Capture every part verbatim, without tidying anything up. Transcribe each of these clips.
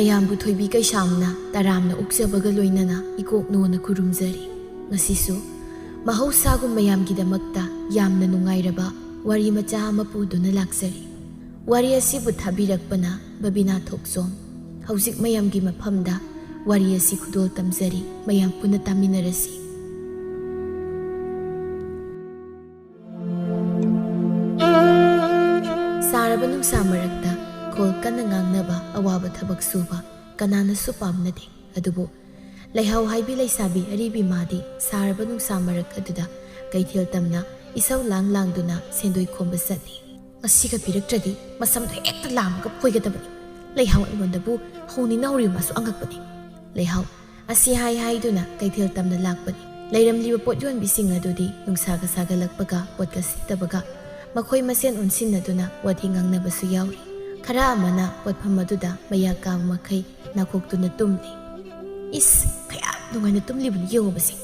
ꯃꯌꯥꯝꯕꯨ ꯊꯣꯏꯕꯤ ꯀꯩꯁꯥꯝꯅ ꯇꯔꯥꯝꯅ ꯑꯣꯛꯆꯕꯒ ꯂꯣꯏꯅꯅ ꯏꯀꯣꯛꯅꯣꯅ ꯈꯨꯔꯨꯝꯖꯔꯤ꯫ ꯉꯁꯤꯁꯨ ꯃꯍꯧꯁꯥꯒꯨꯝ ꯃꯌꯥꯝꯒꯤꯗꯃꯛꯇ ꯌꯥꯝꯅ ꯅꯨꯡꯉꯥꯏꯔꯕ ꯋꯥꯔꯤ ꯃꯆꯥ ꯑꯃ ꯄꯨꯗꯨꯅ ꯂꯥꯛꯆꯔꯤ꯫ ꯋꯥꯔꯤ ꯑꯁꯤꯕꯨ ꯊꯥꯕꯤꯔꯛꯄꯅ ꯕꯕꯤꯅꯥ ꯊꯣꯛꯆꯣꯝ꯫ ꯍꯧꯖꯤꯛ ꯃꯌꯥꯝꯒꯤ ꯃꯐꯝꯗ ꯋꯥꯔꯤ ꯑꯁꯤ ꯈꯨꯗꯣꯜ ꯇꯝꯖꯔꯤ, ꯃꯌꯥꯝ ꯄꯨꯟꯅ ꯇꯥꯃꯤꯟꯅꯔꯁꯤ꯫ ꯁꯥꯔꯕ ꯅꯨꯡꯁꯥ ꯃꯔꯛꯇ ꯈꯣꯜ ꯀꯟꯅ ꯉꯥꯡꯅꯕ ꯑꯋꯥꯕ ꯊꯕꯛ ꯁꯨꯕ ꯀꯅꯥꯅꯁꯨ ꯄꯥꯝꯅꯗꯦ꯫ ꯑꯗꯨꯕꯨ ꯂꯩꯍꯥꯎ ꯍꯥꯏꯕꯤ ꯂꯩꯁꯥꯕꯤ ꯑꯔꯤꯕꯤ ꯃꯥꯗꯤ ꯁꯥꯔꯕ ꯅꯨꯡꯁꯥ ꯃꯔꯛ ꯑꯗꯨꯗ ꯀꯩꯊꯦꯜ ꯇꯝꯅ ꯏꯁꯧ ꯂꯥꯡ ꯂꯥꯡꯗꯨꯅ ꯁꯦꯟꯗꯣꯏ ꯈꯣꯝꯕ ꯆꯠꯂꯤ꯫ ꯉꯁꯤꯒ ꯄꯤꯔꯛꯇ꯭ꯔꯗꯤ ꯃꯁꯝꯗꯣ ꯍꯦꯛꯇ ꯂꯥꯝꯃꯒ ꯐꯣꯏꯒꯗꯕꯅꯤ꯫ ꯂꯩꯍꯥꯎ ꯑꯩꯉꯣꯟꯗꯕꯨ ꯍꯧꯅꯤꯅ ꯍꯧꯔꯤꯕ ꯃꯥꯁꯨ ꯑꯉꯛꯄꯅꯤ꯫ ꯂꯩꯍꯥꯎ ꯑꯁꯤ ꯍꯥꯏ ꯍꯥꯏꯗꯨꯅ ꯀꯩꯊꯦꯜ ꯇꯝꯅ ꯂꯥꯛꯄꯅꯤ꯫ ꯂꯩꯔꯝꯂꯤꯕ ꯄꯣꯠ ꯌꯣꯟꯕꯤꯁꯤꯡ ꯑꯗꯨꯗꯤ ꯅꯨꯡꯁꯥꯒ ꯁꯥꯒꯠꯂꯛꯄꯒ ꯄꯣꯠꯀ ꯁꯤꯠꯇꯕꯒ ꯃꯈꯣꯏ ꯃꯁꯦꯟ ꯑꯣꯟꯁꯤꯟꯅꯗꯨꯅ ꯋꯥꯊꯤ ꯉꯥꯡꯅꯕꯁꯨ ꯌꯥꯎꯔꯤ꯫ ꯈꯔ ꯑꯃꯅ ꯄꯣꯠꯐꯝ ꯑꯗꯨꯗ ꯃꯌꯥ ꯀꯥꯕ ꯃꯈꯩ ꯅꯥꯀꯣꯛꯇꯨꯅ ꯇꯨꯝꯂꯤ꯫ "ꯏꯁ, ꯀꯌꯥ ꯅꯨꯡꯉꯥꯏꯅ ꯇꯨꯝꯂꯤꯕꯅꯣ ꯌꯦꯡꯉꯨꯕꯁꯦ꯫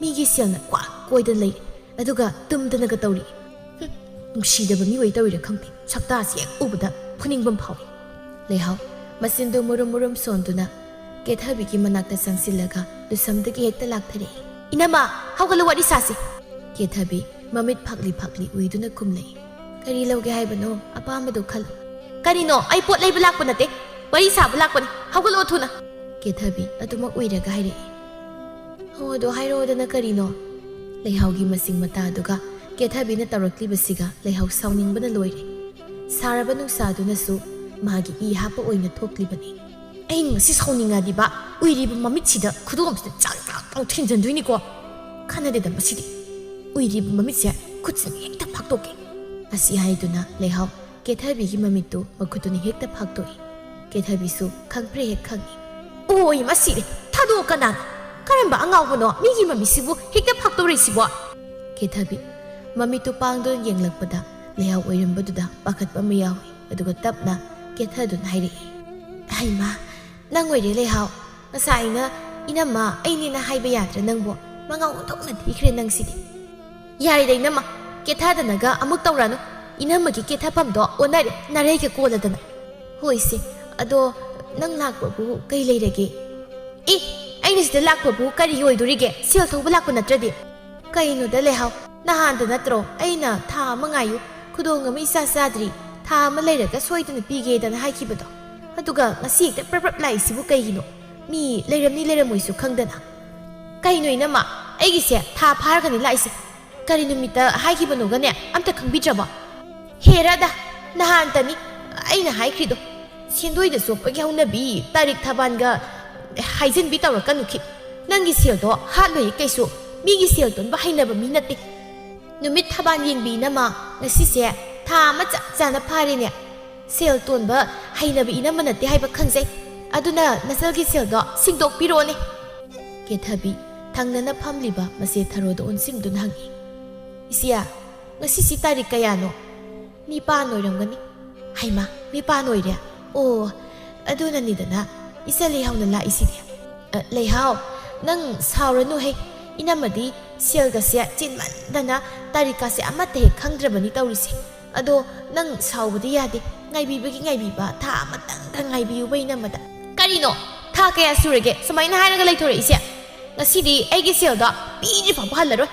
ꯃꯤꯒꯤ ꯁꯦꯜꯅ ꯀ꯭ꯋꯥꯛ ꯀꯣꯏꯗꯅ ꯂꯩꯔꯤ, ꯑꯗꯨꯒ ꯇꯨꯝꯗꯅꯒ ꯇꯧꯔꯤ꯫ ꯍꯨꯝ, ꯅꯨꯡꯁꯤꯗꯕ ꯃꯤꯑꯣꯏ ꯇꯧꯔꯤꯔꯥ ꯈꯪꯗꯦ, ꯁꯛꯇꯥꯁꯤ ꯍꯦꯛ ꯎꯕꯗ ꯐꯨꯅꯤꯡꯕ ꯑꯃ ꯐꯥꯎꯏ꯫" ꯂꯩꯍꯥꯎ ꯃꯆꯤꯟꯗꯨ ꯃꯨꯔꯨꯝ ꯃꯨꯔꯨꯝ ꯁꯣꯟꯗꯨꯅ ꯀꯦꯊꯕꯤꯒꯤ ꯃꯅꯥꯛꯇ ꯆꯪꯁꯤꯜꯂꯒ ꯂꯨꯁꯝꯗꯒꯤ ꯍꯦꯛꯇ ꯂꯥꯛꯊꯔꯛꯏ꯫ "ꯏꯅꯝꯃ, ꯍꯧꯒꯠꯂꯨ, ꯋꯥꯔꯤ ꯁꯥꯁꯤ꯫" ꯀꯦꯊꯕꯤ ꯃꯃꯤꯠ ꯐꯥꯛꯂꯤ ꯐꯥꯛꯂꯤ ꯎꯏꯗꯨꯅ ꯈꯨꯝꯂꯛꯏ꯫ "ꯀꯔꯤ ꯂꯧꯒꯦ ꯍꯥꯏꯕꯅꯣ? ꯑꯄꯥꯝꯕꯗꯨ ꯈꯜꯂꯨ꯫" "ꯀꯔꯤꯅꯣ? ꯑꯩ ꯄꯣꯠ ꯂꯩꯕ ꯂꯥꯛꯄ ꯅꯠꯇꯦ, ꯋꯥꯔꯤ ꯁꯥꯕ ꯂꯥꯛꯄꯅꯤ꯫ ꯍꯧꯒꯠꯂꯛꯑꯣ ꯊꯨꯅ꯫" ꯀꯦꯊꯕꯤ ꯑꯗꯨꯃꯛ ꯎꯏꯔꯒ ꯍꯥꯏꯔꯛꯏ꯫ "ꯍꯣ, ꯑꯗꯣ ꯍꯥꯏꯔꯛꯑꯣꯗꯅ ꯀꯔꯤꯅꯣ?" ꯂꯩꯍꯥꯎꯒꯤ ꯃꯆꯤꯡ ꯃꯇꯥꯗꯨꯒ ꯀꯦꯊꯕꯤꯅ ꯇꯧꯔꯛꯂꯤꯕꯁꯤꯒ ꯂꯩꯍꯥꯎ ꯁꯥꯎꯅꯤꯡꯕꯅ ꯂꯣꯏꯔꯦ꯫ ꯁꯥꯔꯕ ꯅꯨꯡꯁꯥꯗꯨꯅꯁꯨ ꯃꯥꯒꯤ ꯏ ꯍꯥꯞꯄ ꯑꯣꯏꯅ ꯊꯣꯛꯂꯤꯕꯅꯤ꯫ "ꯑꯩꯅ ꯉꯁꯤ ꯁꯥꯎꯅꯤꯡꯉꯗꯤꯕ ꯎꯏꯔꯤꯕ ꯃꯃꯤꯠꯁꯤꯗ ꯈꯨꯗꯣꯝꯁꯤꯗ ꯆꯥꯡ ꯆꯥꯡ ꯆꯥꯡ ꯊꯤꯟꯖꯟꯗꯣꯏꯅꯤꯀꯣ꯫ ꯀꯥꯟꯅꯗꯦꯗ ꯃꯁꯤꯗꯤ꯫ ꯎꯏꯔꯤꯕ ꯃꯃꯤꯠꯁꯦ ꯈꯨꯠꯁꯤꯅ ꯍꯦꯛꯇ ꯐꯥꯛꯇꯣꯛꯀꯦ꯫" ꯑꯁꯤ ꯍꯥꯏꯗꯨꯅ ꯂꯩꯍꯥꯎ ꯀꯦꯊꯕꯤꯒꯤ ꯃꯃꯤꯠꯇꯨ ꯃꯈꯨꯠꯇꯨꯅ ꯍꯦꯛꯇ ꯐꯥꯛꯇꯣꯛꯏ꯫ ꯀꯦꯊꯕꯤꯁꯨ ꯈꯪꯄ꯭ꯔꯦ ꯍꯦꯛ ꯈꯪꯏ꯫ "ꯑꯣꯏ, ꯃꯁꯤꯔꯦ! ꯊꯥꯗꯣꯛꯑꯣ, ꯀꯅꯥꯅꯣ? ꯀꯔꯝꯕ ꯑꯉꯥꯎꯕꯅꯣ ꯃꯤꯒꯤ ꯃꯃꯤꯠꯁꯤꯕꯨ ꯍꯦꯛꯇ ꯐꯥꯛꯇꯣꯔꯛꯏꯁꯤꯕꯣ?" ꯀꯦꯊꯕꯤ ꯃꯃꯤꯠꯇꯨ ꯄꯥꯡꯗꯨꯅ ꯌꯦꯡꯂꯛꯄꯗ ꯂꯩꯍꯥꯎ ꯑꯣꯏꯔꯝꯕꯗꯨꯗ ꯄꯥꯈꯠꯄ ꯑꯃ ꯌꯥꯎꯏ꯫ ꯑꯗꯨꯒ ꯇꯞꯅ ꯀꯦꯊꯗꯨꯅ ꯍꯥꯏꯔꯛꯏ, "ꯍꯩꯃꯥ, ꯅꯪ ꯑꯣꯏꯔꯦ ꯂꯩꯍꯥꯎ꯫ ꯉꯁꯥꯏ ꯑꯩꯅ ꯏꯅꯝꯃ ꯑꯩꯅꯦꯅ ꯍꯥꯏꯕ ꯌꯥꯗ꯭ꯔꯥ ꯅꯪꯕꯣ? ꯃꯉꯥ ꯑꯣꯟꯊꯣꯛꯅ ꯊꯤꯈ꯭ꯔꯦ ꯅꯪꯁꯤꯗꯤ꯫" "ꯌꯥꯔꯦꯗ ꯏꯅꯝꯃ, ꯀꯦꯊꯗꯅꯒ ꯑꯃꯨꯛ ꯇꯧꯔꯅꯨ꯫ ꯏꯅꯝꯃꯒꯤ ꯀꯦꯊꯐꯝꯗꯣ ꯑꯣꯟꯅꯔꯦ, ꯅꯥꯔꯩꯒ ꯀꯣꯜꯂꯗꯅ꯫" "ꯍꯣꯏꯁꯦ, ꯑꯗꯣ "ꯅꯪ ꯂꯥꯛꯄꯕꯨ ꯀꯩ ꯂꯩꯔꯒꯦ?" "ꯑꯦ, ꯑꯩꯅ ꯁꯤꯗ ꯂꯥꯛꯄꯕꯨ ꯀꯔꯤ ꯑꯣꯏꯗꯣꯔꯤꯒꯦ? ꯁꯦꯜ ꯊꯧꯕ ꯂꯥꯛꯄ ꯅꯠꯇ꯭ꯔꯗꯤ?" "ꯀꯩꯅꯣꯗ ꯂꯩꯍꯥꯎ, ꯅꯍꯥꯟꯗ ꯅꯠꯇ꯭ꯔꯣ ꯑꯩꯅ ꯊꯥ ꯑꯃ ꯉꯥꯏꯌꯨ, ꯈꯨꯗꯣꯡ ꯑꯃ ꯏꯆꯥ ꯆꯥꯗ꯭ꯔꯤ, ꯊꯥ ꯑꯃ ꯂꯩꯔꯒ ꯁꯣꯏꯗꯅ ꯄꯤꯒꯦꯗꯅ ꯍꯥꯏꯈꯤꯕꯗꯣ? ꯑꯗꯨꯒ ꯉꯁꯤ ꯍꯦꯛꯇ ꯄ꯭ꯔꯞ ꯄ꯭ꯔꯞ ꯂꯥꯛꯏꯁꯤꯕꯨ ꯀꯩꯒꯤꯅꯣ? ꯃꯤ ꯂꯩꯔꯝꯅꯤ ꯂꯩꯔꯝꯃꯣꯏꯁꯨ ꯈꯪꯗꯅ꯫" "ꯀꯩꯅꯣ ꯏꯅꯝꯃ, ꯑꯩꯒꯤꯁꯦ ꯊꯥ ꯐꯥꯔꯒꯅꯤ ꯂꯥꯛꯏꯁꯦ꯫ ꯀꯔꯤ ꯅꯨꯃꯤꯠꯇ ꯍꯥꯏꯈꯤꯕꯅꯣꯒꯅꯦ ꯑꯝꯇ ꯈꯪꯕꯤꯗ꯭ꯔꯕꯣ?" "ꯍꯦꯔꯥꯗ, ꯅꯍꯥꯟꯇꯅꯤ ꯑꯩꯅ ꯍꯥꯏꯈ꯭ꯔꯤꯗꯣ꯫ ꯁꯦꯟꯗꯣꯏꯗ ꯆꯣꯞꯄꯒꯤ ꯍꯧꯅꯕꯤ, ꯇꯥꯔꯤꯛ ꯊꯕꯥꯟꯒ ꯍꯥꯏꯖꯤꯟꯕꯤ ꯇꯧꯔꯛꯀꯅꯨ ꯈꯤꯠ꯫ ꯅꯪꯒꯤ ꯁꯦꯜꯗꯣ ꯍꯥꯠꯂꯣꯏ ꯀꯩꯁꯨ꯫ ꯃꯤꯒꯤ ꯁꯦꯜ ꯇꯣꯟꯕ ꯍꯩꯅꯕ ꯃꯤ ꯅꯠꯇꯦ꯫ ꯅꯨꯃꯤꯠ ꯊꯕꯥꯟ ꯌꯦꯡꯕꯤ ꯏꯅꯝꯃ, ꯉꯁꯤꯁꯦ ꯊꯥ ꯑꯃ ꯆꯞ ꯆꯥꯅ ꯐꯥꯔꯦꯅꯦ꯫ ꯁꯦꯜ ꯇꯣꯟꯕ ꯍꯩꯅꯕ ꯏꯅꯝꯃ ꯅꯠꯇꯦ ꯍꯥꯏꯕ ꯈꯪꯖꯩ꯫ ꯑꯗꯨꯅ ꯅꯆꯜꯒꯤ ꯁꯦꯜꯗꯣ ꯁꯤꯡꯗꯣꯛꯄꯤꯔꯣꯅꯦ꯫" ꯀꯦꯊꯕꯤ ꯊꯪꯅꯅ ꯐꯝꯂꯤꯕ ꯃꯆꯦ ꯊꯔꯣꯗ ꯑꯣꯟꯁꯤꯟꯗꯨꯅ ꯍꯪꯏ, "ꯏꯆꯦ, ꯉꯁꯤꯁꯤ ꯇꯥꯔꯤꯛ ꯀꯌꯥꯅꯣ?" "ꯅꯤꯄꯥꯟ ꯑꯣꯏꯔꯝꯒꯅꯤ꯫" "ꯍꯩꯃꯥ, ꯅꯤꯄꯥꯟ ꯑꯣꯏꯔꯦ? ꯑꯣ, ꯑꯗꯨꯅꯅꯤꯗꯅ ꯏꯆꯥ ꯂꯩꯍꯥꯎꯅ ꯂꯥꯛꯏꯁꯤꯗꯤ꯫" "ꯑ, ꯂꯩꯍꯥꯎ, ꯅꯪ ꯁꯥꯎꯔꯅꯨꯍꯦ꯫ ꯏꯅꯝꯃꯗꯤ ꯁꯦꯜꯒꯁꯦ ꯆꯤꯟꯃꯟꯗꯅ ꯇꯥꯔꯤꯛꯀꯁꯦ ꯑꯃꯠꯇ ꯍꯦꯛ ꯈꯪꯗ꯭ꯔꯕꯅꯤ ꯇꯧꯔꯤꯁꯦ꯫ ꯑꯗꯣ ꯅꯪ ꯁꯥꯎꯕꯗꯤ ꯌꯥꯗꯦ꯫ ꯉꯥꯏꯕꯤꯕꯒꯤ ꯉꯥꯏꯕꯤꯕ, ꯊꯥ ꯑꯃꯇꯪꯒ ꯉꯥꯏꯕꯤꯌꯨꯕ ꯏꯅꯝꯃꯗ꯫" "ꯀꯔꯤꯅꯣ? ꯊꯥ ꯀꯌꯥ ꯁꯨꯔꯒꯦ ꯁꯨꯃꯥꯏꯅ ꯍꯥꯏꯔꯒ ꯂꯩꯊꯣꯔꯛꯏꯁꯦ? ꯉꯁꯤꯗꯤ ꯑꯩꯒꯤ ꯁꯦꯜꯗꯣ ꯄꯤꯗ꯭ꯔꯤ ꯐꯥꯎꯕ ꯍꯜꯂꯔꯣꯏ꯫"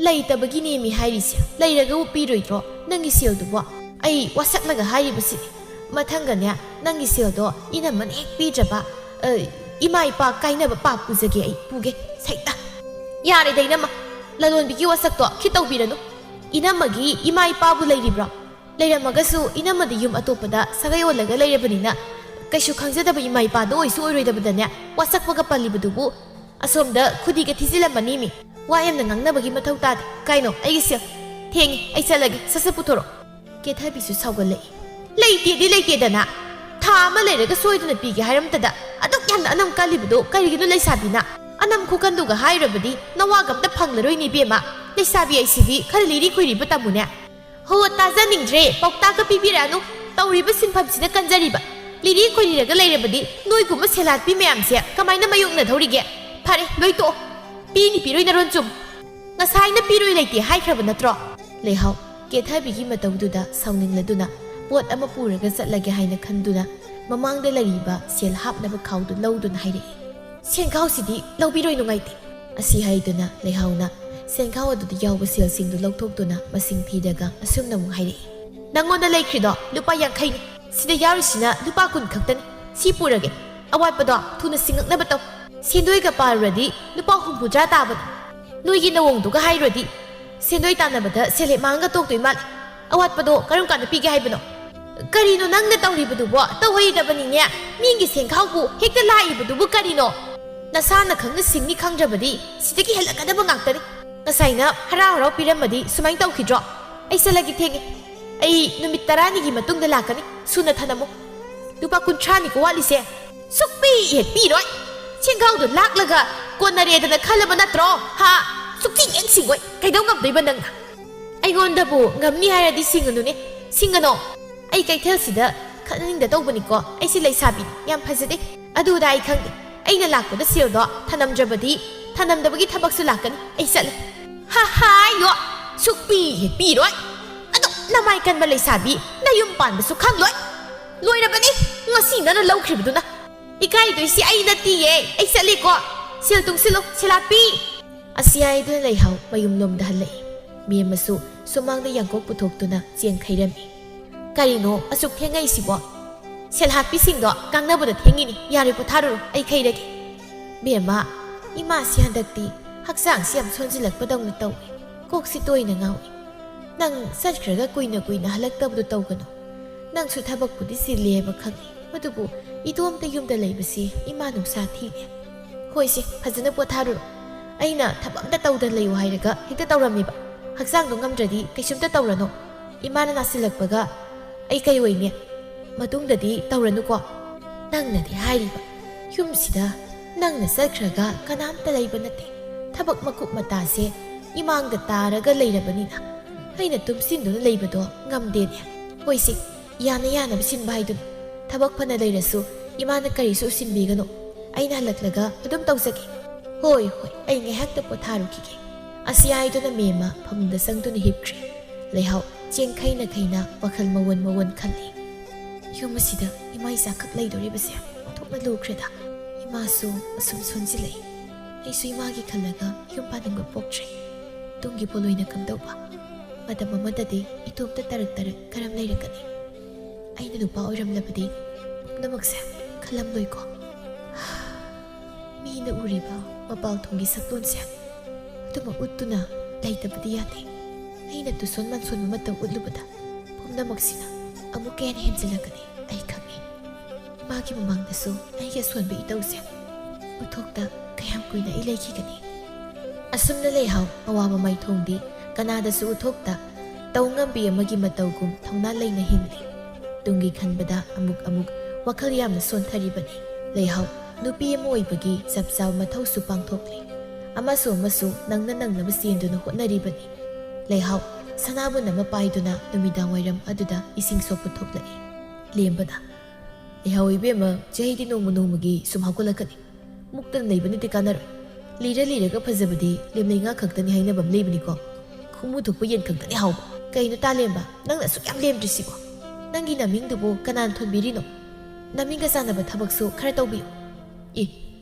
"ꯂꯩꯇꯕꯒꯤꯅꯦꯃꯤ ꯍꯥꯏꯔꯤꯁꯦ, ꯂꯩꯔꯒꯕꯨ ꯄꯤꯔꯣꯏꯗ꯭ꯔꯣ ꯅꯪꯒꯤ ꯁꯦꯜꯗꯨꯕꯣ? ꯑꯩ ꯋꯥꯁꯛꯂꯒ ꯍꯥꯏꯔꯤꯕꯁꯤꯅꯤ꯫ ꯃꯊꯪꯒꯅꯦ ꯅꯪꯒꯤ ꯁꯦꯜꯗꯣ ꯏꯅꯝꯃꯅ ꯍꯦꯛ ꯄꯤꯗ꯭ꯔꯕ, ꯑ, ꯏꯃꯥ ꯏꯄꯥ ꯀꯥꯏꯅꯕ ꯄꯥꯞ ꯄꯨꯖꯒꯦ ꯑꯩ, ꯄꯨꯒꯦ ꯁꯩꯇ꯫" "ꯌꯥꯔꯦꯗ ꯏꯅꯝꯃ, ꯂꯂꯣꯟꯕꯤꯒꯤ ꯋꯥꯁꯛꯇꯣ ꯈꯤꯠ ꯇꯧꯕꯤꯔꯅꯨ꯫ ꯏꯅꯝꯃꯒꯤ ꯏꯃꯥ ꯏꯄꯥꯕꯨ ꯂꯩꯔꯤꯕ꯭ꯔꯣ? ꯂꯩꯔꯝꯃꯒꯁꯨ ꯏꯅꯝꯃꯗꯤ ꯌꯨꯝ ꯑꯇꯣꯞꯄꯗ ꯁꯥꯒꯩ ꯑꯣꯜꯂꯒ ꯂꯩꯔꯕꯅꯤꯅ ꯀꯩꯁꯨ ꯈꯪꯖꯗꯕ ꯏꯃꯥ ꯏꯄꯥꯗꯣ ꯑꯣꯏꯁꯨ ꯑꯣꯏꯔꯣꯏꯗꯕꯗꯅꯦ, ꯋꯥꯁꯛꯄꯒ ꯄꯜꯂꯤꯕꯗꯨꯕꯨ꯫ ꯑꯁꯣꯝꯗ ꯈꯨꯗꯤꯒ ꯊꯤꯖꯤꯜꯂꯝꯃꯅꯤꯃꯤ꯫ ꯋꯥ ꯌꯥꯝꯅ ꯉꯥꯡꯅꯕꯒꯤ ꯃꯊꯧ ꯇꯥꯗꯦ꯫ ꯀꯥꯏꯅꯣ, ꯑꯩꯒꯤ ꯁꯦꯜ꯫ ꯊꯦꯡꯉꯦ, ꯑꯩ ꯆꯠꯂꯒꯦ꯫ ꯁꯠ ꯁꯠ ꯄꯨꯊꯣꯔꯛꯑꯣ꯫" ꯀꯦꯊꯕꯤꯁꯨ ꯁꯥꯎꯒꯠꯂꯛꯏ꯫ "ꯂꯩꯇꯦꯗꯤ ꯂꯩꯇꯦꯗꯅ, ꯊꯥ ꯑꯃ ꯂꯩꯔꯒ ꯁꯣꯏꯗꯅ ꯄꯤꯒꯦ ꯍꯥꯏꯔꯝꯇꯗ ꯑꯗꯨꯛ ꯌꯥꯝꯅ ꯑꯅꯝ ꯀꯜꯂꯤꯕꯗꯣ ꯀꯔꯤꯒꯤꯅꯣ ꯂꯩꯁꯥꯕꯤꯅ? ꯑꯅꯝ ꯈꯨꯀꯟꯗꯨꯒ ꯍꯥꯏꯔꯨꯔꯕꯗꯤ ꯅꯋꯥꯒ ꯑꯝꯇ ꯐꯪꯂꯔꯣꯏꯅꯦ ꯏꯕꯦꯝꯃ꯫ ꯂꯩꯁꯥꯕꯤ ꯍꯥꯏꯁꯤꯗꯤ ꯈꯔ ꯂꯤꯔꯤ ꯈꯣꯏꯔꯤꯕ ꯇꯝꯃꯨꯅꯦ꯫" "ꯍꯣ, ꯇꯥꯖꯅꯤꯡꯗ꯭ꯔꯦ, ꯄꯥꯎꯇꯥꯛꯀ ꯄꯤꯕꯤꯔꯛꯑꯅꯨ꯫ ꯇꯧꯔꯤꯕ ꯁꯤꯟꯐꯝꯁꯤꯅ ꯀꯟꯖꯔꯤꯕ꯫ ꯂꯤꯔꯤ ꯈꯣꯏꯔꯤꯔꯒ ꯂꯩꯔꯕꯗꯤ ꯅꯣꯏꯒꯨꯝꯕ ꯁꯦꯂꯥꯠꯄꯤ ꯃꯌꯥꯝꯁꯦ ꯀꯃꯥꯏꯅ ꯃꯥꯌꯣꯛꯅꯗꯧꯔꯤꯒꯦ? ꯐꯔꯦ, ꯂꯣꯏ ꯇꯣꯛꯑꯣ꯫ ꯄꯤꯅꯤ ꯄꯤꯔꯣꯏ ꯅꯔꯣꯟ ꯆꯨꯝ꯫ ꯉꯁꯥꯏꯅ ꯄꯤꯔꯣꯏ ꯂꯩꯇꯦ ꯍꯥꯏꯈ꯭ꯔꯕ ꯅꯠꯇ꯭ꯔꯣ?" ꯂꯩꯍꯥꯎ ꯀꯦꯊꯕꯤꯒꯤ ꯃꯇꯧꯗꯨꯗ ꯁꯥꯎꯅꯤꯡꯂꯗꯨꯅ ꯄꯣꯠ ꯑꯃ ꯄꯨꯔꯒ ꯆꯠꯂꯒꯦ ꯍꯥꯏꯅ ꯈꯟꯗꯨꯅ ꯃꯃꯥꯡꯗ ꯂꯩꯔꯤꯕ ꯁꯦꯜ ꯍꯥꯞꯅꯕ ꯈꯥꯎꯗꯨ ꯂꯧꯗꯨꯅ ꯍꯥꯏꯔꯛꯏ, "ꯁꯦꯟꯈꯥꯎꯁꯤꯗꯤ ꯂꯧꯕꯤꯔꯣꯏ, ꯅꯨꯡꯉꯥꯏꯇꯦ"꯫ ꯑꯁꯤ ꯍꯥꯏꯗꯨꯅ ꯂꯩꯍꯥꯎꯅ ꯁꯦꯟꯈꯥꯎ ꯑꯗꯨꯗ ꯌꯥꯎꯕ ꯁꯦꯜꯁꯤꯡꯗꯨ ꯂꯧꯊꯣꯛꯇꯨꯅ ꯃꯁꯤꯡ ꯊꯤꯔꯒ ꯑꯁꯨꯝꯅ ꯑꯃꯨꯛ ꯍꯥꯏꯔꯛꯏ, "ꯅꯪꯉꯣꯟꯗ ꯂꯩꯈ꯭ꯔꯤꯗꯣ ꯂꯨꯄꯥ ꯌꯥꯡꯈꯩꯅꯤ꯫ ꯁꯤꯗ ꯌꯥꯎꯔꯤꯁꯤꯅ ꯂꯨꯄꯥ ꯀꯨꯟ ꯈꯛꯇꯅꯤ꯫ ꯁꯤ ꯄꯨꯔꯒꯦ꯫ ꯑꯋꯥꯠꯄꯗꯣ ꯊꯨꯅ ꯁꯤꯡꯉꯛꯅꯕ ꯇꯧ꯫ ꯁꯦꯟꯗꯣꯏꯒ ꯄꯥꯔꯨꯔꯗꯤ ꯂꯨꯄꯥ ꯍꯨꯝꯐꯨꯇꯔꯥ ꯇꯥꯕꯅꯤ꯫ ꯅꯣꯏꯒꯤ ꯅꯋꯣꯡꯗꯨꯒ ꯍꯥꯏꯔꯨꯔꯗꯤ ꯁꯦꯟꯗꯣꯏ ꯇꯥꯟꯅꯕꯗ ꯁꯦꯜꯍꯦꯞ ꯃꯥꯡꯒ ꯇꯣꯛꯇꯣꯏ ꯃꯥꯜꯂꯦ꯫ ꯑꯋꯥꯠꯄꯗꯣ ꯀꯔꯝ ꯀꯥꯟꯗ ꯄꯤꯒꯦ ꯍꯥꯏꯕꯅꯣ?" "ꯀꯔꯤꯅꯣ ꯅꯪꯅ ꯇꯧꯔꯤꯕꯗꯨꯕꯣ? ꯇꯧꯍꯩꯗꯕꯅꯤꯅꯦ꯫ ꯃꯤꯒꯤ ꯁꯦꯟꯈꯥꯎꯕꯨ ꯍꯦꯛꯇ ꯂꯥꯛꯏꯕꯗꯨꯕꯨ ꯀꯔꯤꯅꯣ? ꯅꯁꯥꯅ ꯈꯪꯅ ꯁꯤꯡꯅꯤ ꯈꯪꯗ꯭ꯔꯕꯗꯤ ꯁꯤꯗꯒꯤ ꯍꯦꯜꯂꯛꯀꯗꯕ ꯉꯥꯛꯇꯅꯤ꯫ ꯉꯁꯥꯏꯅ ꯍꯔꯥꯎ ꯍꯔꯥꯎ ꯄꯤꯔꯝꯃꯗꯤ ꯁꯨꯃꯥꯏꯅ ꯇꯧꯈꯤꯗ꯭ꯔꯣ? ꯑꯩ ꯆꯠꯂꯒꯦ, ꯊꯦꯡꯉꯦ꯫ ꯑꯩ ꯅꯨꯃꯤꯠ ꯇꯔꯥꯅꯤꯒꯤ ꯃꯇꯨꯡꯗ ꯂꯥꯛꯀꯅꯤ꯫ ꯁꯨꯅ ꯊꯅꯝꯃꯨ꯫ ꯂꯨꯄꯥ ꯀꯨꯟꯊ꯭ꯔꯥꯅꯤꯀꯣ ꯋꯥꯠꯂꯤꯁꯦ꯫ ꯁꯨꯛꯄꯤ ꯍꯦꯛ ꯄꯤꯔꯣꯏ꯫ ꯁꯦꯟꯈꯥꯎꯗꯣ ꯂꯥꯛꯂꯒ ꯀꯣꯟꯅꯔꯦꯗꯅ ꯈꯜꯂꯕ ꯅꯠꯇ꯭ꯔꯣ? ꯍꯥ? ꯁꯨꯛꯁꯤꯡ ꯍꯦꯛ ꯁꯤꯡꯉꯣꯏ꯫ ꯀꯩꯗꯧ ꯉꯝꯗꯣꯏꯕ ꯅꯪꯅ?" "ꯑꯩꯉꯣꯟꯗꯕꯨ ꯉꯝꯅꯤ ꯍꯥꯏꯔꯗꯤ ꯁꯤꯡꯉꯨꯅꯨꯅꯦ, ꯁꯤꯡꯉꯅꯣ꯫ ꯑꯩ ꯀꯩꯊꯦꯜꯁꯤꯗ ꯈꯠꯅꯅꯤꯡꯗ ꯇꯧꯕꯅꯤꯀꯣ꯫ ꯑꯩꯁꯦ ꯂꯩꯁꯥꯕꯤꯅꯤ, ꯌꯥꯝ ꯐꯖꯗꯦ꯫ ꯑꯗꯨꯗ ꯑꯩ ꯈꯪꯗꯦ꯫ ꯑꯩꯅ ꯂꯥꯛꯄꯗ ꯁꯦꯜꯗꯣ ꯊꯅꯝꯗ꯭ꯔꯕꯗꯤ ꯊꯅꯝꯗꯕꯒꯤ ꯊꯕꯛꯁꯨ ꯂꯥꯛꯀꯅꯤ꯫ ꯑꯩ ꯆꯠꯂꯦ"꯫ "ꯍꯥ ꯍꯥꯏꯌꯣ, ꯁꯨꯛꯄꯤ ꯍꯦꯛ ꯄꯤꯔꯣꯏ꯫ ꯑꯗꯨꯛ ꯅꯃꯥꯏ ꯀꯟꯕ ꯂꯩꯁꯥꯕꯤ ꯅꯌꯨꯝ ꯄꯥꯟꯕꯁꯨ ꯈꯪꯂꯣꯏ꯫ ꯂꯣꯏꯔꯕꯅꯤ ꯉꯁꯤ ꯅꯪꯅ ꯂꯧꯈ꯭ꯔꯤꯕꯗꯨꯅ꯫ ꯏꯀꯥꯏꯗꯣꯏꯁꯤ ꯑꯩ ꯅꯠꯇꯤꯌꯦ꯫ ꯑꯩ ꯆꯠꯂꯤꯀꯣ꯫ ꯁꯦꯜ ꯇꯨꯡꯁꯤꯜꯂꯨ, ꯁꯦꯂꯥꯠꯄꯤ"꯫ ꯑꯁꯤ ꯍꯥꯏꯗꯨꯅ ꯂꯩꯍꯥꯎ ꯃꯌꯨꯝꯂꯣꯝꯗ ꯍꯜꯂꯛꯏ꯫ ꯃꯦꯝꯃꯁꯨ ꯁꯨꯃꯥꯡꯗ ꯌꯥꯡꯀꯣꯛ ꯄꯨꯊꯣꯛꯇꯨꯅ ꯆꯦꯡ ꯈꯩꯔꯝꯃꯤ꯫ "ꯀꯔꯤꯅꯣ ꯑꯁꯨꯛ ꯊꯦꯡꯉꯛꯏꯁꯤꯕꯣ? ꯁꯦꯜꯍꯥꯠꯄꯤꯁꯤꯡꯗꯣ ꯉꯥꯡꯅꯕꯗ ꯊꯦꯡꯉꯤꯅꯤ꯫ ꯌꯥꯔꯦ, ꯄꯣꯊꯥꯔꯨꯔꯣ, ꯑꯩ ꯈꯩꯔꯒꯦ"꯫ "ꯕꯦꯝꯃ, ꯏꯃꯥꯁꯤ ꯍꯟꯗꯛꯇꯤ ꯍꯛꯆꯥꯡꯁꯤ ꯌꯥꯝ ꯁꯣꯟꯖꯤꯜꯂꯛꯄꯗꯧꯅ ꯇꯧꯏ꯫ ꯀꯣꯛꯁꯤ ꯇꯣꯏꯅ ꯉꯥꯎꯏ꯫ ꯅꯪ ꯆꯠꯈ꯭ꯔꯒ ꯀꯨꯏꯅ ꯀꯨꯏꯅ ꯍꯜꯂꯛꯇꯕꯗꯨ ꯇꯧꯒꯅꯨ꯫ ꯅꯪꯁꯨ ꯊꯕꯛꯄꯨꯗꯤ ꯆꯤꯜꯂꯦꯕ ꯈꯪꯏ, ꯑꯗꯨꯕꯨ ꯏꯇꯣꯝꯇ ꯌꯨꯝꯗ ꯂꯩꯕꯁꯤ ꯏꯃꯥ ꯅꯨꯡꯁꯥ ꯊꯤꯅꯦ꯫ ꯍꯣꯏꯁꯦ, ꯐꯖꯅ ꯄꯣꯊꯥꯔꯨꯔꯣ꯫ ꯑꯩꯅ ꯊꯕꯛ ꯑꯝꯇ ꯇꯧꯗꯅ ꯂꯩꯌꯨ ꯍꯥꯏꯔꯒ ꯍꯦꯛꯇ ꯇꯧꯔꯝꯃꯤꯕ꯫ ꯍꯛꯆꯥꯡꯗꯣ ꯉꯝꯗ꯭ꯔꯗꯤ ꯀꯩꯁꯨꯝꯇ ꯇꯧꯔꯅꯨ꯫ ꯏꯃꯥꯅ ꯅꯥꯁꯤꯜꯂꯛꯄꯒ ꯑꯩ ꯀꯩ ꯑꯣꯏꯅꯤ? ꯃꯇꯨꯡꯗꯗꯤ ꯇꯧꯔꯅꯨꯀꯣ"꯫ "ꯅꯪꯅꯗꯤ ꯍꯥꯏꯔꯤꯕ, ꯌꯨꯝꯁꯤꯗ ꯅꯪꯅ ꯆꯠꯈ꯭ꯔꯒ ꯀꯅꯥꯝꯇ ꯂꯩꯕ ꯅꯠꯇꯦ꯫ ꯊꯕꯛ ꯃꯀꯨꯞ ꯃꯇꯥꯁꯦ ꯏꯃꯥꯡꯗ ꯇꯥꯔꯒ ꯂꯩꯔꯕꯅꯤꯅ ꯑꯩꯅ ꯇꯨꯝꯁꯤꯟꯗꯨꯅ ꯂꯩꯕꯗꯣ ꯉꯝꯗꯦꯅꯦ꯫ ꯍꯣꯏꯁꯦ, ꯌꯥꯅ ꯌꯥꯅꯕ ꯁꯤꯟꯕ ꯍꯥꯏꯗꯨꯅꯤ꯫ ꯊꯕꯛ ꯐꯅ ꯂꯩꯔꯁꯨ ꯏꯃꯥꯅ ꯀꯔꯤꯁꯨ ꯎꯁꯤꯟꯕꯤꯒꯅꯨ꯫ ꯑꯩꯅ ꯍꯜꯂꯛꯂꯒ ꯑꯗꯨꯝ ꯇꯧꯖꯒꯦ"꯫ "ꯍꯣꯏ, ꯍꯣꯏ, ꯑꯩ ꯉꯥꯏꯍꯥꯛꯇ ꯄꯣꯊꯥꯔꯨꯈꯤꯒꯦ"꯫ ꯑꯁꯤ ꯍꯥꯏꯗꯨꯅ ꯃꯦꯝꯃ ꯐꯃꯨꯡꯗ ꯆꯪꯗꯨꯅ ꯍꯤꯞꯈ꯭ꯔꯦ꯫ ꯂꯩꯍꯥꯎ ꯆꯦꯡ ꯈꯩꯅ ꯈꯩꯅ ꯋꯥꯈꯜ ꯃꯑꯣꯟ ꯃꯑꯣꯟ ꯈꯜꯂꯤ꯫ ꯌꯨꯝ ꯑꯁꯤꯗ ꯏꯃꯥ ꯏꯆꯥꯈꯛ ꯂꯩꯗꯣꯔꯤꯕꯁꯦ ꯑꯣꯟꯊꯣꯛꯅ ꯂꯨꯈ꯭ꯔꯦꯗ꯫ ꯏꯃꯥꯁꯨ ꯑꯁꯨꯝ ꯁꯣꯟꯖꯤꯜꯂꯛꯏ꯫ ꯑꯩꯁꯨ ꯏꯃꯥꯒꯤ ꯈꯜꯂꯒ ꯌꯨꯝ ꯄꯥꯅꯤꯡꯕ ꯄꯣꯛꯇ꯭ꯔꯦ꯫ ꯇꯨꯡꯒꯤ ꯄꯣꯠꯂꯣꯏꯅ ꯀꯝꯗꯧꯕ? ꯃꯇꯝ ꯑꯃꯗꯗꯤ ꯏꯇꯣꯝꯇ ꯇꯔꯛ ꯇꯔꯛ ꯀꯔꯝ ꯂꯩꯔꯛꯀꯅꯤ? ꯑꯩꯅ ꯅꯨꯄꯥ ꯑꯣꯏꯔꯝꯂꯕꯗꯤ ꯄꯨꯝꯅꯃꯛꯁꯦ ꯈꯜꯂꯝꯂꯣꯏꯀꯣ? ꯃꯤꯅ ꯎꯔꯤꯕ ꯃꯄꯥꯜ ꯊꯣꯡꯒꯤ ꯁꯛꯂꯣꯟꯁꯦ ꯑꯗꯨꯃꯛ ꯎꯠꯇꯨꯅ ꯂꯩꯇꯕꯗꯤ ꯌꯥꯗꯦ꯫ ꯑꯩꯅ ꯇꯨꯁꯣꯟ ꯃꯥꯟꯁꯣꯟꯕ ꯃꯇꯧ ꯎꯠꯂꯨꯕꯗ ꯄꯨꯝꯅꯃꯛꯁꯤꯅ ꯑꯃꯨꯛꯀ ꯍꯦꯟꯅ ꯍꯦꯟꯖꯤꯜꯂꯛꯀꯅꯤ, ꯑꯩ ꯈꯪꯏ꯫ ꯏꯃꯥꯒꯤ ꯃꯃꯥꯡꯗꯁꯨ ꯑꯩꯒꯤ ꯑꯁꯣꯟꯕ ꯏꯇꯧꯁꯦ ꯎꯠꯊꯣꯛꯇ ꯀꯌꯥꯝ ꯀꯨꯏꯅ ꯑꯩ ꯂꯩꯈꯤꯒꯅꯤ? ꯑꯁꯨꯝꯅ ꯂꯩꯍꯥꯎ ꯑꯋꯥ ꯃꯃꯥꯏ ꯊꯣꯡꯗꯤ ꯀꯅꯥꯗꯁꯨ ꯎꯠꯊꯣꯛꯇ ꯇꯧ ꯉꯝꯕꯤ ꯑꯃꯒꯤ ꯃꯇꯧꯒꯨꯝ ꯊꯧꯅꯥ ꯂꯩꯅ ꯍꯤꯡꯂꯤ꯫ ꯇꯨꯡꯒꯤ ꯈꯟꯕꯗ ꯑꯃꯨꯛ ꯑꯃꯨꯛ ꯋꯥꯈꯜ ꯌꯥꯝꯅ ꯁꯣꯟꯊꯔꯤꯕꯅꯤ꯫ ꯂꯩꯍꯥꯎ ꯅꯨꯄꯤ ꯑꯃ ꯑꯣꯏꯕꯒꯤ ꯆꯞ ꯆꯥꯕ ꯃꯊꯧꯁꯨ ꯄꯥꯡꯊꯣꯛꯂꯤ꯫ ꯑꯃꯁꯨ ꯑꯃꯁꯨ ꯅꯪꯅ ꯅꯪꯅꯕ ꯆꯦꯟꯗꯨꯅ ꯍꯣꯠꯅꯔꯤꯕꯅꯤ꯫ ꯂꯩꯍꯥꯎ ꯁꯅꯥꯕꯨꯟ ꯑꯃ ꯄꯥꯏꯗꯨꯅ ꯅꯨꯃꯤꯗꯥꯡ ꯋꯥꯏꯔꯝ ꯑꯗꯨꯗ ꯏꯁꯤꯡ ꯁꯣꯛꯄ ꯊꯣꯛꯂꯛꯏ꯫ ꯂꯦꯝꯕꯅ, "ꯂꯩꯍꯥꯎ ꯏꯕꯦꯝꯃ, ꯆꯍꯤꯗꯤ ꯅꯣꯡꯃ ꯅꯣꯡꯃꯒꯤ ꯁꯨꯝ ꯍꯧꯒꯠꯂꯛꯀꯅꯤ꯫ ꯃꯨꯛꯇꯅ ꯂꯩꯕꯅꯗꯤ ꯀꯥꯟꯅꯔꯣꯏ꯫ ꯂꯤꯔ ꯂꯤꯔꯒ ꯐꯖꯕꯗꯤ ꯂꯦꯝꯅꯩ ꯉꯥ ꯈꯛꯇꯅꯤ ꯍꯥꯏꯅꯕ ꯑꯃ ꯂꯩꯕꯅꯤꯀꯣ꯫ ꯈꯨꯃꯨ ꯊꯣꯛꯄ ꯌꯦꯟ ꯈꯛꯇꯅꯤ ꯍꯥꯎꯕ꯫ ꯀꯩꯅꯣ ꯇꯥꯂꯦꯝꯕ, ꯅꯪꯅ ꯑꯁꯨꯛ ꯌꯥꯝ ꯂꯦꯝꯗ꯭ꯔꯤꯁꯤꯕꯣ? ꯅꯪꯒꯤ ꯅꯃꯤꯡꯗꯨꯕꯨ ꯀꯅꯥꯅ ꯊꯣꯟꯕꯤꯔꯤꯅꯣ? ꯅꯃꯤꯡꯒ ꯆꯥꯟꯅꯕ ꯊꯕꯛꯁꯨ ꯈꯔ ꯇꯧꯕꯤꯌꯨ꯫" "ꯑꯦ,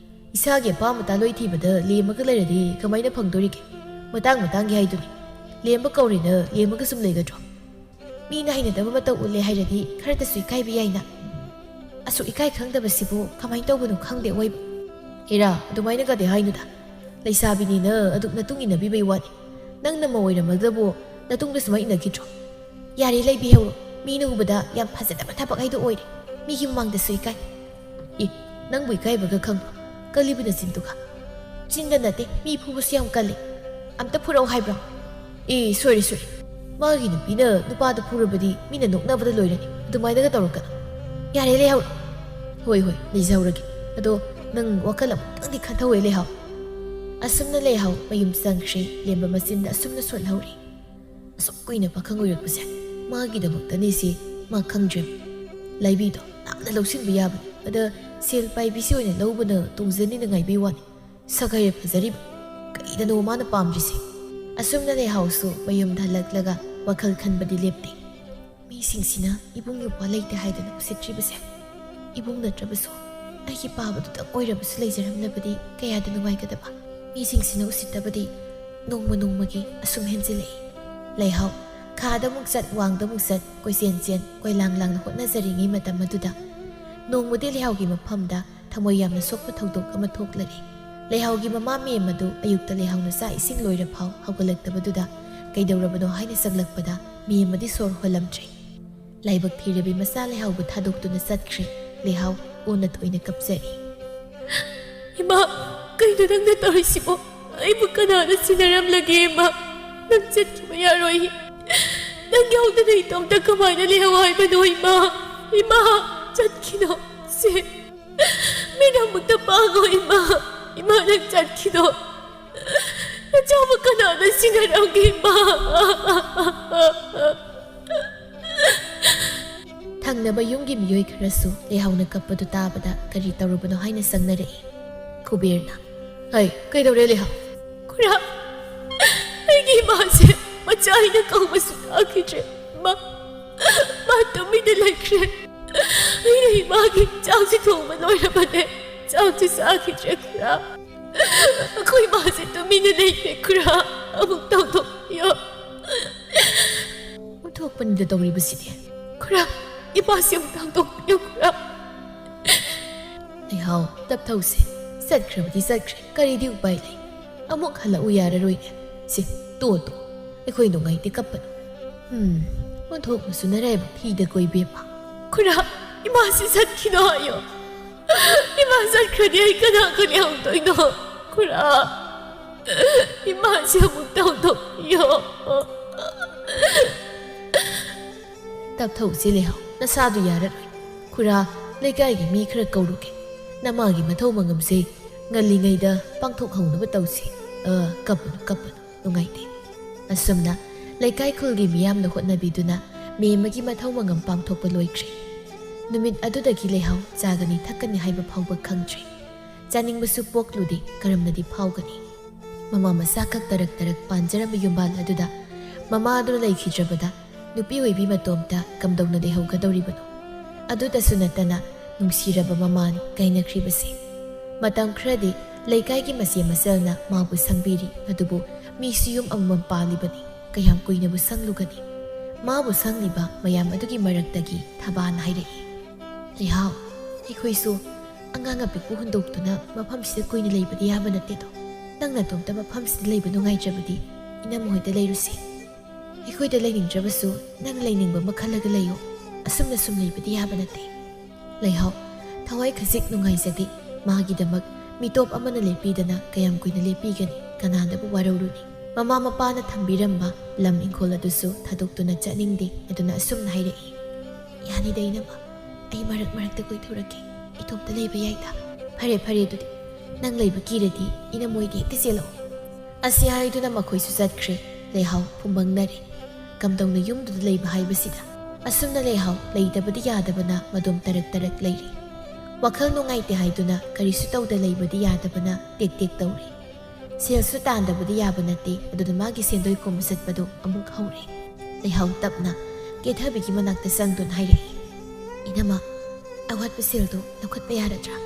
ꯏꯁꯥꯒꯤ ꯑꯄꯥꯝꯕ ꯇꯥꯂꯣꯏ ꯊꯤꯕꯗ ꯂꯦꯝꯃꯒ ꯂꯩꯔꯗꯤ ꯀꯃꯥꯏꯅ ꯐꯪꯗꯣꯔꯤꯒꯦ? ꯃꯇꯥꯡ ꯃꯇꯥꯡꯒꯤ ꯍꯥꯏꯗꯨꯅꯤ꯫ ꯂꯦꯝꯕ ꯀꯧꯔꯦꯅ ꯂꯦꯝꯃꯒ ꯁꯨꯝ ꯂꯩꯒꯗ꯭ꯔꯣ? ꯃꯤꯅ ꯍꯩꯅꯗꯕ ꯃꯇꯧ ꯎꯠꯂꯦ ꯍꯥꯏꯔꯗꯤ ꯈꯔꯇꯁꯨ ꯏꯀꯥꯏꯕ ꯌꯥꯏꯅ꯫ ꯑꯁꯨꯛ ꯏꯀꯥꯏ ꯈꯪꯗꯕꯁꯤꯕꯨ ꯀꯃꯥꯏꯅ ꯇꯧꯕꯅꯣ ꯈꯪꯗꯦ ꯑꯣꯏꯕ꯫" "ꯍꯦꯔꯥ, ꯑꯗꯨꯃꯥꯏꯅꯒꯗꯤ ꯍꯥꯏꯅꯨꯗ꯫ ꯂꯩꯁꯥꯕꯤꯅꯤꯅ ꯑꯗꯨꯛ ꯅꯇꯨꯡ ꯏꯟꯅꯕꯤꯕꯩ ꯋꯥꯅꯤ꯫ ꯅꯪꯅ ꯃꯧ ꯑꯣꯏꯔꯝꯃꯒꯕꯨ ꯅꯇꯨꯡꯗ ꯁꯨꯃꯥꯏꯅ ꯏꯟꯅꯈꯤꯗ꯭ꯔꯣ? ꯌꯥꯔꯦ, ꯂꯩꯕꯤꯍꯧꯔꯣ꯫ ꯃꯤꯅ ꯎꯕꯗ ꯌꯥꯝ ꯐꯖꯗꯕ ꯊꯕꯛ ꯍꯥꯏꯗꯣ ꯑꯣꯏꯔꯦ꯫ ꯃꯤꯒꯤ ꯃꯃꯥꯡꯗꯁꯨ ꯏꯀꯥꯏ꯫" "ꯑꯦ, ꯅꯪꯕꯨ ꯏꯀꯥꯏꯕꯒ ꯈꯪꯕ꯭ꯔꯣ? ꯀꯜꯂꯤꯕ ꯅꯆꯤꯟꯗꯨꯒ꯫" "ꯆꯤꯟꯗ ꯅꯠꯇꯦ, ꯃꯤ ꯐꯨꯕꯁꯨ ꯌꯥꯝ ꯀꯜꯂꯤ꯫ ꯑꯝꯇ ꯐꯨꯔꯛꯑꯣ ꯍꯥꯏꯕ꯭ꯔꯣ?" "ꯑꯦ, ꯁꯣꯏꯔꯦ, ꯁꯣꯏꯔꯦ꯫ ꯃꯥꯒꯤ ꯅꯨꯄꯤꯅ ꯅꯨꯄꯥꯗ ꯐꯨꯔꯕꯗꯤ ꯃꯤꯅ ꯅꯣꯛꯅꯕꯗ ꯂꯣꯏꯔꯅꯤ꯫ ꯑꯗꯨꯃꯥꯏꯅꯒ ꯇꯧꯔꯛꯀꯅꯨ꯫ ꯌꯥꯔꯦ, ꯂꯩꯍꯧꯔꯣ꯫" "ꯍꯣꯏ, ꯍꯣꯏ, ꯂꯩꯖꯍꯧꯔꯒꯦ꯫ ꯑꯗꯣ ꯅꯪ ꯋꯥꯈꯜ ꯑꯃꯨꯛꯇꯪꯗꯤ ꯈꯟꯊꯧꯍꯦ, ꯂꯩꯍꯥꯎ꯫" ꯑꯁꯨꯝꯅ ꯂꯩꯍꯥꯎ ꯃꯌꯨꯝ ꯆꯪꯈ꯭ꯔꯦ꯫ ꯂꯦꯝꯕ ꯃꯆꯤꯟꯗ ꯑꯁꯨꯝꯅ ꯁꯣꯜꯍꯧꯔꯤ꯫ ꯑꯁꯨꯛ ꯀꯨꯏꯅ ꯄꯥꯈꯪ ꯑꯣꯏꯔꯛꯄꯁꯦ ꯃꯥꯒꯤꯗꯃꯛꯇꯅꯤ ꯁꯤ ꯃꯥ ꯈꯪꯗ꯭ꯔꯦ꯫ ꯂꯥꯏꯕꯤꯗꯣ ꯅꯥꯟꯅ ꯂꯧꯁꯤꯟꯕ ꯌꯥꯕꯅꯤ꯫ ꯑꯗ ꯁꯦꯜ ꯄꯥꯏꯕꯤꯁꯤ ꯑꯣꯏꯅ ꯂꯧꯕꯅ ꯇꯣꯡꯖꯅꯤꯅ ꯉꯥꯏꯕꯩ ꯋꯥꯅꯤ꯫ ꯁꯛ ꯍꯥꯏꯔꯦ ꯐꯖꯔꯤꯕ꯫ ꯀꯩꯗꯅꯣ ꯃꯥꯅ ꯄꯥꯝꯗ꯭ꯔꯤꯁꯦ? ꯑꯁꯨꯝꯅ ꯂꯩꯍꯥꯎꯁꯨ ꯃꯌꯨꯝꯗ ꯍꯜꯂꯛꯂꯒ ꯋꯥꯈꯜ ꯈꯟꯕꯗꯤ ꯂꯦꯞꯇꯦ꯫ ꯃꯤꯁꯤꯡꯁꯤꯅ ꯏꯕꯨꯡ ꯏꯄ꯭ꯋꯥ ꯂꯩꯇꯦ ꯍꯥꯏꯗꯨꯅ ꯎꯁꯤꯠꯇ꯭ꯔꯤꯕꯁꯦ, ꯏꯕꯨꯡ ꯅꯠꯇ꯭ꯔꯕꯁꯨ ꯑꯩꯒꯤ ꯄꯥꯕꯗꯨꯗꯪ ꯑꯣꯏꯔꯕꯁꯨ ꯂꯩꯖꯔꯝꯂꯕꯗꯤ ꯀꯌꯥꯗ ꯅꯨꯡꯉꯥꯏꯒꯗꯕ꯫ ꯃꯤꯁꯤꯡꯁꯤꯅ ꯎꯁꯤꯠꯇꯕꯗꯤ ꯅꯣꯡꯃ ꯅꯣꯡꯃꯒꯤ ꯑꯁꯨꯝ ꯍꯦꯟꯖꯤꯜꯂꯛꯏ꯫ ꯂꯩꯍꯥꯎ ꯈꯥꯗ ꯑꯃꯨꯛ ꯆꯠ, ꯋꯥꯡꯗ ꯑꯃꯨꯛ ꯆꯠ, ꯀꯣꯏꯆꯦꯟ ꯆꯦꯟ, ꯀꯣꯏꯂꯥꯡ ꯂꯥꯡꯅ ꯍꯣꯠꯅꯖꯔꯤꯉꯩ ꯃꯇꯝ ꯑꯗꯨꯗ ꯅꯣꯡꯃꯗꯤ ꯂꯩꯍꯥꯎꯒꯤ ꯃꯐꯝꯗ ꯊꯃꯣꯏ ꯌꯥꯝꯅ ꯁꯣꯛꯄ ꯊꯧꯗꯣꯛ ꯑꯃ ꯊꯣꯛꯂꯔꯦ꯫ ꯂꯩꯍꯥꯎꯒꯤ ꯃꯃꯥ ꯃꯦꯝ ꯑꯗꯨ ꯑꯌꯨꯛꯇ ꯂꯩꯍꯥꯎꯅ ꯆꯥꯛ ꯏꯁꯤꯡ ꯂꯣꯏꯔ ꯐꯥꯎ ꯍꯧꯒꯠꯂꯛꯇꯕꯗꯨꯗ ꯀꯩꯗꯧꯔꯕꯅꯣ ꯍꯥꯏꯅ ꯆꯪꯂꯛꯄꯗ ꯃꯦꯝ ꯑꯃꯗꯤ ꯁꯣꯔ ꯍꯣꯜꯂꯝꯗ꯭ꯔꯦ꯫ ꯂꯥꯏꯕꯛ ꯊꯤꯔꯕꯤ ꯃꯆꯥ ꯂꯩꯍꯥꯎꯕꯨ ꯊꯥꯗꯣꯛꯇꯨꯅ ꯆꯠꯈ꯭ꯔꯦ꯫ ꯂꯩꯍꯥꯎ ꯑꯣꯟꯅ ꯇꯣꯏꯅ ꯀꯞꯆꯔꯤ꯫ "ꯏꯃꯥ, ꯀꯩꯅꯣ ꯅꯪꯅ ꯇꯧꯔꯤꯁꯤꯕꯣ? ꯑꯩꯕꯨ ꯀꯅꯥꯅ ꯁꯤꯟꯅꯔꯝꯂꯒꯦ ꯏꯃꯥ? ꯅꯪ ꯆꯠꯈꯤꯕ ꯌꯥꯔꯣꯏ꯫ ꯅꯪ ꯌꯥꯎꯗꯅ ꯏꯇꯣꯝꯇ ꯀꯃꯥꯏꯅ ꯂꯩꯍꯧ ꯍꯥꯏꯕꯅꯣ ꯏꯃꯥ? ꯏꯃꯥ, ꯆꯠꯈꯤꯅꯣ꯫ ꯁꯦ, ꯃꯤꯠ ꯑꯃꯨꯛꯇ ꯄꯥꯡꯉꯣ ꯏꯃꯥ꯫ ꯏꯃꯥ, ꯅꯪ ꯆꯠꯈꯤꯅꯣ꯫ ꯅꯆꯥꯕꯨ ꯀꯅꯥꯅ ꯁꯤꯟꯅꯔꯝꯒꯦ ꯏꯃꯥ?" ꯊꯪꯅꯕ ꯌꯨꯝꯒꯤ ꯃꯤꯑꯣꯏ ꯈꯔꯁꯨ ꯂꯩꯍꯥꯎꯅ ꯀꯞꯄꯗꯨ ꯇꯥꯕꯗ ꯀꯔꯤ ꯇꯧꯔꯨꯕꯅꯣ ꯍꯥꯏꯅ ꯆꯪꯅꯔꯛꯏ꯫ ꯀꯨꯕꯦꯔꯅ, "ꯍꯩ, ꯀꯩꯗꯧꯔꯦ ꯂꯩꯍꯥꯎ?" "ꯈꯨꯔꯥ, ꯑꯩꯒꯤ ꯏꯃꯥꯁꯦ ꯃꯆꯥ ꯑꯩꯅ ꯀꯧꯕꯁꯨ ꯇꯥꯈꯤꯗ꯭ꯔꯦ꯫ ꯃꯥ, ꯃꯥ ꯇꯨꯃꯤꯟꯅ ꯂꯩꯈ꯭ꯔꯦ꯫ ꯑꯩꯅ ꯏꯃꯥꯒꯤ ꯆꯥꯛꯁꯤ ꯊꯣꯡꯕ ꯂꯣꯏꯔꯕꯅꯦ꯫ ꯆꯥꯛꯁꯤ ꯆꯥꯈꯤꯗ꯭ꯔꯦ ꯈꯨꯔꯥ꯫ ꯑꯩꯈꯣꯏ ꯏꯃꯥꯁꯦ ꯇꯨꯃꯤꯟꯅ ꯂꯩꯈ꯭ꯔꯦ ꯈꯨꯔꯥ꯫ ꯑꯃꯨꯛ ꯇꯧꯊꯣꯛꯄꯤꯌꯣ꯫" ꯑꯣꯟꯊꯣꯛꯄꯅꯤꯗ ꯇꯧꯔꯤꯕꯁꯤꯗꯤ꯫ "ꯈꯨꯔꯥ, ꯏꯃꯥꯁꯤ ꯑꯃꯨꯛ ꯇꯧꯊꯣꯛꯄꯤꯌꯣ ꯈꯨꯔꯥ꯫" ꯂꯩꯍꯥꯎ, ꯇꯞꯊꯧꯁꯦ꯫ ꯆꯠꯈ꯭ꯔꯕꯗꯤ ꯆꯠꯈ꯭ꯔꯦ, ꯀꯔꯤꯗꯤ ꯎꯄꯥꯏ ꯂꯩ? ꯑꯃꯨꯛ ꯍꯜꯂꯛꯎ ꯌꯥꯔꯔꯣꯏꯅꯦ꯫ ꯁꯦ, ꯇꯣ, ꯇꯣ꯫ ꯑꯩꯈꯣꯏ ꯅꯨꯡꯉꯥꯏꯇꯦ ꯀꯞꯄꯅꯨ꯫ ꯍꯝ, ꯑꯣꯟꯊꯣꯛꯅꯁꯨ ꯅꯔꯥꯏꯕꯛ ꯊꯤꯗꯀꯣ ꯏꯕꯦꯝꯃ꯫ ꯈꯨꯔꯥ, ꯏꯃꯥꯁꯤ ꯆꯠꯈꯤꯅꯣ ꯍꯥꯏꯌꯣ꯫ ꯏꯃꯥ ꯆꯠꯈ꯭ꯔꯗꯤ ꯑꯩ ꯀꯅꯥꯒ ꯂꯩꯍꯧꯗꯣꯏꯅꯣ? ꯈꯨꯔꯥ, ꯏꯃꯥꯁꯤ ꯑꯃꯨꯛ ꯇꯧꯊꯣꯛꯄꯤꯌꯣ꯫ ꯇꯞꯊꯧꯁꯤ ꯂꯩꯍꯥꯎ, ꯅꯁꯥꯗꯨ ꯌꯥꯔꯔꯣꯏ꯫ ꯈꯨꯔꯥ, ꯂꯩꯀꯥꯏꯒꯤ ꯃꯤ ꯈꯔ ꯀꯧꯔꯨꯒꯦ꯫ ꯅꯃꯥꯒꯤ ꯃꯊꯧ ꯃꯉꯝꯁꯦ ꯉꯜꯂꯤꯉꯩꯗ ꯄꯥꯡꯊꯣꯛꯍꯧꯅꯕ ꯇꯧꯁꯤ꯫ ꯑ, ꯀꯞꯄꯅꯨ, ꯀꯞꯄꯅꯨ, ꯅꯨꯡꯉꯥꯏꯇꯦ꯫ ꯑꯁꯨꯝꯅ ꯂꯩꯀꯥꯏ ꯈꯨꯜꯒꯤ ꯃꯤꯌꯥꯝꯅ ꯍꯣꯠꯅꯕꯤꯗꯨꯅ ꯃꯦꯝꯃꯒꯤ ꯃꯊꯧ ꯃꯉꯝ ꯄꯥꯡꯊꯣꯛꯄ ꯂꯣꯏꯈ꯭ꯔꯦ꯫ ꯅꯨꯃꯤꯠ ꯑꯗꯨꯗꯒꯤ ꯂꯩꯍꯥꯎ ꯆꯥꯒꯅꯤ ꯊꯛꯀꯅꯤ ꯍꯥꯏꯕ ꯐꯥꯎꯕ ꯈꯪꯗ꯭ꯔꯦ꯫ ꯆꯥꯅꯤꯡꯕꯁꯨ ꯄꯣꯛꯂꯨꯗꯦ, ꯀꯔꯝꯅꯗꯤ ꯐꯥꯎꯒꯅꯤ? ꯃꯃꯥ ꯃꯆꯥ ꯈꯛ ꯇꯔꯛ ꯇꯔꯛ ꯄꯥꯟꯖꯔꯝꯕ ꯌꯨꯝꯕꯥꯜ ꯑꯗꯨꯗ ꯃꯃꯥ ꯑꯗꯨ ꯂꯩꯈꯤꯗ꯭ꯔꯕꯗ ꯅꯨꯄꯤ ꯑꯣꯏꯕꯤ ꯃꯇꯣꯝꯇ ꯀꯝꯗꯧꯅ ꯂꯩꯍꯧꯒꯗꯧꯔꯤꯕꯅꯣ? ꯑꯗꯨꯇꯁꯨ ꯅꯠꯇꯅ ꯅꯨꯡꯁꯤꯔꯕ ꯃꯃꯥꯅꯤ ꯀꯥꯏꯅꯈ꯭ꯔꯤꯕꯁꯦ꯫ ꯃꯇꯝ ꯈꯔꯗꯤ ꯂꯩꯀꯥꯏꯒꯤ ꯃꯆꯦ ꯃꯆꯜꯅ ꯃꯥꯕꯨ ꯁꯪꯕꯤꯔꯤ, ꯑꯗꯨꯕꯨ ꯃꯤꯁꯨ ꯌꯨꯝ ꯑꯃꯃꯝ ꯄꯥꯜꯂꯤꯕꯅꯤ, ꯀꯌꯥꯝ ꯀꯨꯏꯅꯕꯨ ꯁꯪꯂꯨꯒꯅꯤ? ꯃꯥꯕꯨ ꯁꯪꯂꯤꯕ ꯃꯌꯥꯝ ꯑꯗꯨꯒꯤ ꯃꯔꯛꯇꯒꯤ ꯊꯕꯥꯅ ꯍꯥꯏꯔꯛꯏ, "ꯂꯩꯍꯥꯎ, ꯑꯩꯈꯣꯏꯁꯨ ꯑꯉꯥꯡ ꯑꯄꯤꯛꯄ ꯍꯨꯟꯗꯣꯛꯇꯨꯅ ꯃꯐꯝꯁꯤꯗ ꯀꯨꯏꯅ ꯂꯩꯕꯗꯤ ꯌꯥꯕ ꯅꯠꯇꯦꯗꯣ꯫ ꯅꯪ ꯅꯇꯣꯝꯇ ꯃꯐꯝꯁꯤꯗ ꯂꯩꯕ ꯅꯨꯡꯉꯥꯏꯇ꯭ꯔꯕꯗꯤ ꯏꯅꯝꯃ ꯍꯣꯏꯗ ꯂꯩꯔꯨꯁꯦ꯫ ꯑꯩꯈꯣꯏꯗ ꯂꯩꯅꯤꯡꯗ꯭ꯔꯕꯁꯨ ꯅꯪ ꯂꯩꯅꯤꯡꯕ ꯑꯃ ꯈꯜꯂꯒ ꯂꯩꯌꯣ꯫ ꯑꯁꯨꯝꯅ ꯁꯨꯝ ꯂꯩꯕꯗꯤ ꯌꯥꯕ ꯅꯠꯇꯦ꯫" ꯂꯩꯍꯥꯎ, ꯊꯋꯥꯏ ꯈꯖꯤꯛ ꯅꯨꯡꯉꯥꯏꯖꯗꯦ꯫ ꯃꯥꯒꯤꯗꯃꯛ ꯃꯤꯇꯣꯞ ꯑꯃꯅ ꯂꯦꯞꯄꯤꯗꯅ ꯀꯌꯥꯝ ꯀꯨꯏꯅ ꯂꯦꯞꯄꯤꯒꯅꯤ? ꯀꯅꯥꯗꯕꯨ ꯋꯥꯔꯧꯔꯨꯅꯤ? ꯃꯃꯥ ꯃꯄꯥꯅ ꯊꯝꯕꯤꯔꯝꯕ ꯂꯝ ꯏꯪꯈꯣꯜ ꯑꯗꯨꯁꯨ ꯊꯥꯗꯣꯛꯇꯨꯅ ꯆꯠꯅꯤꯡꯗꯦ꯫ ꯑꯗꯨꯅ ꯑꯁꯨꯝꯅ ꯍꯥꯏꯔꯛꯏ, "ꯌꯥꯅꯤꯗ ꯏꯅꯝꯃ, ꯑꯩ ꯃꯔꯛ ꯃꯔꯛꯇ ꯀꯣꯏꯊꯣꯔꯛꯀꯦ꯫ ꯏꯇꯣꯝꯇ ꯂꯩꯕ ꯌꯥꯏꯗ꯫" "ꯐꯔꯦ, ꯐꯔꯦ, ꯑꯗꯨꯗꯤ ꯅꯪ ꯂꯩꯕ ꯀꯤꯔꯗꯤ ꯏꯅꯝꯃ ꯍꯣꯏꯗ ꯍꯦꯛꯇ ꯆꯦꯜꯂꯛꯑꯣ꯫" ꯑꯁꯤ ꯍꯥꯏꯗꯨꯅ ꯃꯈꯣꯏꯁꯨ ꯆꯠꯈ꯭ꯔꯦ꯫ ꯂꯩꯍꯥꯎ ꯐꯨꯝꯕꯪꯅꯔꯦ꯫ ꯀꯝꯗꯧꯅ ꯌꯨꯝꯗꯨꯗ ꯂꯩꯕ ꯍꯥꯏꯕꯁꯤꯗ? ꯑꯁꯨꯝꯅ ꯂꯩꯍꯥꯎ ꯂꯩꯇꯕꯗꯤ ꯌꯥꯗꯕꯅ ꯃꯗꯣꯝ ꯇꯔꯛ ꯇꯔꯛ ꯂꯩꯔꯤ꯫ ꯋꯥꯈꯜ ꯅꯨꯡꯉꯥꯏꯇꯦ ꯍꯥꯏꯗꯨꯅ ꯀꯔꯤꯁꯨ ꯇꯧꯗ ꯂꯩꯕꯗꯤ ꯌꯥꯗꯕꯅ ꯇꯦꯛ ꯇꯦꯛ ꯇꯧꯔꯤ꯫ ꯁꯦꯜꯁꯨ ꯇꯥꯟꯗꯕꯗꯤ ꯌꯥꯕ ꯅꯠꯇꯦ, ꯑꯗꯨꯅ ꯃꯥꯒꯤ ꯁꯦꯟꯗꯣꯏ ꯈꯣꯝꯕ ꯆꯠꯄꯗꯣ ꯑꯃꯨꯛ ꯍꯧꯔꯦ꯫ ꯂꯩꯍꯥꯎ ꯇꯞꯅ ꯀꯦꯊꯕꯤꯒꯤ ꯃꯅꯥꯛꯇ ꯆꯪꯗꯨꯅ ꯍꯥꯏꯔꯛꯏ, "ꯏꯅꯝꯃ, ꯑꯋꯥꯠꯄ ꯁꯦꯜꯗꯣ ꯂꯧꯈꯠꯄ ꯌꯥꯔꯗ꯭ꯔꯥ?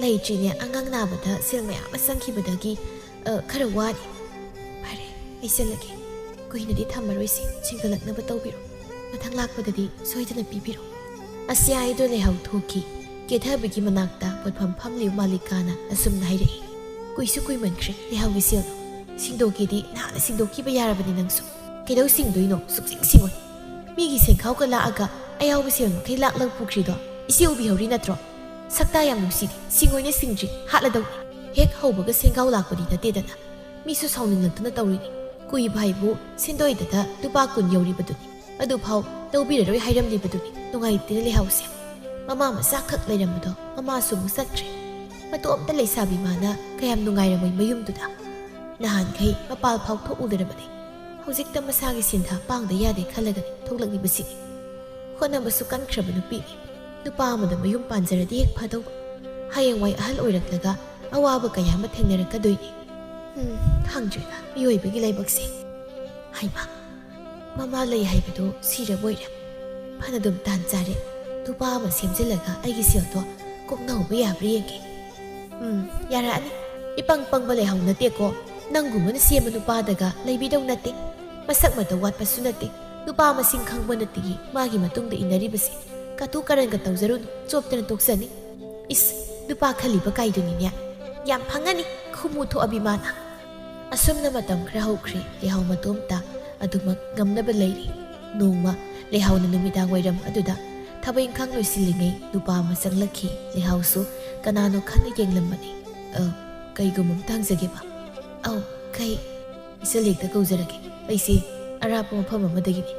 ꯂꯩꯇ꯭ꯔꯤꯅꯦ, ꯑꯉꯥꯡ ꯅꯥꯕꯗ ꯁꯦꯜ ꯃꯌꯥꯝ ꯑꯃ ꯆꯪꯈꯤꯕꯗꯒꯤ, ꯑ, ꯈꯔ ꯋꯥꯔꯤ꯫" "ꯐꯔꯦ, ꯑꯩ ꯆꯠꯂꯒꯦ꯫ ꯀꯨꯏꯅꯗꯤ ꯊꯝꯃꯔꯣꯏꯁꯤ, ꯁꯤꯡꯒꯠꯂꯛꯅꯕ ꯇꯧꯕꯤꯔꯣ꯫ ꯃꯊꯪ ꯂꯥꯛꯄꯗꯗꯤ ꯁꯣꯏꯗꯅ ꯄꯤꯕꯤꯔꯣ꯫" ꯑꯁꯤ ꯍꯥꯏꯗꯨꯅ ꯂꯩꯍꯥꯎ ꯊꯣꯛꯈꯤ꯫ ꯀꯦꯊꯕꯤꯒꯤ ꯃꯅꯥꯛꯇ ꯄꯣꯠꯐꯝ ꯐꯝꯂꯤꯕ ꯃꯥꯂꯤꯀꯥꯅ ꯑꯁꯨꯝꯅ ꯍꯥꯏꯔꯛꯏ, "ꯀꯨꯏꯁꯨ ꯀꯨꯏꯃꯟꯈ꯭ꯔꯦ ꯂꯩꯍꯥꯎꯒꯤ ꯁꯦꯜꯗꯣ꯫ ꯁꯤꯡꯗꯣꯛꯀꯦꯗꯤ ꯅꯍꯥꯟꯅ ꯁꯤꯡꯗꯣꯛꯈꯤꯕ ꯌꯥꯔꯕꯅꯤ ꯅꯪꯁꯨ꯫ ꯀꯩꯗꯧ ꯁꯤꯡꯗꯣꯏꯅꯣ? ꯁꯨꯛꯁꯤꯡ ꯁꯤꯡꯉꯣꯏ꯫ ꯃꯤꯒꯤ ꯁꯦꯟꯈꯥꯎꯒ ꯂꯥꯛꯑꯒ ꯑꯌꯥꯎꯕ ꯁꯦꯜ ꯃꯈꯩ ꯂꯥꯛ ꯂꯪ ꯄꯨꯈ꯭ꯔꯤꯗꯣ ꯏꯆꯦ ꯎꯕꯤꯍꯧꯔꯤ ꯅꯠꯇ꯭ꯔꯣ? ꯁꯛꯇꯥ ꯌꯥꯝ ꯅꯨꯡꯁꯤꯗꯦ꯫ ꯁꯤꯡꯉꯣꯏꯅ ꯁꯤꯡꯗ꯭ꯔꯤ, ꯍꯥꯠꯂꯗꯧꯅꯤ꯫ ꯍꯦꯛ ꯍꯧꯕꯒ ꯁꯦꯟꯈꯥꯎ ꯂꯥꯛꯄꯗꯤ ꯅꯠꯇꯦꯗꯅ꯫ ꯃꯤꯁꯨ ꯁꯥꯎꯅꯤꯡꯂꯛꯇꯨꯅ ꯇꯧꯔꯤꯅꯤ꯫ ꯀꯨꯏꯕ ꯍꯥꯏꯕꯨ ꯁꯦꯟꯗꯣꯏꯗꯗ ꯂꯨꯄꯥ ꯀꯨꯟ ꯌꯧꯔꯤꯕꯗꯨꯅꯤ꯫ ꯑꯗꯨꯐꯥꯎ ꯂꯧꯕꯤꯔꯔꯣꯏ ꯍꯥꯏꯔꯝꯂꯤꯕꯗꯨꯅꯤ꯫ ꯅꯨꯡꯉꯥꯏꯇꯦꯅ ꯂꯩꯍꯥꯎꯁꯦ꯫ ꯃꯃꯥ ꯃꯆꯥꯈꯛ ꯂꯩꯔꯝꯕꯗꯣ ꯃꯃꯥꯁꯨ ꯑꯃꯨꯛ ꯆꯠꯈ꯭ꯔꯦ꯫ ꯃꯇꯣꯝꯇ ꯂꯩꯁꯥꯕꯤ ꯃꯥꯅ ꯀꯌꯥꯝ ꯅꯨꯡꯉꯥꯏꯔꯝꯃꯣꯏ ꯃꯌꯨꯝꯗꯨꯗ꯫ ꯅꯍꯥꯟꯈꯩ ꯃꯄꯥꯜ ꯐꯥꯎ ꯊꯣꯛꯎꯗ꯭ꯔꯕꯅꯤ꯫ ꯍꯧꯖꯤꯛꯇ ꯃꯁꯥꯒꯤ ꯁꯤꯟꯊꯥ ꯄꯥꯡꯗ ꯌꯥꯗꯦ ꯈꯜꯂꯒꯅꯤ ꯊꯣꯛꯂꯛꯂꯤꯕꯁꯤꯅꯤ꯫ ꯍꯣꯠꯅꯕꯁꯨ ꯀꯟꯈ꯭ꯔꯕ ꯅꯨꯄꯤꯅꯤ꯫ ꯅꯨꯄꯥ ꯑꯃꯗ ꯃꯌꯨꯝ ꯄꯥꯟꯖꯔꯗꯤ ꯍꯦꯛ ꯐꯗꯧꯕ꯫ ꯍꯌꯦꯡꯋꯥꯏ ꯑꯍꯜ ꯑꯣꯏꯔꯛꯂꯒ ꯑꯋꯥꯕ ꯀꯌꯥ ꯑꯃ ꯊꯦꯡꯅꯔꯛꯀꯗꯣꯏꯅꯤ꯫ ꯎꯝ, ꯈꯪꯗ꯭ꯔꯦꯗ ꯃꯤꯑꯣꯏꯕꯒꯤ ꯂꯥꯏꯕꯛꯁꯦ꯫ ꯍꯩꯃꯥ, ꯃꯃꯥ ꯂꯩ ꯍꯥꯏꯕꯗꯣ ꯁꯤꯔꯕꯣꯏꯔꯦ꯫ ꯐꯅꯗꯨꯝ ꯇꯥꯟ ꯆꯥꯔꯦ꯫ ꯅꯨꯄꯥ ꯑꯃ ꯁꯦꯝꯖꯤꯜꯂꯒ ꯑꯩꯒꯤ ꯁꯦꯜꯗꯣ ꯀꯣꯛꯅꯍꯧꯕ ꯌꯥꯕ꯭ꯔꯥ ꯌꯦꯡꯒꯦ꯫ ꯎꯝ, ꯌꯥꯔꯛꯑꯅꯤ꯫ ꯏꯄꯪ ꯄꯪꯕ ꯂꯩꯍꯥꯎ ꯅꯠꯇꯦꯀꯣ꯫ ꯅꯪꯒꯨꯝꯕꯅ ꯁꯦꯝꯕ ꯅꯨꯄꯥꯗꯒ ꯂꯩꯕꯤꯗꯧ ꯅꯠꯇꯦ꯫ ꯃꯁꯛ ꯃꯇꯧ ꯋꯥꯠꯄꯁꯨ ꯅꯠꯇꯦ꯫ ꯅꯨꯄꯥ ꯃꯁꯤꯡ ꯈꯪꯕ ꯅꯠꯇꯦ ꯃꯥꯒꯤ ꯃꯇꯨꯡꯗ ꯏꯟꯅꯔꯤꯕꯁꯦ꯫ ꯀꯇꯨ ꯀꯔꯟꯒ ꯇꯧꯖꯔꯨꯅꯨ, ꯆꯣꯞꯇꯅ ꯇꯣꯛꯆꯅꯤ꯫ ꯏꯁ, ꯅꯨꯄꯥ ꯈꯜꯂꯤꯕ ꯀꯥꯏꯗꯨꯅꯤꯅꯦ꯫ ꯌꯥꯝ ꯐꯪꯉꯅꯤ, ꯈꯨꯃꯨ ꯊꯣꯛꯑꯕꯤ ꯃꯥꯅ꯫ ꯑꯁꯨꯝꯅ ꯃꯇꯝ ꯈꯔ ꯍꯧꯈ꯭ꯔꯦ꯫ ꯂꯩꯍꯥꯎ ꯃꯇꯣꯝꯇ ꯑꯗꯨꯃꯛ ꯉꯝꯅꯕ ꯂꯩꯔꯤ꯫ ꯅꯣꯡꯃ ꯂꯩꯍꯥꯎꯅ ꯅꯨꯃꯤꯗꯥꯡ ꯋꯥꯏꯔꯝ ꯑꯗꯨꯗ ꯊꯕꯛ ꯏꯪꯈꯥꯡ ꯂꯣꯏꯁꯤꯜꯂꯤꯉꯩ ꯅꯨꯄꯥ ꯑꯃ ꯆꯪꯂꯛꯈꯤ꯫ ꯂꯩꯍꯥꯎꯁꯨ ꯀꯅꯥꯅꯣ ꯈꯪꯅ ꯌꯦꯡꯂꯝꯕꯅꯤ꯫ "ꯑ, ꯀꯩꯒꯨꯝꯕ ꯑꯝꯇ ꯍꯪꯖꯒꯦꯕ?" "ꯑꯧ, ꯀꯩ?" "ꯏꯆꯜ ꯍꯦꯛꯇ ꯀꯧꯖꯔꯒꯦ꯫ ꯑꯩꯁꯦ ꯑꯔꯥꯞꯄ ꯃꯐꯝ ꯑꯃꯗꯒꯤꯅꯤ꯫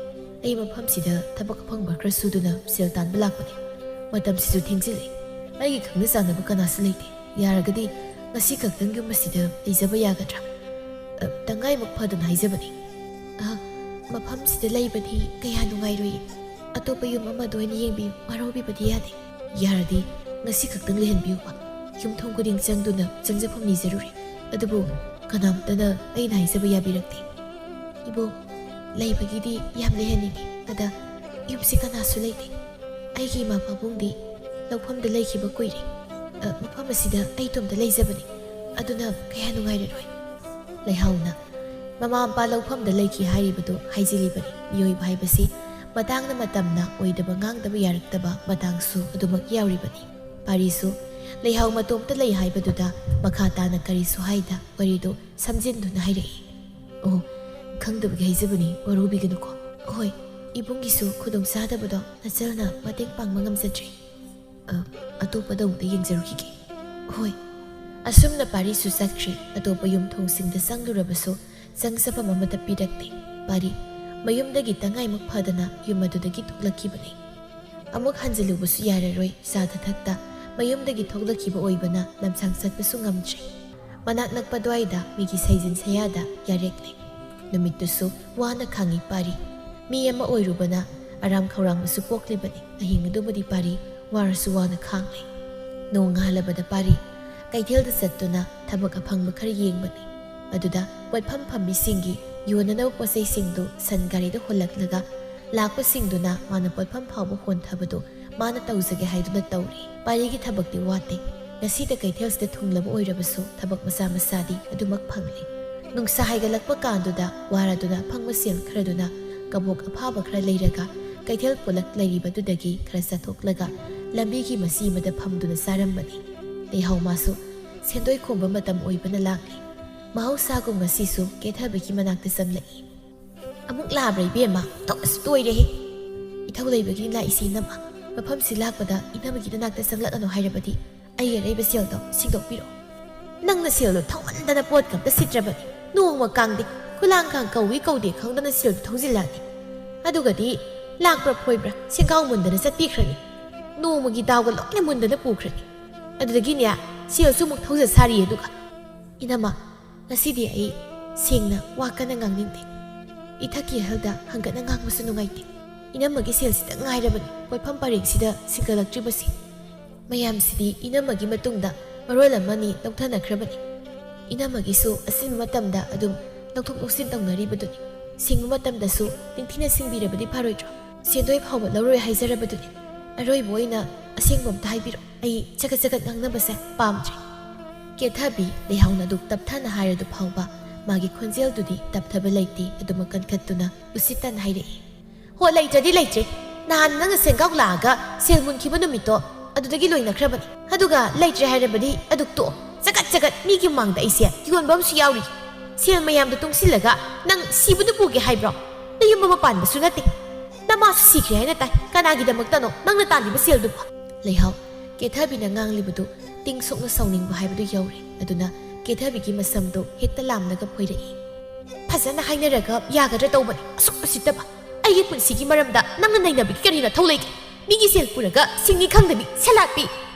ꯑꯩ ꯃꯐꯝꯁꯤꯗ ꯊꯕꯛ ꯑꯐꯪꯕ ꯈꯔ ꯁꯨꯗꯨꯅ ꯁꯦꯜ ꯇꯥꯟꯕ ꯂꯥꯛꯄꯅꯤ꯫ ꯃꯇꯝꯁꯤꯁꯨ ꯊꯦꯡꯖꯤꯜꯂꯦ꯫ ꯑꯩꯒꯤ ꯈꯪꯅ ꯆꯥꯟꯅꯕ ꯀꯅꯥꯁꯨ ꯂꯩꯇꯦ꯫ ꯌꯥꯔꯒꯗꯤ ꯉꯁꯤ ꯈꯛꯇꯪ ꯌꯨꯝ ꯑꯁꯤꯗ ꯂꯩꯖꯕ ꯌꯥꯒꯗ꯭ꯔꯥ? ꯑ, ꯇꯉꯥꯏꯃꯨꯛ ꯐꯗꯅ ꯍꯥꯏꯖꯕꯅꯤ꯫" "ꯑ, ꯃꯐꯝꯁꯤꯗ ꯂꯩꯕꯗꯤ ꯀꯌꯥ ꯅꯨꯡꯉꯥꯏꯔꯣꯏꯌꯦ꯫ ꯑꯇꯣꯞꯄ ꯌꯨꯝ ꯑꯃꯗ ꯑꯣꯏꯅ ꯌꯦꯡꯕꯤꯌꯨ, ꯋꯥꯔꯧꯕꯤꯕꯗꯤ ꯌꯥꯗꯦ꯫ ꯌꯥꯔꯗꯤ ꯉꯁꯤ ꯈꯛꯇꯪ ꯂꯩꯍꯟꯕꯤꯌꯨꯕ꯫ ꯌꯨꯝꯊꯣꯡ ꯈꯨꯗꯤꯡ ꯆꯪꯗꯨꯅ ꯆꯪꯖꯐꯝ ꯅꯤꯖꯔꯨꯔꯦ꯫ ꯑꯗꯨꯕꯨ ꯀꯅꯥꯝꯇꯅ ꯑꯩꯅ ꯍꯥꯏꯖꯕ ꯌꯥꯕꯤꯔꯛꯇꯦ꯫" "ꯏꯕꯣꯛ, ꯂꯩꯕꯒꯤꯗꯤ ꯌꯥꯝ ꯂꯩꯍꯟꯅꯤꯡꯉꯤ꯫ ꯑꯗ ꯌꯨꯝꯁꯤ ꯀꯅꯥꯁꯨ ꯂꯩꯇꯦ꯫ ꯑꯩꯒꯤ ꯏꯃꯥ ꯄꯥꯕꯨꯡꯗꯤ ꯂꯧꯐꯝꯗ ꯂꯩꯈꯤꯕ ꯀꯨꯏꯔꯦ꯫ ꯑ, ꯃꯐꯝ ꯑꯁꯤꯗ ꯑꯩ ꯏꯇꯣꯝꯇ ꯂꯩꯖꯕꯅꯤ꯫ ꯑꯗꯨꯅ ꯀꯌꯥ ꯅꯨꯡꯉꯥꯏꯔꯔꯣꯏ꯫" ꯂꯩꯍꯥꯎꯅ ꯃꯃꯥ ꯃꯄꯥ ꯂꯧꯐꯝꯗ ꯂꯩꯈꯤ ꯍꯥꯏꯔꯤꯕꯗꯨ ꯍꯥꯏꯖꯤꯜꯂꯤꯕꯅꯤ꯫ ꯃꯤꯑꯣꯏꯕ ꯍꯥꯏꯕꯁꯤ ꯃꯇꯥꯡꯅ ꯃꯇꯝꯅ ꯑꯣꯏꯗꯕ ꯉꯥꯡꯗꯕ ꯌꯥꯔꯛꯇꯕ ꯃꯇꯥꯡꯁꯨ ꯑꯗꯨꯃꯛ ꯌꯥꯎꯔꯤꯕꯅꯤ꯫ ꯄꯥꯔꯤꯁꯨ ꯂꯩꯍꯥꯎ ꯃꯇꯣꯝꯇ ꯂꯩ ꯍꯥꯏꯕꯗꯨꯗ ꯃꯈꯥ ꯇꯥꯅ ꯀꯔꯤꯁꯨ ꯍꯥꯏꯗ ꯋꯥꯔꯤꯗꯨ ꯁꯝꯖꯤꯟꯗꯨꯅ ꯍꯥꯏꯔꯛꯏ꯫ "ꯑꯣ, ꯈꯪꯗꯕꯒꯤ ꯍꯥꯏꯖꯕꯅꯤ, ꯋꯥꯔꯧꯕꯤꯒꯅꯨꯀꯣ꯫ ꯍꯣꯏ, ꯏꯕꯨꯡꯒꯤꯁꯨ ꯈꯨꯗꯣꯡ ꯆꯥꯗꯕꯗꯣ ꯅꯆꯜꯅ ꯃꯇꯦꯡ ꯄꯥꯡꯕ ꯉꯝꯖꯗ꯭ꯔꯦ꯫ ꯑ, ꯑꯇꯣꯞꯄꯗ ꯑꯃꯨꯛꯇ ꯌꯦꯡꯖꯔꯨꯈꯤꯒꯦ꯫" "ꯍꯣꯏ꯫" ꯑꯁꯨꯝꯅ ꯄꯥꯔꯤꯁꯨ ꯆꯠꯈ꯭ꯔꯦ꯫ ꯑꯇꯣꯞꯄ ꯌꯨꯝꯊꯣꯡꯁꯤꯡꯗ ꯆꯪꯂꯨꯔꯕꯁꯨ ꯆꯪꯖꯐꯝ ꯑꯃꯠꯇ ꯄꯤꯔꯛꯇꯦ꯫ ꯄꯥꯔꯤ ꯃꯌꯨꯝꯗꯒꯤ ꯇꯉꯥꯏꯃꯨꯛ ꯐꯗꯅ ꯌꯨꯝ ꯑꯗꯨꯗꯒꯤ ꯊꯣꯛꯂꯛꯈꯤꯕꯅꯤ꯫ ꯑꯃꯨꯛ ꯍꯟꯖꯤꯜꯂꯨꯕꯁꯨ ꯌꯥꯔꯔꯣꯏ꯫ ꯆꯥꯗ ꯊꯛꯇ ꯃꯌꯨꯝꯗꯒꯤ ꯊꯣꯛꯂꯛꯈꯤꯕ ꯑꯣꯏꯕꯅ ꯂꯝꯁꯥꯡ ꯆꯠꯄꯁꯨ ꯉꯝꯗ꯭ꯔꯦ꯫ ꯃꯅꯥꯛ ꯅꯛꯄ ꯑꯗꯨꯋꯥꯏꯗ ꯃꯤꯒꯤ ꯁꯩꯖꯤꯟ ꯁꯌꯥꯗ ꯌꯥꯔꯦꯛꯂꯦ꯫ ꯅꯨꯃꯤꯠꯇꯨꯁꯨ ꯋꯥꯅ ꯈꯥꯡꯉꯤ ꯄꯥꯔꯤ꯫ ꯃꯤ ꯑꯃ ꯑꯣꯏꯔꯨꯕꯅ ꯑꯔꯥꯝ ꯈꯧꯔꯥꯡꯕꯁꯨ ꯄꯣꯛꯂꯤꯕꯅꯤ꯫ ꯑꯍꯤꯡ ꯑꯗꯨꯕꯨꯗꯤ ꯄꯥꯔꯤ ꯋꯥꯔꯁꯨ ꯋꯥꯅ ꯈꯥꯡꯂꯦ꯫ ꯅꯣꯡ ꯉꯥꯜꯂꯕꯗ ꯄꯥꯔꯤ ꯀꯩꯊꯦꯜꯗ ꯆꯠꯇꯨꯅ ꯊꯕꯛ ꯑꯐꯪꯕ ꯈꯔ ꯌꯦꯡꯕꯅꯤ꯫ ꯑꯗꯨꯗ ꯄꯣꯠꯐꯝ ꯐꯝꯕꯤꯁꯤꯡꯒꯤ ꯌꯣꯟꯅꯅꯕ ꯄꯣꯠꯆꯩꯁꯤꯡꯗꯨ ꯁꯟ ꯒꯥꯔꯤꯗ ꯍꯣꯜꯂꯛꯂꯒ ꯂꯥꯛꯄꯁꯤꯡꯗꯨꯅ ꯃꯥꯅ ꯄꯣꯠꯐꯝ ꯐꯥꯎꯕ ꯍꯣꯟꯊꯕꯗꯨ ꯃꯥꯅ ꯇꯧꯖꯒꯦ ꯍꯥꯏꯗꯨꯅ ꯇꯧꯔꯤ꯫ ꯄꯥꯔꯤꯒꯤ ꯊꯕꯛꯇꯤ ꯋꯥꯠꯇꯦ꯫ ꯉꯁꯤꯗ ꯀꯩꯊꯦꯜꯁꯤꯗ ꯊꯨꯡꯂꯕ ꯑꯣꯏꯔꯕꯁꯨ ꯊꯕꯛ ꯃꯆꯥ ꯃꯆꯥꯗꯤ ꯑꯗꯨꯃꯛ ꯐꯪꯂꯤ꯫ ꯅꯨꯡꯁꯥ ꯍꯥꯏꯒꯠꯂꯛꯄ ꯀꯥꯟꯗꯨꯗ ꯋꯥꯔꯗꯨꯅ ꯐꯪꯕ ꯁꯦꯜ ꯈꯔꯗꯨꯅ ꯀꯕꯣꯛ ꯑꯐꯥꯕ ꯈꯔ ꯂꯩꯔꯒ ꯀꯩꯊꯦꯜ ꯄꯣꯂꯛ ꯂꯩꯔꯤꯕꯗꯨꯗꯒꯤ ꯈꯔ ꯆꯥꯊꯣꯛꯂꯒ ꯂꯝꯕꯤꯒꯤ ꯃꯆꯤ ꯑꯃꯗ ꯐꯝꯗꯨꯅ ꯆꯥꯔꯝꯕꯅꯤ꯫ ꯂꯩꯍꯥꯎ ꯃꯥꯁꯨ ꯁꯦꯟꯗꯣꯏ ꯈꯣꯝꯕ ꯃꯇꯝ ꯑꯣꯏꯕꯅ ꯂꯥꯛꯂꯤ꯫ ꯃꯍꯧꯁꯥꯒꯨꯝ ꯉꯁꯤꯁꯨ ꯀꯦꯊꯕꯒꯤ ꯃꯅꯥꯛꯇ ꯆꯪꯂꯛꯏ꯫ "ꯑꯃꯨꯛ ꯂꯥꯛꯑꯕ꯭ꯔꯥ ꯏꯕꯦꯝꯃ? ꯊꯣꯛ ꯑꯁ ꯇꯣꯏꯔꯦꯍꯦ꯫ ꯏꯊꯧ ꯂꯩꯕꯒꯤꯅꯤ ꯂꯥꯛꯏꯁꯤ ꯏꯅꯝꯃ꯫ ꯃꯐꯝꯁꯤ ꯂꯥꯛꯄꯗ ꯏꯅꯝꯃꯒꯤ ꯅꯅꯥꯛꯇ ꯆꯪꯂꯛꯑꯅꯨ ꯍꯥꯏꯔꯕꯗꯤ ꯑꯩꯒꯤ ꯑꯔꯩꯕ ꯁꯦꯜꯗꯣ ꯁꯤꯡꯗꯣꯛꯄꯤꯔꯣ꯫ ꯅꯪꯅ ꯁꯦꯜꯗꯣ ꯊꯧꯃꯟꯗꯅ ꯄꯣꯠꯀ ꯑꯝꯇ ꯁꯤꯠꯇ꯭ꯔꯕꯅꯤ꯫ ꯅꯣꯡꯃ ꯀꯥꯡꯗꯦ ꯈꯨꯂꯥꯡ ꯈꯥꯡ ꯀꯧꯏ ꯀꯧꯗꯦ ꯈꯪꯗꯅ ꯁꯦꯜꯗꯣ ꯊꯧꯖꯤꯜꯂꯛꯑꯅꯤ꯫ ꯑꯗꯨꯒꯗꯤ ꯂꯥꯛꯄ꯭ꯔꯥ ꯐꯣꯏꯕ꯭ꯔꯥ ꯁꯦꯟꯒꯥꯎ ꯃꯨꯟꯗꯅ ꯆꯠꯄꯤꯈ꯭ꯔꯅꯤ꯫ ꯅꯣꯡꯃꯒꯤ ꯗꯥꯎꯒ ꯂꯣꯏꯅ ꯃꯨꯟꯗꯅ ꯄꯨꯈ꯭ꯔꯅꯤ꯫ ꯑꯗꯨꯗꯒꯤꯅꯦ ꯁꯦꯜꯁꯨ ꯑꯃꯨꯛ ꯊꯧꯖ ꯁꯥꯔꯤ ꯑꯗꯨꯒ꯫ ꯏꯅꯝꯃ, ꯉꯁꯤꯗꯤ ꯑꯩ ꯁꯦꯡꯅ ꯋꯥ ꯀꯟꯅ ꯉꯥꯡꯅꯤꯡꯗꯦ꯫ ꯏꯊꯛꯀꯤ ꯑꯍꯜꯗ ꯍꯪꯒꯠꯅ ꯉꯥꯡꯕꯁꯨ ꯅꯨꯡꯉꯥꯏꯇꯦ꯫ ꯏꯅꯝꯃꯒꯤ ꯁꯦꯜꯁꯤꯗ ꯉꯥꯏꯔꯕꯅꯤ ꯄꯣꯠꯐꯝ ꯄꯔꯦꯡꯁꯤꯗ ꯁꯤꯡꯀꯠꯂꯛꯇ꯭ꯔꯤꯕꯁꯤ꯫ ꯃꯌꯥꯝꯁꯤꯗꯤ ꯏꯅꯝꯃꯒꯤ ꯃꯇꯨꯡꯗ ꯃꯔꯣꯜ ꯑꯃꯅꯤ ꯂꯧꯊꯅꯈ꯭ꯔꯕꯅꯤ꯫ ꯏꯅꯝꯃꯒꯤꯁꯨ ꯑꯁꯤꯟꯕ ꯃꯇꯝꯗ ꯑꯗꯨꯝ ꯂꯧꯊꯣꯛ ꯂꯧꯁꯤꯟ ꯇꯧꯅꯔꯤꯕꯗꯨꯅꯤ꯫ ꯁꯤꯡꯕ ꯃꯇꯝꯗꯁꯨ ꯅꯤꯡꯊꯤꯅ ꯁꯤꯡꯕꯤꯔꯕꯗꯤ ꯐꯔꯣꯏꯗ꯭ꯔꯣ? ꯁꯦꯟꯗꯣꯏ ꯐꯥꯎꯕ ꯂꯧꯔꯣꯏ ꯍꯥꯏꯖꯔꯕꯗꯨꯅꯤ꯫ ꯑꯔꯣꯏꯕ ꯑꯣꯏꯅ ꯑꯁꯦꯡꯕ ꯑꯝꯇ ꯍꯥꯏꯕꯤꯔꯣ꯫ ꯑꯩ ꯆꯒꯠ ꯆꯒꯠ ꯉꯥꯡꯅꯕꯁꯦ ꯄꯥꯝꯗ꯭ꯔꯦ꯫ ꯀꯦꯊꯕꯤ ꯂꯩꯍꯥꯎꯅ ꯑꯗꯨꯛ ꯇꯞꯊꯅ ꯍꯥꯏꯔꯗꯨ ꯐꯥꯎꯕ ꯃꯥꯒꯤ ꯈꯣꯟꯖꯦꯜꯗꯨꯗꯤ ꯇꯞꯊꯕ ꯂꯩꯇꯦ꯫ ꯑꯗꯨꯃꯛ ꯀꯟꯈꯠꯇꯨꯅ ꯎꯁꯤꯠꯇꯅ ꯍꯥꯏꯔꯛꯏ꯫ "ꯍꯣ, ꯂꯩꯇ꯭ꯔꯗꯤ ꯂꯩꯇ꯭ꯔꯦ꯫ ꯅꯍꯥꯟ ꯅꯪꯅ ꯁꯦꯟꯒꯥꯎ ꯂꯥꯛꯑꯒ ꯁꯦꯜ ꯃꯨꯟꯈꯤꯕ ꯅꯨꯃꯤꯠꯇꯣ ꯑꯗꯨꯗꯒꯤ ꯂꯣꯏꯅꯈ꯭ꯔꯕꯅꯤ꯫ ꯑꯗꯨꯒ ꯂꯩꯇ꯭ꯔꯦ ꯍꯥꯏꯔꯕꯗꯤ ꯑꯗꯨꯛ ꯇꯣꯛꯑꯣ꯫ ꯆꯒꯠ ꯆꯒꯠ ꯃꯤꯒꯤ ꯃꯥꯡꯗ ꯑꯩꯁꯦ ꯌꯣꯟꯕ ꯑꯃꯁꯨ ꯌꯥꯎꯔꯤ꯫ ꯁꯦꯜ ꯃꯌꯥꯝꯗꯣ ꯇꯨꯡꯁꯤꯜꯂꯒ ꯅꯪ ꯁꯤꯕꯗꯨ ꯄꯨꯒꯦ ꯍꯥꯏꯕ꯭ꯔꯣ? ꯅꯌꯨꯝ ꯑꯃ ꯄꯥꯟꯕꯁꯨ ꯅꯠꯇꯦ꯫ ꯅꯃꯥꯁꯨ ꯁꯤꯈ꯭ꯔꯦ ꯍꯥꯏꯅ ꯇꯥꯏ꯫ ꯀꯅꯥꯒꯤꯗꯃꯛꯇꯅꯣ ꯅꯪꯅ ꯇꯥꯜꯂꯤꯕ ꯁꯦꯜꯗꯨꯕꯣ?" ꯂꯩꯍꯥꯎ, ꯀꯦꯊꯕꯤꯅ ꯉꯥꯡꯂꯤꯕꯗꯨ ꯇꯤꯡ ꯁꯣꯛꯅ ꯁꯥꯎꯅꯤꯡꯕ ꯍꯥꯏꯕꯗꯨ ꯌꯧꯔꯦ꯫ ꯑꯗꯨꯅ ꯀꯦꯊꯕꯤꯒꯤ ꯃꯁꯝꯗꯨ ꯍꯦꯛꯇ ꯂꯥꯝꯂꯒ ꯐꯣꯏꯔꯛꯏ꯫ "ꯐꯖꯅ ꯍꯥꯏꯅꯔꯒ ꯌꯥꯒꯗ꯭ꯔꯥ ꯇꯧꯕꯅꯤ꯫ ꯑꯁꯨꯛ ꯎꯁꯤꯠꯇꯕ! ꯑꯩꯒꯤ ꯄꯨꯟꯁꯤꯒꯤ ꯃꯔꯝꯗ ꯅꯪꯅ ꯅꯩꯅꯕꯒꯤ ꯀꯔꯤ ꯅꯊꯧ ꯂꯩꯒꯦ? ꯃꯤꯒꯤ ꯁꯦꯜ ꯄꯨꯔꯒ ꯁꯤꯡꯅꯤ ꯈꯪꯗꯕꯤ ꯁꯦꯂꯥꯛꯄꯤ!"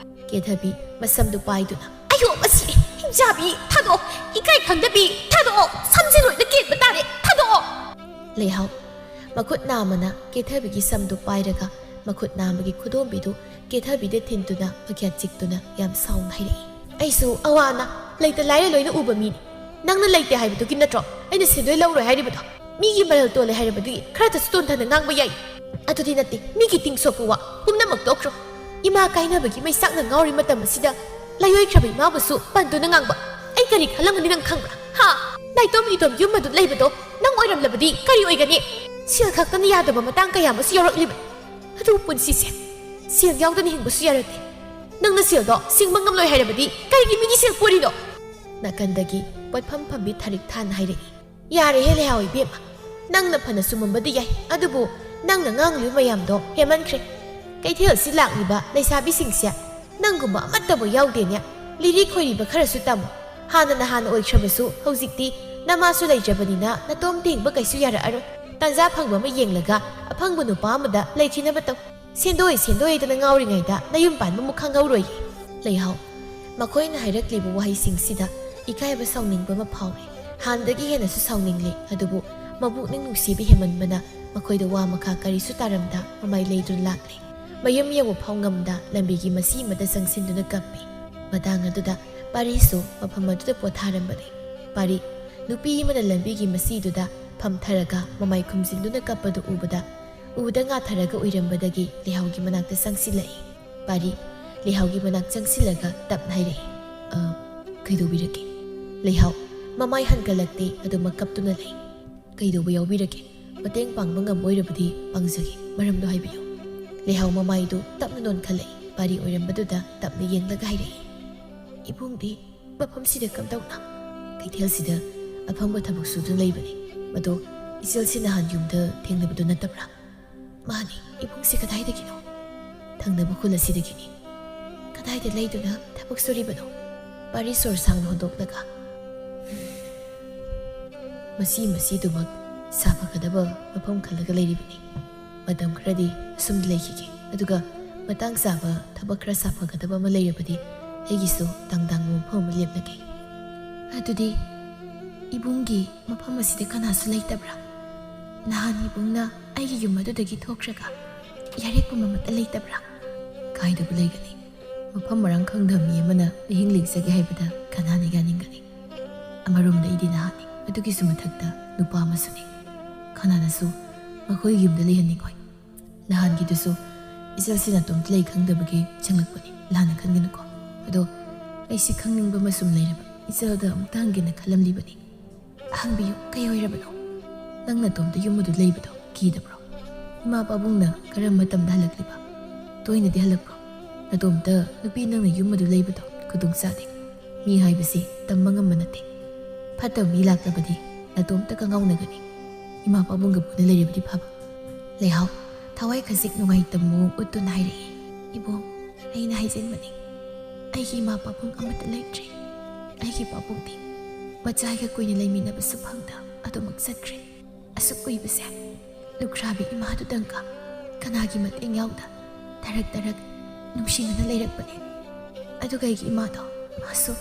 ꯀꯦꯊꯕꯤ ꯃꯁꯝꯗꯨ ꯄꯥꯏꯗꯨꯅ, "ꯑꯌꯣ, ꯃꯁꯤ ꯍꯤꯡꯆꯥꯕꯤ! ꯊꯥꯗꯣꯛꯑꯣ! ꯏꯀꯥꯏ ꯈꯪꯗꯕꯤ! ꯊꯥꯗꯣꯛꯑꯣ! ꯁꯝꯁꯦ ꯂꯣꯏꯅ ꯀꯦꯟꯕ ꯇꯥꯔꯦ! ꯊꯥꯗꯣꯛꯑꯣ!" ꯂꯩꯍꯥꯎ, ꯃꯈꯨꯠ ꯅꯥꯝꯃꯅ ꯀꯦꯊꯕꯤꯒꯤ ꯁꯝꯗꯨ ꯄꯥꯏꯔꯒ ꯃꯈꯨꯠ ꯅꯥꯝꯃꯒꯤ ꯈꯨꯗꯣꯝꯕꯤꯗꯨ ꯀꯦꯊꯕꯤꯗ ꯊꯤꯟꯗꯨꯅ ꯃꯈ꯭ꯌꯥꯠ ꯆꯤꯛꯇꯨꯅ ꯌꯥꯝ ꯁꯥꯎꯅ ꯍꯥꯏꯔꯛꯏ꯫ "ꯑꯩꯁꯨ ꯑꯋꯥ ꯑꯅꯥ ꯂꯩꯇ ꯂꯥꯏꯔ ꯂꯣꯏꯅ ꯎꯕ ꯃꯤꯅꯤ꯫ ꯅꯪꯅ ꯂꯩꯇꯦ ꯍꯥꯏꯕꯗꯨꯒꯤ ꯅꯠꯇ꯭ꯔꯣ ꯑꯩꯅ ꯁꯦꯟꯗꯣꯏ ꯂꯧꯔꯣꯏ ꯍꯥꯏꯔꯤꯕꯗꯣ? ꯃꯤꯒꯤ ꯃꯔꯜ ꯇꯣꯜꯂꯦ ꯍꯥꯏꯔꯕꯗꯤ ꯈꯔꯇꯁꯨ ꯇꯣꯟꯊꯅ ꯉꯥꯡꯕ ꯌꯥꯏ꯫ ꯑꯗꯨꯗꯤ ꯅꯠꯇꯦ, ꯃꯤꯒꯤ ꯇꯤꯡ ꯁꯣꯛꯄ ꯋꯥ ꯄꯨꯝꯅꯃꯛ ꯇꯣꯛꯈ꯭ꯔꯣ꯫ ꯏꯃꯥ ꯀꯥꯏꯅꯕꯒꯤ ꯃꯩꯁꯥꯛꯅ ꯉꯥꯎꯔꯤ ꯃꯇꯝ ꯑꯁꯤꯗ ꯂꯥꯏꯑꯣꯏꯈ꯭ꯔꯕ ꯏꯃꯥꯕꯨꯁꯨ ꯄꯟꯗꯨꯅ ꯉꯥꯡꯕ ꯑꯩ ꯀꯔꯤ ꯈꯜꯂꯝꯒꯅꯤ ꯅꯪ ꯈꯪꯕ꯭ꯔꯥ? ꯍꯥ? ꯅꯥꯏꯇꯣꯝ ꯏꯇꯣꯝ ꯌꯨꯝ ꯑꯗꯨ ꯂꯩꯕꯗꯣ ꯅꯪ ꯑꯣꯏꯔꯝꯂꯕꯗꯤ ꯀꯔꯤ ꯑꯣꯏꯒꯅꯤ? ꯁꯦꯜ ꯈꯛꯇꯅ ꯌꯥꯗꯕ ꯃꯇꯥꯡ ꯀꯌꯥ ꯑꯃꯁꯨ ꯌꯥꯎꯔꯛꯂꯤꯕꯅꯤ꯫ ꯑꯗꯨꯕꯨ ꯄꯨꯟꯁꯤꯁꯦ ꯁꯦꯜ ꯌꯥꯎꯗꯅ ꯍꯤꯡꯕꯁꯨ ꯌꯥꯔꯛꯇꯦ꯫ ꯅꯪꯅ ꯁꯦꯜꯗꯣ ꯁꯤꯡꯕ ꯉꯝꯂꯣꯏ ꯍꯥꯏꯔꯕꯗꯤ ꯀꯔꯤꯒꯤ ꯃꯤꯒꯤ ꯁꯦꯜ ꯄꯨꯔꯤꯅꯣ? ꯅꯥꯀꯟꯗꯒꯤ ꯄꯣꯠꯐꯝ ꯐꯝꯕꯤ ꯊꯥꯔꯤꯛ ꯊꯥꯅ ꯍꯥꯏꯔꯛꯏ꯫ ꯌꯥꯔꯦꯍꯦ ꯂꯩꯍꯥꯎ ꯏꯕꯦꯝꯃ, ꯅꯪꯅ ꯐꯅ ꯆꯨꯝꯃꯝꯕꯗꯤ ꯌꯥꯏ, ꯑꯗꯨꯕꯨ ꯅꯪꯅ ꯉꯥꯡꯂꯤꯕ ꯃꯌꯥꯝꯗꯣ ꯍꯦꯟꯃꯟꯈ꯭ꯔꯦ꯫ ꯀꯩꯊꯦꯜ ꯑꯁꯤ ꯂꯥꯛꯂꯤꯕ ꯂꯩꯁꯥꯕꯤꯁꯤꯡꯁꯦ ꯅꯪꯒꯨꯝꯕ ꯑꯃꯠꯇꯕꯨ ꯌꯥꯎꯗꯦꯅꯦ꯫ ꯂꯤꯔꯤ ꯈꯣꯏꯔꯤꯕ ꯈꯔꯁꯨ ꯇꯝꯃꯨ꯫ ꯍꯥꯟꯅꯅ ꯍꯥꯟꯅ ꯑꯣꯏꯈ꯭ꯔꯕꯁꯨ ꯍꯧꯖꯤꯛꯇꯤ ꯅꯃꯥꯁꯨ ꯂꯩꯇ꯭ꯔꯕꯅꯤꯅ ꯅꯇꯣꯝ ꯊꯦꯡꯕ ꯀꯩꯁꯨ ꯌꯥꯔꯛꯑꯔꯣꯏ꯫ ꯇꯥꯟꯖꯥ ꯐꯪꯕ ꯑꯃ ꯌꯦꯡꯂꯒ ꯑꯐꯪꯕ ꯅꯨꯄꯥ ꯑꯃꯗ ꯂꯩꯈꯤꯅꯕ ꯇꯧ꯫ ꯁꯦꯟꯗꯣꯏ ꯁꯦꯟꯗꯣꯏꯗꯅ ꯉꯥꯎꯔꯤꯉꯩꯗ ꯅꯌꯨꯝ ꯄꯥꯟꯕ ꯑꯃꯨꯛ ꯈꯪꯍꯧꯔꯣꯏ꯫ ꯂꯩꯍꯥꯎ, ꯃꯈꯣꯏꯅ ꯍꯥꯏꯔꯛꯂꯤꯕ ꯋꯥꯍꯩꯁꯤꯡꯁꯤꯗ ꯏꯀꯥꯏꯕ ꯁꯥꯎꯅꯤꯡꯕ ꯑꯃ ꯐꯥꯎꯔꯦ꯫ ꯍꯥꯟꯅꯗꯒꯤ ꯍꯦꯟꯅꯁꯨ ꯁꯥꯎꯅꯤꯡꯂꯦ꯫ ꯑꯗꯨꯕꯨ ꯃꯕꯨꯛꯅꯤꯡ ꯅꯨꯡꯁꯤꯕ ꯍꯦꯟꯃꯟꯕꯅ ꯃꯈꯣꯏꯗ ꯋꯥ ꯃꯈꯥ ꯀꯔꯤꯁꯨ ꯇꯥꯔꯝꯗ ꯃꯃꯥꯏ ꯂꯩꯗꯨꯅ ꯂꯥꯛꯂꯦ꯫ ꯃꯌꯨꯝ ꯌꯧꯕ ꯐꯥꯎ ꯉꯝꯗ ꯂꯝꯕꯤꯒꯤ ꯃꯁꯤ ꯑꯃꯗ ꯆꯪꯁꯤꯟꯗꯨꯅ ꯀꯞꯄꯤ꯫ ꯃꯇꯥꯡ ꯑꯗꯨꯗ ꯄꯥꯔꯤꯁꯨ ꯃꯐꯝ ꯑꯗꯨꯗ ꯄꯣꯊꯥꯔꯝꯕꯅꯤ꯫ ꯄꯥꯔꯤ, ꯅꯨꯄꯤ ꯑꯃꯅ ꯂꯝꯕꯤꯒꯤ ꯃꯁꯤꯗꯨꯗ ꯐꯝꯊꯔꯒ ꯃꯃꯥꯏ ꯈꯨꯝꯖꯤꯟꯗꯨꯅ ꯀꯞꯄꯗꯨ ꯎꯕꯗ, ꯎꯕꯗ ꯉꯥꯊꯔꯒ ꯎꯏꯔꯝꯕꯗꯒꯤ ꯂꯩꯍꯥꯎꯒꯤ ꯃꯅꯥꯛꯇ ꯆꯪꯁꯤꯜꯂꯛꯏ꯫ ꯄꯥꯔꯤ, ꯂꯩꯍꯥꯎꯒꯤ ꯃꯅꯥꯛ ꯆꯪꯁꯤꯜꯂꯒ ꯇꯞꯅ ꯍꯥꯏꯔꯛꯏ, "ꯑ, ꯀꯩꯗꯧꯕꯤꯔꯒꯦ?" ꯂꯩꯍꯥꯎ, ꯃꯃꯥꯏ ꯍꯟꯒꯠꯂꯛꯇꯦ, ꯑꯗꯨꯃꯛ ꯀꯞꯇꯨꯅ ꯂꯩ꯫ "ꯀꯩꯗꯧꯕ ꯌꯥꯎꯕꯤꯔꯒꯦ? ꯃꯇꯦꯡ ꯄꯥꯡꯕ ꯉꯝꯕ ꯑꯣꯏꯔꯕꯗꯤ ꯄꯥꯡꯖꯒꯦ, ꯃꯔꯝꯗꯣ ꯍꯥꯏꯕꯤꯌꯨ꯫" ꯂꯩꯍꯥꯎ ꯃꯃꯥꯏꯗꯨ ꯇꯞꯅ ꯅꯣꯟꯈꯠꯂꯛꯏ꯫ ꯄꯥꯔꯤ ꯑꯣꯏꯔꯝꯕꯗꯨꯗ ꯇꯞꯅ ꯌꯦꯡꯂꯒ ꯍꯥꯏꯔꯛꯏ, "ꯏꯕꯨꯡꯗꯤ ꯃꯐꯝꯁꯤꯗ ꯀꯝꯗꯧꯅ?" "ꯀꯩꯊꯦꯜꯁꯤꯗ ꯑꯐꯪꯕ ꯊꯕꯛ ꯁꯨꯗꯨꯅ ꯂꯩꯕꯅꯤ꯫ ꯃꯗꯣ ꯏꯆꯜꯁꯤ ꯅꯍꯥꯟ ꯌꯨꯝꯗ ꯊꯦꯡꯅꯕꯗꯨ ꯅꯠꯇꯕ꯭ꯔꯥ?" "ꯃꯥꯅꯤ, ꯏꯕꯨꯡꯁꯤ ꯀꯗꯥꯏꯗꯒꯤꯅꯣ?" "ꯊꯪꯅꯕ ꯈꯨꯜ ꯑꯁꯤꯗꯒꯤꯅꯤ꯫" "ꯀꯗꯥꯏꯗ ꯂꯩꯗꯨꯅ ꯊꯕꯛ ꯁꯨꯔꯤꯕꯅꯣ?" ꯄꯥꯔꯤ ꯁꯣꯔ ꯁꯥꯡꯅ ꯍꯣꯟꯗꯣꯛꯂꯒ, "ꯃꯁꯤ ꯃꯁꯤꯗꯨꯃꯛ ꯁꯥꯐꯒꯗꯕ ꯃꯐꯝ ꯈꯜꯂꯒ ꯂꯩꯔꯤꯕꯅꯤ꯫ ꯃꯇꯝ ꯈꯔꯗꯤ ꯑꯁꯨꯝꯗ ꯂꯩꯈꯤꯒꯦ, ꯑꯗꯨꯒ ꯃꯇꯥꯡ ꯆꯥꯕ ꯊꯕꯛ ꯈꯔ ꯁꯥꯐꯒꯗꯕ ꯑꯃ ꯂꯩꯔꯕꯗꯤ ꯑꯩꯒꯤꯁꯨ ꯇꯥꯡ ꯇꯥꯡꯕ ꯃꯐꯝ ꯑꯃ ꯂꯦꯞꯂꯒꯦ꯫" "ꯑꯗꯨꯗꯤ ꯏꯕꯨꯡꯒꯤ ꯃꯐꯝ ꯑꯁꯤꯗ ꯀꯅꯥꯁꯨ ꯂꯩꯇꯕ꯭ꯔꯥ? ꯅꯍꯥꯟ ꯏꯕꯨꯡꯅ ꯑꯩꯒꯤ ꯌꯨꯝ ꯑꯗꯨꯗꯒꯤ ꯊꯣꯛꯈ꯭ꯔꯒ ꯌꯥꯔꯦꯛꯄ ꯑꯃꯠꯇ ꯂꯩꯇꯕ꯭ꯔꯥ?" "ꯀꯥꯏꯗꯕꯨ ꯂꯩꯒꯅꯤ? ꯃꯐꯝ ꯃꯔꯥꯡ ꯈꯪꯗꯕ ꯃꯤ ꯑꯃꯅ ꯑꯍꯤꯡ ꯂꯦꯛꯆꯒꯦ ꯍꯥꯏꯕꯗ ꯀꯅꯥꯅ ꯌꯥꯅꯤꯡꯒꯅꯤ?" ꯑꯃꯔꯣꯝꯗ ꯑꯩꯗꯤ ꯅꯍꯥꯅꯤ, ꯑꯗꯨꯒꯤꯁꯨ ꯃꯊꯛꯇ ꯅꯨꯄꯥ ꯑꯃꯁꯨꯅꯤ꯫ ꯀꯅꯥꯅꯁꯨ ꯃꯈꯣꯏꯒꯤ ꯌꯨꯝꯗ ꯂꯩꯍꯟꯅꯤꯡꯉꯣꯏ꯫ ꯅꯍꯥꯟꯒꯤꯗꯨꯁꯨ ꯏꯆꯜꯁꯤ ꯅꯥꯇꯣꯝꯇ ꯂꯩ ꯈꯪꯗꯕꯒꯤ ꯆꯪꯂꯛꯄꯅꯤ, ꯂꯥꯟꯅ ꯈꯟꯒꯅꯨꯀꯣ꯫ ꯑꯗꯣ ꯑꯩꯁꯤ ꯈꯪꯅꯤꯡꯕ ꯑꯃ ꯁꯨꯝ ꯂꯩꯔꯕ, ꯏꯆꯜꯗ ꯑꯃꯨꯛꯇ ꯍꯪꯒꯦꯅ ꯈꯜꯂꯝꯂꯤꯕꯅꯤ꯫ ꯍꯪꯕꯤꯌꯨ, ꯀꯩ ꯑꯣꯏꯔꯕꯅꯣ? ꯅꯪ ꯅꯥꯇꯣꯝꯇ ꯌꯨꯝ ꯑꯗꯨ ꯂꯩꯕꯗꯣ ꯀꯤꯗꯕ꯭ꯔꯣ? ꯏꯃꯥ ꯄꯥꯕꯨꯡꯅ ꯀꯔꯝꯕ ꯃꯇꯝꯗ ꯍꯜꯂꯛꯂꯤꯕ? ꯇꯣꯏꯅꯗꯤ ꯍꯜꯂꯛꯄ꯭ꯔꯣ? ꯅꯥꯇꯣꯝꯇ ꯅꯨꯄꯤ ꯅꯪꯅ ꯌꯨꯝ ꯑꯗꯨ ꯂꯩꯕꯗꯣ ꯈꯨꯗꯣꯡ ꯆꯥꯗꯦ꯫ ꯃꯤ ꯍꯥꯏꯕꯁꯤ ꯇꯝꯕ ꯉꯝꯕ ꯅꯠꯇꯦ꯫ ꯐꯠꯇꯕ ꯃꯤ ꯂꯥꯛꯂꯕꯗꯤ ꯅꯥꯇꯣꯝꯇ ꯀꯉꯥꯎꯅꯒꯅꯤ꯫ ꯏꯃꯥ ꯄꯥꯕꯨꯡꯒ ꯄꯨꯟꯅ ꯂꯩꯔꯕꯗꯤ ꯐꯕ꯫ ꯂꯩꯍꯥꯎ ꯊꯋꯥꯏ ꯈꯖꯤꯛ ꯅꯨꯡꯉꯥꯏꯇꯕ ꯃꯑꯣꯡ ꯎꯠꯇꯨꯅ ꯍꯥꯏꯔꯛꯏ, "ꯏꯕꯨꯡ, ꯑꯩꯅ ꯍꯥꯏꯖꯤꯟꯕꯅꯤ꯫ ꯑꯩꯒꯤ ꯏꯃꯥ ꯄꯥꯕꯨꯡ ꯑꯃꯠꯇ ꯂꯩꯇ꯭ꯔꯦ꯫ ꯑꯩꯒꯤ ꯄꯥꯕꯨꯡꯗꯤ ꯃꯆꯥꯒ ꯀꯨꯏꯅ ꯂꯩꯃꯤꯟꯅꯕꯁꯨ ꯐꯪꯗ ꯑꯗꯨꯃꯛ ꯆꯠꯈ꯭ꯔꯦ꯫ ꯑꯁꯨꯛ ꯀꯨꯏꯕꯁꯦ ꯂꯨꯈ꯭ꯔꯥꯕꯤ ꯏꯃꯥꯗꯨꯗꯪꯒ ꯀꯅꯥꯒꯤ ꯃꯇꯦꯡ ꯌꯥꯎꯗ ꯇꯔꯛ ꯇꯔꯛ ꯅꯨꯡꯁꯤꯅꯅ ꯂꯩꯔꯛꯄꯅꯦ꯫ ꯑꯗꯨꯒ ꯑꯩꯒꯤ ꯏꯃꯥꯗꯣ, ꯃꯥꯁꯨ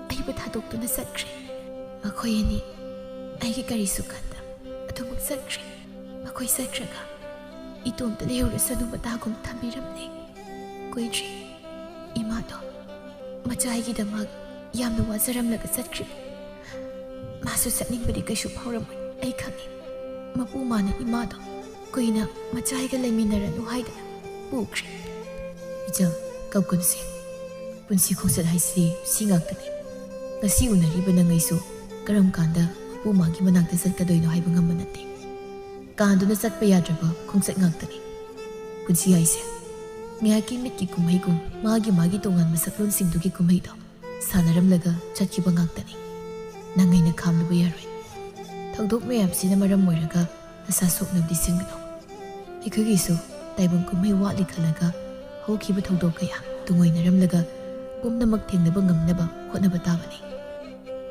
ꯑꯩꯕꯨ ꯊꯥꯗꯣꯛꯇꯨꯅ ꯆꯠꯈ꯭ꯔꯦ꯫ ꯃꯈꯣꯏ ꯑꯅꯤ ꯑꯩꯒꯤ ꯀꯔꯤꯁꯨ ꯈꯟꯗ ꯑꯗꯨꯃꯛ ꯆꯠꯈ꯭ꯔꯦ꯫ ꯃꯈꯣꯏ ꯆꯠꯈ꯭ꯔꯒ ꯏꯇꯣꯝꯇ ꯂꯩꯍꯧꯔꯁꯅꯨ ꯃꯇꯥꯒꯨꯝ ꯊꯝꯕꯤꯔꯝꯂꯦ꯫ ꯀꯨꯏꯗ꯭ꯔꯤ ꯏꯃꯥꯗꯣ ꯃꯆꯥ ꯑꯩꯒꯤꯗꯃꯛ ꯌꯥꯝꯅ ꯋꯥꯖꯔꯝꯂꯒ ꯆꯠꯈ꯭ꯔꯤꯕꯅꯤ꯫ ꯃꯥꯁꯨ ꯆꯠꯅꯤꯡꯕꯗꯤ ꯀꯩꯁꯨ ꯐꯥꯎꯔꯝꯃꯣꯏ, ꯑꯩ ꯈꯪꯏ꯫ ꯃꯄꯨ ꯃꯥꯅ ꯏꯃꯥꯗꯣ ꯀꯨꯏꯅ ꯃꯆꯥ ꯑꯩꯒ ꯂꯩꯃꯤꯟꯅꯔꯅꯨ ꯍꯥꯏꯗꯅ ꯄꯨꯈ꯭ꯔꯦ꯫ ꯏꯆꯜ, ꯀꯞꯀꯅꯨꯁꯦ꯫ ꯄꯨꯟꯁꯤ ꯈꯣꯡꯆꯠ ꯍꯥꯏꯁꯤ ꯁꯤ ꯉꯥꯛꯇꯅꯤ꯫ ꯉꯁꯤ ꯎꯅꯔꯤꯕ ꯅꯪ ꯑꯩꯁꯨ ꯀꯔꯝ ꯀꯥꯟꯗ ꯃꯄꯨ ꯃꯥꯒꯤ ꯃꯅꯥꯛꯇ ꯆꯠꯀꯗꯣꯏꯅꯣ ꯍꯥꯏꯕ ꯉꯝꯕ ꯅꯠꯇꯦ꯫ ꯀꯥꯟꯗꯨꯅ ꯆꯠꯄ ꯌꯥꯗ꯭ꯔꯕ ꯈꯣꯡꯆꯠ ꯉꯥꯛꯇꯅꯤ꯫ ꯄꯨꯟꯁꯤ ꯍꯥꯏꯁꯦ ꯉꯥꯏꯍꯥꯛꯀꯤ ꯃꯤꯠꯀꯤ ꯀꯨꯝꯍꯩꯒꯨꯝ ꯃꯥꯒꯤ ꯃꯥꯒꯤ ꯇꯣꯉꯥꯟꯕ ꯁꯛꯂꯣꯟꯁꯤꯡꯗꯨꯒꯤ ꯀꯨꯝꯍꯩꯗꯣ ꯁꯥꯟꯅꯔꯝꯂꯒ ꯆꯠꯈꯤꯕ ꯉꯥꯛꯇꯅꯤ꯫ ꯅꯪ ꯑꯩꯅ ꯈꯥꯝꯂꯨꯕ ꯌꯥꯔꯣꯏ꯫ ꯊꯧꯗꯣꯛ ꯃꯌꯥꯝꯁꯤꯅ ꯃꯔꯝ ꯑꯣꯏꯔꯒ ꯅꯁꯥ ꯁꯣꯛꯅꯕꯗꯤ ꯁꯤꯟꯒꯅꯨ꯫ ꯑꯩꯈꯣꯏꯒꯤꯁꯨ ꯇꯥꯏꯕꯪ ꯀꯨꯝꯍꯩ ꯋꯥꯠꯂꯤ ꯈꯜꯂꯒ ꯍꯧꯈꯤꯕ ꯊꯧꯗꯣꯛ ꯀꯌꯥ ꯇꯨꯡꯑꯣꯏꯅꯔꯝꯂꯒ ꯄꯨꯝꯅꯃꯛ ꯊꯦꯡꯅꯕ ꯉꯝꯅꯕ ꯍꯣꯠꯅꯕ ꯇꯥꯕꯅꯤ꯫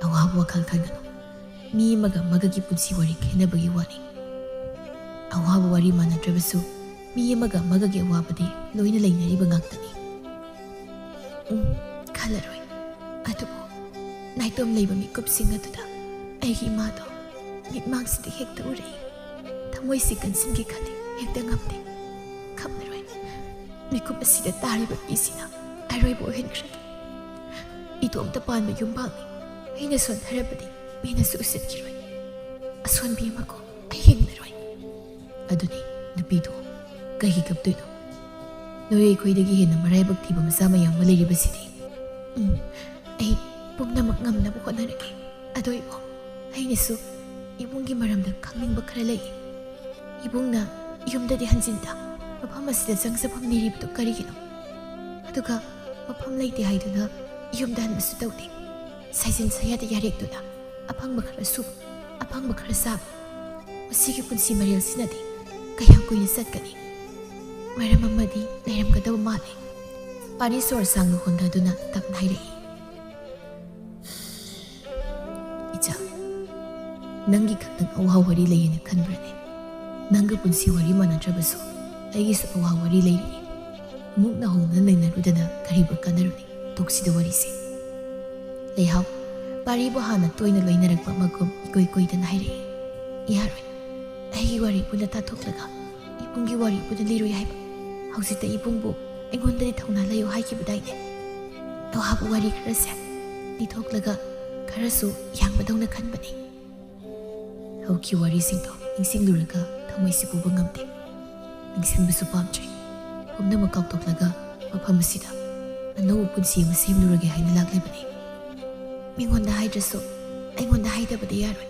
ꯑꯋꯥꯕ ꯋꯥꯈꯜ ꯈꯟꯒꯅꯨ꯫ ꯃꯤ ꯑꯃꯒ ꯑꯃꯒꯒꯤ ꯄꯨꯟꯁꯤ ꯋꯥꯔꯤ ꯈꯦꯠꯅꯕꯒꯤ ꯋꯥꯅꯤ꯫ ꯑꯋꯥꯕ ꯋꯥꯔꯤ ꯃꯥꯟꯅꯗ꯭ꯔꯕꯁꯨ ꯃꯤ ꯑꯃꯒ ꯑꯃꯒꯒꯤ ꯑꯋꯥꯕꯗꯤ ꯂꯣꯏꯅ ꯂꯩꯅꯔꯤꯕ ꯉꯥꯛꯇꯅꯤ꯫ ꯎꯝ, ꯈꯜꯂꯔꯣꯏ꯫ ꯑꯗꯨꯕꯨ ꯅꯥꯏꯇꯣꯝ ꯂꯩꯕ ꯃꯤꯀꯨꯞꯁꯤꯡ ꯑꯗꯨꯗ ꯑꯩꯒꯤ ꯏꯃꯥꯗꯣ ꯃꯤꯠꯃꯥꯡꯁꯤꯗ ꯍꯦꯛꯇ ꯎꯔꯛꯏ꯫ ꯊꯃꯣꯏꯁꯤ ꯀꯟꯁꯤꯟꯒꯦ ꯈꯜꯂꯤ, ꯍꯦꯛꯇ ꯉꯝꯗꯦ꯫ ꯈꯝꯂꯔꯣꯏ꯫ ꯃꯤꯀꯨꯞ ꯑꯁꯤꯗ ꯇꯥꯔꯤꯕ ꯃꯤꯁꯤꯅ ꯑꯔꯣꯏꯕ ꯑꯣꯏꯍꯟꯈ꯭ꯔꯒꯦ꯫ ꯏꯇꯣꯝꯇ ꯄꯥꯟꯕ ꯌꯨꯝꯕꯥꯜꯅꯤ꯫ ꯑꯩꯅ ꯁꯣꯟꯊꯔꯕꯗꯤ ꯃꯤꯅꯁꯨ ꯎꯁꯤꯠꯈꯤꯔꯣꯏ꯫ ꯑꯁꯣꯟꯕꯤ ꯑꯃꯀꯣ, ꯑꯩ ꯍꯤꯡꯂꯔꯣꯏ꯫ ꯑꯗꯨꯅꯤ ꯅꯨꯄꯤꯗꯣ, ꯀꯩꯒꯤ ꯀꯞꯇꯣꯏꯅꯣ? ꯅꯣꯏ ꯑꯩꯈꯣꯏꯗꯒꯤ ꯍꯦꯟꯅ ꯃꯔꯥꯏꯕꯛ ꯊꯤꯕ ꯃꯆꯥ ꯃꯌꯥꯝ ꯑꯃ ꯂꯩꯔꯤꯕꯁꯤꯗꯤ꯫ ꯎꯝ, ꯑꯩ ꯄꯨꯝꯅꯃꯛ ꯉꯝꯅꯕ ꯍꯣꯠꯅꯔꯒꯦ꯫ ꯑꯗꯣ ꯏꯕꯣ, ꯑꯩꯅꯁꯨ ꯏꯕꯨꯡꯒꯤ ꯃꯔꯝꯗ ꯈꯪꯅꯤꯡꯕ ꯈꯔ ꯂꯩ꯫ ꯏꯕꯨꯡꯅ ꯌꯨꯝꯗꯗꯤ ꯍꯟꯖꯤꯟꯗ ꯃꯐꯝ ꯑꯁꯤꯗ ꯆꯪꯖꯐꯝ ꯅꯤꯔꯤꯕꯗꯨ ꯀꯔꯤꯒꯤꯅꯣ? ꯑꯗꯨꯒ ꯃꯐꯝ ꯂꯩꯇꯦ ꯍꯥꯏꯗꯨꯅ ꯌꯨꯝꯗ ꯍꯟꯕꯁꯨ ꯇꯧꯗꯦ꯫ ꯁꯥꯏꯖꯤꯟ ꯁꯌꯥꯗ ꯌꯥꯔꯦꯛꯇꯨꯅ ꯑꯐꯪꯕ ꯈꯔ ꯁꯨꯕ, ꯑꯐꯪꯕ ꯈꯔ ꯆꯥꯕ꯫ ꯃꯁꯤꯒꯤ ꯄꯨꯟꯁꯤ ꯃꯔꯦꯜꯁꯤꯅꯗꯤ ꯀꯌꯥꯝ ꯀꯨꯏꯅ ꯆꯠꯀꯅꯤ? ꯃꯔꯝ ꯑꯃꯗꯤ ꯂꯩꯔꯝꯒꯗꯕ ꯃꯥꯜꯂꯦ꯫ ꯄꯥꯔꯤ ꯁꯣꯔ ꯁꯥꯡꯅ ꯍꯣꯟꯊꯗꯨꯅ ꯇꯞꯅ ꯍꯥꯏꯔꯛꯏ꯫ ꯏꯆꯥ, ꯅꯪꯒꯤ ꯈꯛꯇꯪ ꯑꯋꯥ ꯋꯥꯔꯤ ꯂꯩꯌꯦꯅ ꯈꯟꯕ꯭ꯔꯅꯦ? ꯅꯪꯒ ꯄꯨꯟꯁꯤ ꯋꯥꯔꯤ ꯃꯥꯟꯅꯗ꯭ꯔꯕꯁꯨ ꯑꯩꯒꯤꯁꯨ ꯑꯋꯥ ꯋꯥꯔꯤ ꯂꯩꯔꯤꯌꯦ꯫ ꯑꯃꯨꯛ ꯅꯧꯍꯧꯅ ꯅꯩꯅꯔꯨꯗꯅ ꯀꯔꯤꯕꯨ ꯀꯥꯟꯅꯔꯨꯅꯤ? ꯇꯣꯛꯁꯤꯗ ꯋꯥꯔꯤꯁꯦ꯫ ꯂꯩꯍꯥꯎ, ꯄꯥꯔꯤꯕꯨ ꯍꯥꯟꯅ ꯇꯣꯏꯅ ꯂꯣꯏꯅꯔꯛꯄ ꯑꯃꯒꯨꯝ ꯏꯀꯣꯏ ꯀꯣꯏꯗꯅ ꯍꯥꯏꯔꯛꯏ꯫ ꯏꯌꯥꯔꯣꯏ, ꯑꯩꯒꯤ ꯋꯥꯔꯤ ꯄꯨꯟꯅ ꯇꯥꯊꯣꯛꯂꯒ ꯏꯕꯨꯡꯒꯤ ꯋꯥꯔꯤ ꯄꯨꯟꯅ ꯂꯤꯔꯣꯏ ꯍꯥꯏꯕ꯫ ꯍꯧꯖꯤꯛꯇ ꯏꯕꯨꯡꯕꯨ ꯑꯩꯉꯣꯟꯗꯗꯤ ꯊꯧꯅꯥ ꯂꯩꯌꯨ ꯍꯥꯏꯈꯤꯕꯗꯥꯏꯅꯦ? ꯑꯋꯥꯕ ꯋꯥꯔꯤ ꯈꯔꯁꯦ ꯂꯤꯊꯣꯛꯂꯒ ꯈꯔꯁꯨ ꯌꯥꯡꯕꯗꯧꯅ ꯈꯟꯕꯅꯤ꯫ ꯍꯧꯈꯤꯕ ꯋꯥꯔꯤꯁꯤꯡꯗꯣ ꯅꯤꯡꯁꯤꯡꯂꯨꯔꯒ ꯊꯃꯣꯏꯁꯤ ꯄꯨꯕ ꯉꯝꯗꯦ꯫ ꯅꯤꯡꯁꯤꯡꯕꯁꯨ ꯄꯥꯝꯗ꯭ꯔꯦ꯫ ꯄꯨꯝꯅꯃꯛ ꯀꯥꯎꯊꯣꯛꯂꯒ ꯃꯐꯝ ꯑꯁꯤꯗ ꯑꯅꯧꯕ ꯄꯨꯟꯁꯤ ꯑꯃ ꯁꯦꯝꯂꯨꯔꯒꯦ ꯍꯥꯏꯅ ꯂꯥꯛꯂꯤꯕꯅꯤ꯫ ꯃꯤꯉꯣꯟꯗ ꯍꯥꯏꯗ꯭ꯔꯁꯨ ꯑꯩꯉꯣꯟꯗ ꯍꯥꯏꯗꯕꯗꯤ ꯌꯥꯔꯣꯏ꯫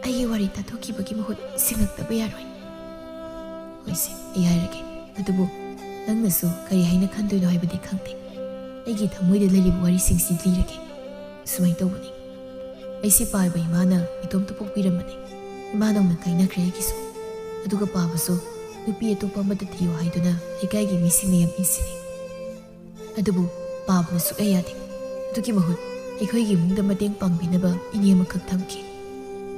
ꯑꯩꯒꯤ ꯋꯥꯔꯤ ꯇꯥꯊꯣꯛꯈꯤꯕꯒꯤ ꯃꯍꯨꯠ ꯁꯤꯡꯂꯛꯇꯕ ꯌꯥꯔꯣꯏ꯫ ꯍꯣꯏꯁꯦ, ꯑꯩ ꯍꯥꯏꯔꯒꯦ꯫ ꯑꯗꯨꯕꯨ ꯅꯪꯅꯁꯨ ꯀꯔꯤ ꯍꯥꯏꯅ ꯈꯟꯗꯣꯏꯅꯣ ꯍꯥꯏꯕꯗꯤ ꯈꯪꯗꯦ꯫ ꯑꯩꯒꯤ ꯊꯃꯣꯏꯗ ꯂꯩꯔꯤꯕ ꯋꯥꯔꯤꯁꯤꯡꯁꯤ ꯂꯤꯔꯒꯦ꯫ ꯁꯨꯃꯥꯏꯅ ꯇꯧꯕꯅꯤ꯫ ꯑꯩꯁꯦ ꯄꯥꯏꯕ ꯏꯃꯥꯅ ꯏꯇꯣꯝꯇ ꯄꯣꯛꯄꯤꯔꯝꯕꯅꯤ꯫ ꯏꯃꯥ ꯅꯧꯅ ꯀꯥꯏꯅꯈ꯭ꯔꯦ ꯑꯩꯒꯤꯁꯨ꯫ ꯑꯗꯨꯒ ꯄꯥꯕꯁꯨ ꯅꯨꯄꯤ ꯑꯇꯣꯞꯄ ꯑꯃꯗ ꯊꯤꯌꯨ ꯍꯥꯏꯗꯨꯅ ꯂꯩꯀꯥꯏꯒꯤ ꯃꯤꯁꯤꯡꯅ ꯌꯥꯝ ꯏꯟꯁꯤꯜꯂꯤ꯫ ꯑꯗꯨꯕꯨ ꯄꯥꯕꯅ ꯁꯨꯛꯌꯥ ꯌꯥꯗꯦ꯫ ꯑꯗꯨꯒꯤ ꯃꯍꯨꯠ ꯑꯩꯈꯣꯏꯒꯤ ꯏꯃꯨꯡꯗ ꯃꯇꯦꯡ ꯄꯥꯡꯕꯤꯅꯕ ꯏꯅꯦ ꯑꯃꯈꯛ ꯊꯝꯈꯤ꯫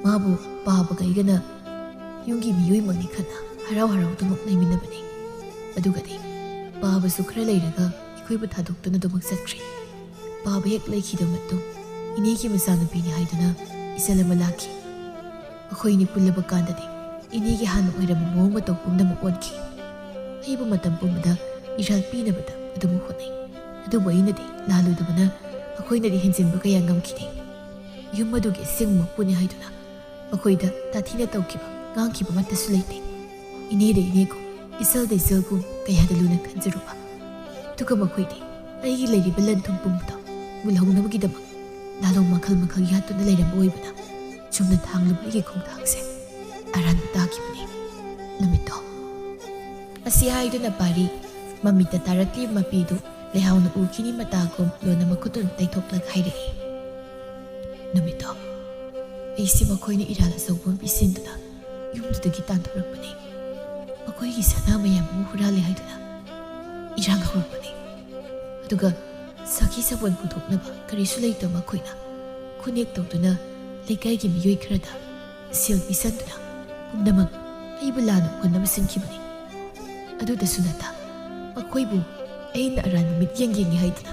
ꯃꯥꯕꯨ ꯄꯥꯕꯒ ꯑꯩꯒꯅ ꯌꯨꯝꯒꯤ ꯃꯤꯑꯣꯏꯃꯛꯅꯤ ꯈꯟꯅ ꯍꯔꯥꯎ ꯍꯔꯥꯎꯗꯨꯃꯛ ꯂꯩꯃꯤꯟꯅꯕꯅꯤ꯫ ꯑꯗꯨꯒꯗꯤ ꯄꯥꯕꯁꯨ ꯈꯔ ꯂꯩꯔꯒ ꯑꯩꯈꯣꯏꯕꯨ ꯊꯥꯗꯣꯛꯇꯨꯅ ꯑꯗꯨꯃꯛ ꯆꯠꯈ꯭ꯔꯦ꯫ ꯄꯥꯕ ꯍꯦꯛ ꯂꯩꯈꯤꯗꯕ ꯃꯇꯨꯡ ꯏꯅꯦꯒꯤ ꯃꯆꯥꯅꯨꯄꯤꯅꯤ ꯍꯥꯏꯗꯨꯅ ꯏꯆꯜ ꯑꯃ ꯂꯥꯛꯈꯤ꯫ ꯃꯈꯣꯏꯅꯤ ꯄꯨꯜꯂꯕ ꯀꯥꯟꯗꯗꯤ ꯏꯅꯦꯒꯤ ꯍꯥꯟꯅ ꯑꯣꯏꯔꯝꯕ ꯃꯑꯣꯡ ꯃꯇꯧ ꯄꯨꯝꯅꯃꯛ ꯑꯣꯟꯈꯤ꯫ ꯑꯩꯕꯨ ꯃꯇꯝ ꯄꯨꯝꯕꯗ ꯏꯔꯥꯜ ꯄꯤꯅꯕꯗ ꯑꯗꯨꯃꯛ ꯍꯣꯠꯅꯩ꯫ ꯑꯗꯨꯕꯨ ꯑꯩꯅꯗꯤ ꯂꯥꯜꯂꯨꯗꯕꯅ ꯃꯈꯣꯏꯅꯗꯤ ꯍꯦꯟꯖꯤꯟꯕ ꯀꯌꯥ ꯉꯝꯈꯤꯗꯦ꯫ ꯌꯨꯝ ꯑꯗꯨꯒꯤ ꯑꯁꯦꯡꯕ ꯃꯄꯨꯅꯤ ꯍꯥꯏꯗꯨꯅ ꯃꯈꯣꯏꯗ ꯇꯥꯊꯤꯅ ꯇꯧꯈꯤꯕ, ꯉꯥꯡꯈꯤꯕ ꯑꯃꯠꯇꯁꯨ ꯂꯩꯇꯦ꯫ ꯏꯅꯦꯗ ꯏꯅꯦꯒꯨꯝ, ꯏꯆꯜꯗ ꯏꯆꯜꯒꯨꯝ ꯀꯌꯥꯗ ꯂꯨꯅ ꯈꯟꯖꯔꯨꯕ꯫ ꯑꯗꯨꯒ ꯃꯈꯣꯏꯗꯤ ꯑꯩꯒꯤ ꯂꯩꯔꯤꯕ ꯂꯟ ꯊꯨꯝ ꯄꯨꯝꯕꯗꯣ ꯃꯨꯜꯍꯧꯅꯕꯒꯤꯗꯃꯛ ꯂꯥꯂꯣꯡ ꯃꯈꯜ ꯃꯈꯜ ꯌꯥꯠꯇꯨꯅ ꯂꯩꯔꯝꯕ ꯑꯣꯏꯕꯅ ꯆꯨꯝꯅ ꯊꯥꯡꯂꯨꯕ ꯑꯩꯒꯤ ꯈꯣꯡꯊꯥꯡꯁꯦ ꯑꯔꯥꯟꯕ ꯇꯥꯈꯤꯕꯅꯤ꯫ ꯅꯨꯃꯤꯠꯇꯣ ꯑꯁꯤ ꯍꯥꯏꯗꯨꯅ ꯄꯥꯔꯤ ꯃꯃꯤꯠꯇ ꯇꯥꯔꯛꯂꯤꯕ ꯃꯄꯤꯗꯨ ꯂꯩꯍꯥꯎꯅ ꯎꯈꯤꯅꯤ ꯃꯇꯥꯒꯨꯝ ꯂꯣꯟꯅ ꯃꯈꯨꯠꯇꯨꯅ ꯇꯩꯊꯣꯛꯂꯒ ꯍꯥꯏꯔꯛꯏ, "ꯅꯨꯃꯤꯠꯇꯣ ꯑꯩꯁꯦ ꯃꯈꯣꯏꯅ ꯏꯔꯥꯜ ꯑꯆꯧꯕ ꯑꯃ ꯄꯤꯁꯤꯟꯗꯨꯅ ꯌꯨꯝꯗꯨꯗꯒꯤ ꯇꯥꯟꯊꯣꯔꯛꯄꯅꯤ꯫ ꯃꯈꯣꯏꯒꯤ ꯁꯅꯥ ꯃꯌꯥꯝ ꯑꯃ ꯍꯨꯔꯥꯜꯂꯦ ꯍꯥꯏꯗꯨꯅ ꯏꯔꯥꯡ ꯍꯧꯔꯛꯄꯅꯤ꯫ ꯑꯗꯨꯒ ꯁꯈꯤ ꯁꯕꯣꯟ ꯄꯨꯊꯣꯛꯅꯕ ꯀꯔꯤꯁꯨ ꯂꯩꯇꯕ ꯃꯈꯣꯏꯅ ꯈꯨꯅꯦꯛ ꯇꯧꯗꯨꯅ ꯂꯩꯀꯥꯏꯒꯤ ꯃꯤꯑꯣꯏ ꯈꯔꯗ ꯁꯦꯜ ꯄꯤꯁꯟꯗꯨꯅ ꯄꯨꯝꯅꯃꯛ ꯑꯩꯕꯨ ꯂꯥꯟꯅ ꯎꯍꯟꯅꯕ ꯁꯤꯟꯈꯤꯕꯅꯤ꯫ ꯑꯗꯨꯗꯁꯨ ꯅꯠꯇ ꯃꯈꯣꯏꯕꯨ ꯑꯩꯅ ꯑꯔꯥꯟꯕ ꯃꯤꯠꯌꯦꯡ ꯌꯦꯡꯉꯤ ꯍꯥꯏꯗꯨꯅ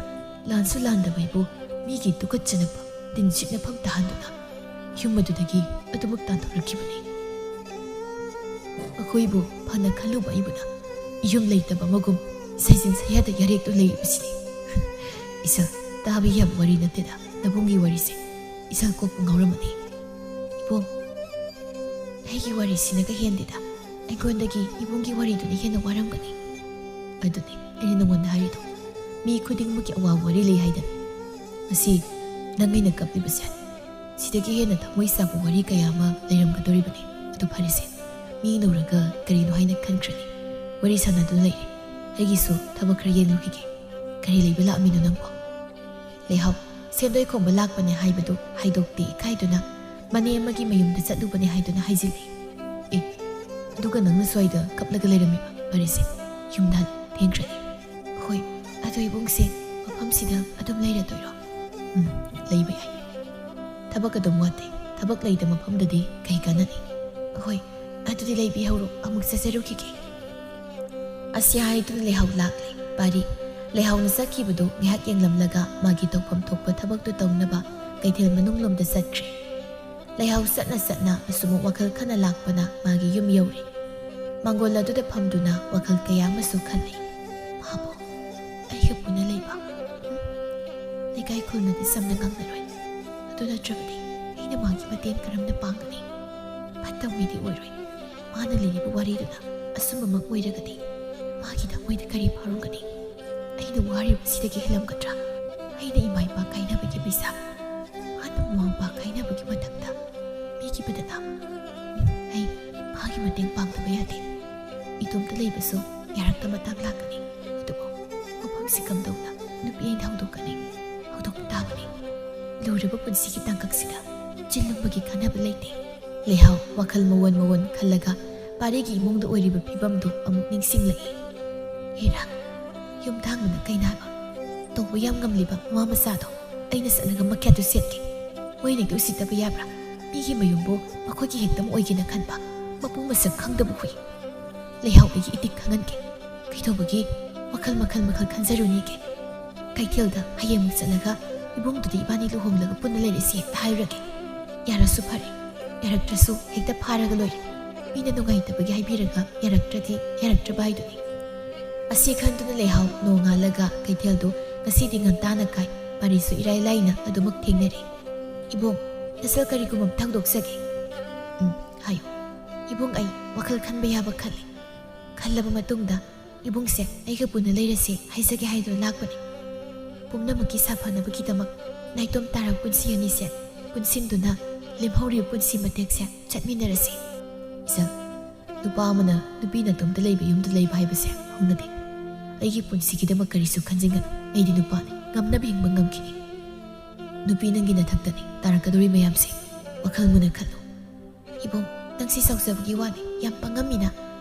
ꯂꯥꯟꯁꯨ ꯂꯥꯟꯗꯕ ꯑꯩꯕꯨ ꯃꯤꯒꯤ ꯇꯨꯀꯠꯆꯅꯕ ꯇꯤꯟ ꯁꯤꯠꯅꯐꯝ ꯇꯥꯍꯟꯗꯨꯅ ꯌꯨꯝ ꯑꯗꯨꯗꯒꯤ ꯑꯗꯨꯃꯛ ꯇꯥꯟꯊꯣꯔꯛꯈꯤꯕꯅꯤ꯫ ꯃꯈꯣꯏꯕꯨ ꯐꯅ ꯈꯜꯂꯨꯕ ꯑꯩꯕꯨꯅ ꯌꯨꯝ ꯂꯩꯇꯕ ꯑꯃꯒꯨꯝ ꯁꯩꯖꯤꯟ ꯁꯩꯌꯥꯗ ꯌꯥꯔꯦꯛꯇꯨ ꯂꯩꯔꯤꯕꯁꯤꯅꯤ꯫" "ꯏꯆꯜ, ꯇꯥꯕ ꯌꯥꯕ ꯋꯥꯔꯤ ꯅꯠꯇꯦꯗ ꯅꯕꯨꯡꯒꯤ ꯋꯥꯔꯤꯁꯦ꯫ ꯏꯆꯜ ꯀꯣꯛꯄꯨ ꯉꯥꯎꯔꯝꯃꯅꯤ꯫" "ꯏꯕꯨꯡ, ꯑꯩꯒꯤ ꯋꯥꯔꯤꯁꯤꯅꯒ ꯍꯦꯟꯗꯦꯗ꯫ ꯑꯩꯉꯣꯟꯗꯒꯤ ꯏꯕꯨꯡꯒꯤ ꯋꯥꯔꯤꯗꯨꯅ ꯍꯦꯟꯅ ꯋꯥꯔꯝꯒꯅꯤ꯫" "ꯑꯗꯨꯅꯤ ꯑꯩꯅ ꯅꯉꯣꯟꯗ ꯍꯥꯏꯔꯤꯗꯣ, ꯃꯤ ꯈꯨꯗꯤꯡꯃꯛꯀꯤ ꯑꯋꯥꯕ ꯋꯥꯔꯤ ꯂꯩ ꯍꯥꯏꯗꯅ꯫ ꯉꯁꯤ ꯅꯪ ꯑꯩꯅ ꯀꯞꯂꯤꯕꯁꯦ, ꯁꯤꯗꯒꯤ ꯍꯦꯟꯅ ꯊꯃꯣꯏ ꯆꯥꯛꯄ ꯋꯥꯔꯤ ꯀꯌꯥ ꯑꯃ ꯂꯩꯔꯝꯒꯗꯧꯔꯤꯕꯅꯤ꯫ ꯑꯗꯨ ꯐꯔꯦꯁꯦ, ꯃꯤ ꯎꯅꯔꯒ ꯀꯔꯤꯅꯣ ꯍꯥꯏꯅ ꯈꯟꯈ꯭ꯔꯅꯤ꯫ ꯋꯥꯔꯤ ꯁꯥꯟꯅꯗꯨꯅ ꯂꯩꯔꯦ꯫ ꯑꯩꯒꯤꯁꯨ ꯊꯕꯛ ꯈꯔ ꯌꯦꯡꯂꯨꯈꯤꯒꯦ꯫ ꯀꯔꯤ ꯂꯩꯕ ꯂꯥꯛꯑꯝꯃꯤꯅꯣ ꯅꯪꯕꯣ?" "ꯂꯩꯍꯥꯎ, ꯁꯦꯟꯗꯣꯏ ꯈꯣꯝꯕ ꯂꯥꯛꯄꯅꯦ ꯍꯥꯏꯕꯗꯨ ꯍꯥꯏꯗꯣꯛꯇꯦ ꯏꯀꯥꯏꯗꯨꯅ ꯃꯅꯦ ꯑꯃꯒꯤ ꯃꯌꯨꯝꯗ ꯆꯠꯂꯨꯕꯅꯦ ꯍꯥꯏꯗꯨꯅ ꯍꯥꯏꯖꯤꯜꯂꯤ꯫" "ꯑꯦ, ꯑꯗꯨꯒ ꯅꯪꯅ ꯁ꯭ꯋꯥꯏꯗ ꯀꯞꯂꯒ ꯂꯩꯔꯝꯃꯤꯕ? ꯐꯔꯦꯁꯦ, ꯌꯨꯝꯗ ꯍꯜꯂꯣ, ꯊꯦꯡꯈ꯭ꯔꯅꯤ꯫" "ꯍꯣꯏ, ꯑꯗꯣ ꯏꯕꯨꯡꯁꯦ ꯃꯐꯝꯁꯤꯗ ꯑꯗꯨꯝ ꯂꯩꯔꯗꯣꯏꯔꯣ?" "ꯎꯝ, ꯂꯩꯕ ꯌꯥꯏ꯫ ꯊꯕꯛ ꯑꯗꯨꯝ ꯋꯥꯠꯇꯦ꯫ ꯊꯕꯛ ꯂꯩꯇ ꯃꯐꯝꯗꯗꯤ ꯀꯩ ꯀꯥꯟꯅꯅꯤ? ꯍꯣꯏ, ꯑꯗꯨꯗꯤ ꯂꯩꯕꯤꯍꯧꯔꯣ, ꯑꯃꯨꯛ ꯆꯠꯆꯔꯨꯈꯤꯒꯦ꯫" ꯑꯁꯤ ꯍꯥꯏꯗꯨꯅ ꯂꯩꯍꯥꯎ ꯂꯥꯛꯂꯦ꯫ ꯄꯥꯔꯤ, ꯂꯩꯍꯥꯎꯅ ꯆꯠꯈꯤꯕꯗꯨ ꯉꯥꯏꯍꯥꯛ ꯌꯦꯡꯂꯝꯂꯒ ꯃꯥꯒꯤ ꯇꯧꯐꯝ ꯊꯣꯛꯄ ꯊꯕꯛꯇꯨ ꯇꯧꯅꯕ ꯀꯩꯊꯦꯜ ꯃꯅꯨꯡꯂꯣꯝꯗ ꯆꯠꯈ꯭ꯔꯦ꯫ ꯂꯩꯍꯥꯎ ꯆꯠꯅ ꯆꯠꯅ ꯑꯁꯨꯝ ꯋꯥꯈꯜ ꯈꯟꯅ ꯂꯥꯛꯄꯅ ꯃꯥꯒꯤ ꯌꯨꯝ ꯌꯧꯔꯦ꯫ ꯃꯥꯡꯒꯣꯜ ꯑꯗꯨꯗ ꯐꯝꯗꯨꯅ ꯋꯥꯈꯜ ꯀꯌꯥ ꯑꯃꯁꯨ ꯈꯜꯂꯤ꯫ "ꯃꯥꯕꯨ ꯑꯩꯒ ꯄꯨꯟꯅ ꯂꯩꯕ, ꯎꯝ, ꯂꯩꯀꯥꯏ ꯈꯨꯜꯅꯗꯤ ꯆꯝꯅ ꯉꯥꯡꯅꯔꯣꯏ꯫ ꯑꯗꯨ ꯅꯠꯇ꯭ꯔꯕꯗꯤ ꯑꯩꯅ ꯃꯥꯒꯤ ꯃꯇꯦꯡ ꯀꯔꯝꯅ ꯄꯥꯡꯒꯅꯤ? ꯐꯠꯇꯕ ꯃꯤꯗꯤ ꯑꯣꯏꯔꯣꯏ꯫ ꯃꯥꯅ ꯂꯤꯔꯤꯕ ꯋꯥꯔꯤꯗꯨꯅ ꯑꯆꯨꯝꯕꯃꯛ ꯑꯣꯏꯔꯒꯗꯤ ꯃꯥꯒꯤ ꯊꯃꯣꯏꯗ ꯀꯔꯤ ꯐꯥꯎꯔꯝꯒꯅꯤ? ꯑꯩꯅ ꯋꯥꯔꯤꯕꯁꯤꯗꯒꯤ ꯍꯦꯜꯂꯝꯒꯗ꯭ꯔꯥ? ꯑꯩꯅ ꯏꯃꯥ ꯏꯄꯥ ꯀꯥꯏꯅꯕꯒꯤ ꯄꯩꯁꯥ, ꯃꯥꯅ ꯃꯃꯥ ꯃꯄꯥ ꯀꯥꯏꯅꯕꯒꯤ ꯃꯊꯛꯇ ꯄꯤꯈꯤꯕꯗꯅ꯫ ꯎꯝ, ꯑꯩ ꯃꯥꯒꯤ ꯃꯇꯦꯡ ꯄꯥꯡꯗꯕ ꯌꯥꯗꯦ꯫ ꯏꯇꯣꯝꯇ ꯂꯩꯕꯁꯨ ꯌꯥꯔꯛꯇ ꯃꯇꯥꯡ ꯂꯥꯛꯀꯅꯤ꯫ ꯑꯗꯨꯕꯨ ꯃꯐꯝꯁꯤ ꯀꯝꯗꯧꯅ ꯅꯨꯄꯤ ꯑꯩꯅ ꯍꯧꯗꯣꯛꯀꯅꯤ? ꯍꯧꯗꯣꯛꯄ ꯇꯥꯕꯅꯤ꯫ ꯂꯨꯔꯕ ꯄꯨꯟꯁꯤꯒꯤ ꯇꯥꯡꯀꯛꯁꯤꯗ ꯆꯤꯜꯂꯨꯝꯕꯒꯤ ꯀꯥꯟꯅꯕ ꯂꯩꯇꯦ꯫ ꯂꯩꯍꯥꯎ ꯋꯥꯈꯜ ꯃꯑꯣꯟ ꯃꯑꯣꯟ ꯈꯜꯂꯒ ꯄꯥꯔꯤꯒꯤ ꯏꯃꯨꯡꯗ ꯑꯣꯏꯔꯤꯕ ꯐꯤꯕꯝꯗꯨ ꯑꯃꯨꯛ ꯅꯤꯡꯁꯤꯡꯂꯛꯏ꯫ ꯍꯦꯔꯥ, ꯌꯨꯝꯊꯥꯡꯕꯅ ꯀꯩꯅꯥꯕ ꯇꯧꯕ ꯌꯥꯝ ꯉꯝꯂꯤꯕ ꯃꯃꯥ ꯃꯆꯥꯗꯣ ꯑꯩꯅ ꯆꯠꯂꯒ ꯃꯈ꯭ꯌꯥꯠꯇꯨ ꯁꯦꯠꯀꯦ꯫ ꯃꯣꯏꯅꯗꯤ ꯎꯁꯤꯠꯇꯕ ꯌꯥꯕ꯭ꯔꯥ? ꯃꯤꯒꯤ ꯃꯌꯨꯝꯕꯨ ꯃꯈꯣꯏꯒꯤ ꯍꯦꯛꯇ ꯑꯣꯏꯒꯦꯅ ꯈꯟꯕ ꯃꯄꯨ ꯃꯁꯛ ꯈꯪꯗꯕ ꯍꯨꯏ꯫ ꯂꯩꯍꯥꯎ ꯑꯩꯒꯤ ꯏꯇꯤꯛ ꯈꯪꯍꯟꯒꯦ꯫ ꯀꯩꯗꯧꯕꯒꯤ ꯋꯥꯈꯜ ꯃꯈꯜ ꯃꯈꯜ ꯈꯟꯖꯔꯨꯅꯤꯒꯦ? ꯀꯩꯊꯦꯜꯗ ꯍꯌꯦꯡꯃꯛ ꯆꯠꯂꯒ ꯏꯕꯨꯡꯗꯨꯗꯤ ꯏꯕꯥꯅꯤ ꯂꯨꯍꯣꯡꯂꯒ ꯄꯨꯟꯅ ꯂꯩꯔꯁꯤ ꯍꯦꯛꯇ ꯍꯥꯏꯔꯨꯔꯒꯦ꯫ ꯌꯥꯔꯁꯨ ꯐꯔꯦ, ꯌꯥꯔꯛꯇ꯭ꯔꯁꯨ ꯍꯦꯛꯇ ꯐꯥꯔꯒ ꯂꯣꯏꯔꯦ꯫ ꯃꯤꯅ ꯅꯨꯡꯉꯥꯏꯇꯕꯒꯤ ꯍꯥꯏꯕꯤꯔꯒ ꯌꯥꯔꯛꯇ꯭ꯔꯗꯤ ꯌꯥꯔꯛꯇ꯭ꯔꯕ ꯍꯥꯏꯗꯨꯅꯤ꯫ ꯑꯁꯤ ꯈꯟꯗꯨꯅ ꯂꯩꯍꯥꯎ ꯅꯣꯡꯉꯥꯜꯂꯒ ꯀꯩꯊꯦꯜꯗꯨ ꯉꯁꯤꯗꯤ ꯉꯟꯇꯥꯅ ꯀꯥꯏ꯫ ꯄꯥꯔꯤꯁꯨ ꯏꯔꯥꯏ ꯂꯥꯏꯅ ꯑꯗꯨꯃꯛ ꯊꯦꯡꯅꯔꯦ꯫ "ꯏꯕꯨꯡ, ꯅꯆꯜ ꯀꯔꯤꯒꯨꯝꯕ ꯑꯝꯇ ꯍꯧꯗꯣꯛꯆꯒꯦ꯫" "ꯎꯝ, ꯍꯥꯏꯌꯨ꯫" "ꯏꯕꯨꯡ, ꯑꯩ ꯋꯥꯈꯜ ꯈꯟꯕ ꯌꯥꯕ ꯈꯜꯂꯤ꯫ ꯈꯜꯂꯕ ꯃꯇꯨꯡꯗ ꯏꯕꯨꯡꯁꯦ ꯑꯩꯒ ꯄꯨꯟꯅ ꯂꯩꯔꯁꯦ ꯍꯥꯏꯖꯒꯦ ꯍꯥꯏꯗꯨꯅ ꯂꯥꯛꯄꯅꯤ꯫ ꯄꯨꯝꯅꯃꯛꯀꯤ ꯁꯥꯐꯅꯕꯒꯤꯗꯃꯛ ꯅꯥꯏꯇꯣꯝ ꯇꯥꯔꯕ ꯄꯨꯟꯁꯤ ꯑꯅꯤꯁꯦ ꯄꯨꯟꯁꯤꯟꯗꯨꯅ ꯂꯦꯝꯍꯧꯔꯤꯕ ꯄꯨꯟꯁꯤ ꯃꯇꯦꯛꯁꯦ ꯆꯠꯃꯤꯟꯅꯔꯁꯤ꯫" "ꯏꯆꯜ, ꯅꯨꯄꯥ ꯑꯃꯅ ꯅꯨꯄꯤ ꯅꯥꯇꯣꯝꯇ ꯂꯩꯕ ꯌꯨꯝꯗ ꯂꯩꯕ ꯍꯥꯏꯕꯁꯦ ꯍꯧꯅꯗꯦ꯫ ꯑꯩꯒꯤ ꯄꯨꯟꯁꯤꯒꯤꯗꯃꯛ ꯀꯔꯤꯁꯨ ꯈꯟꯖꯤꯟꯒꯅꯨ꯫ ꯑꯩꯗꯤ ꯅꯨꯄꯥꯅꯤ, ꯉꯝꯅꯕ ꯍꯤꯡꯕ ꯉꯝꯈꯤꯅꯤ꯫ ꯅꯨꯄꯤ ꯅꯪꯒꯤ ꯅꯊꯛꯇꯅꯤ, ꯇꯥꯔꯛꯀꯗꯧꯔꯤ ꯃꯌꯥꯝꯁꯦ ꯋꯥꯈꯜ ꯃꯨꯟꯅ ꯈꯜꯂꯨ꯫" "ꯏꯕꯨꯡ, ꯅꯪꯁꯤ ꯆꯥꯎꯖꯕꯒꯤ ꯋꯥꯅꯤ, ꯌꯥꯝ ꯄꯪꯉꯝꯃꯤꯅ꯫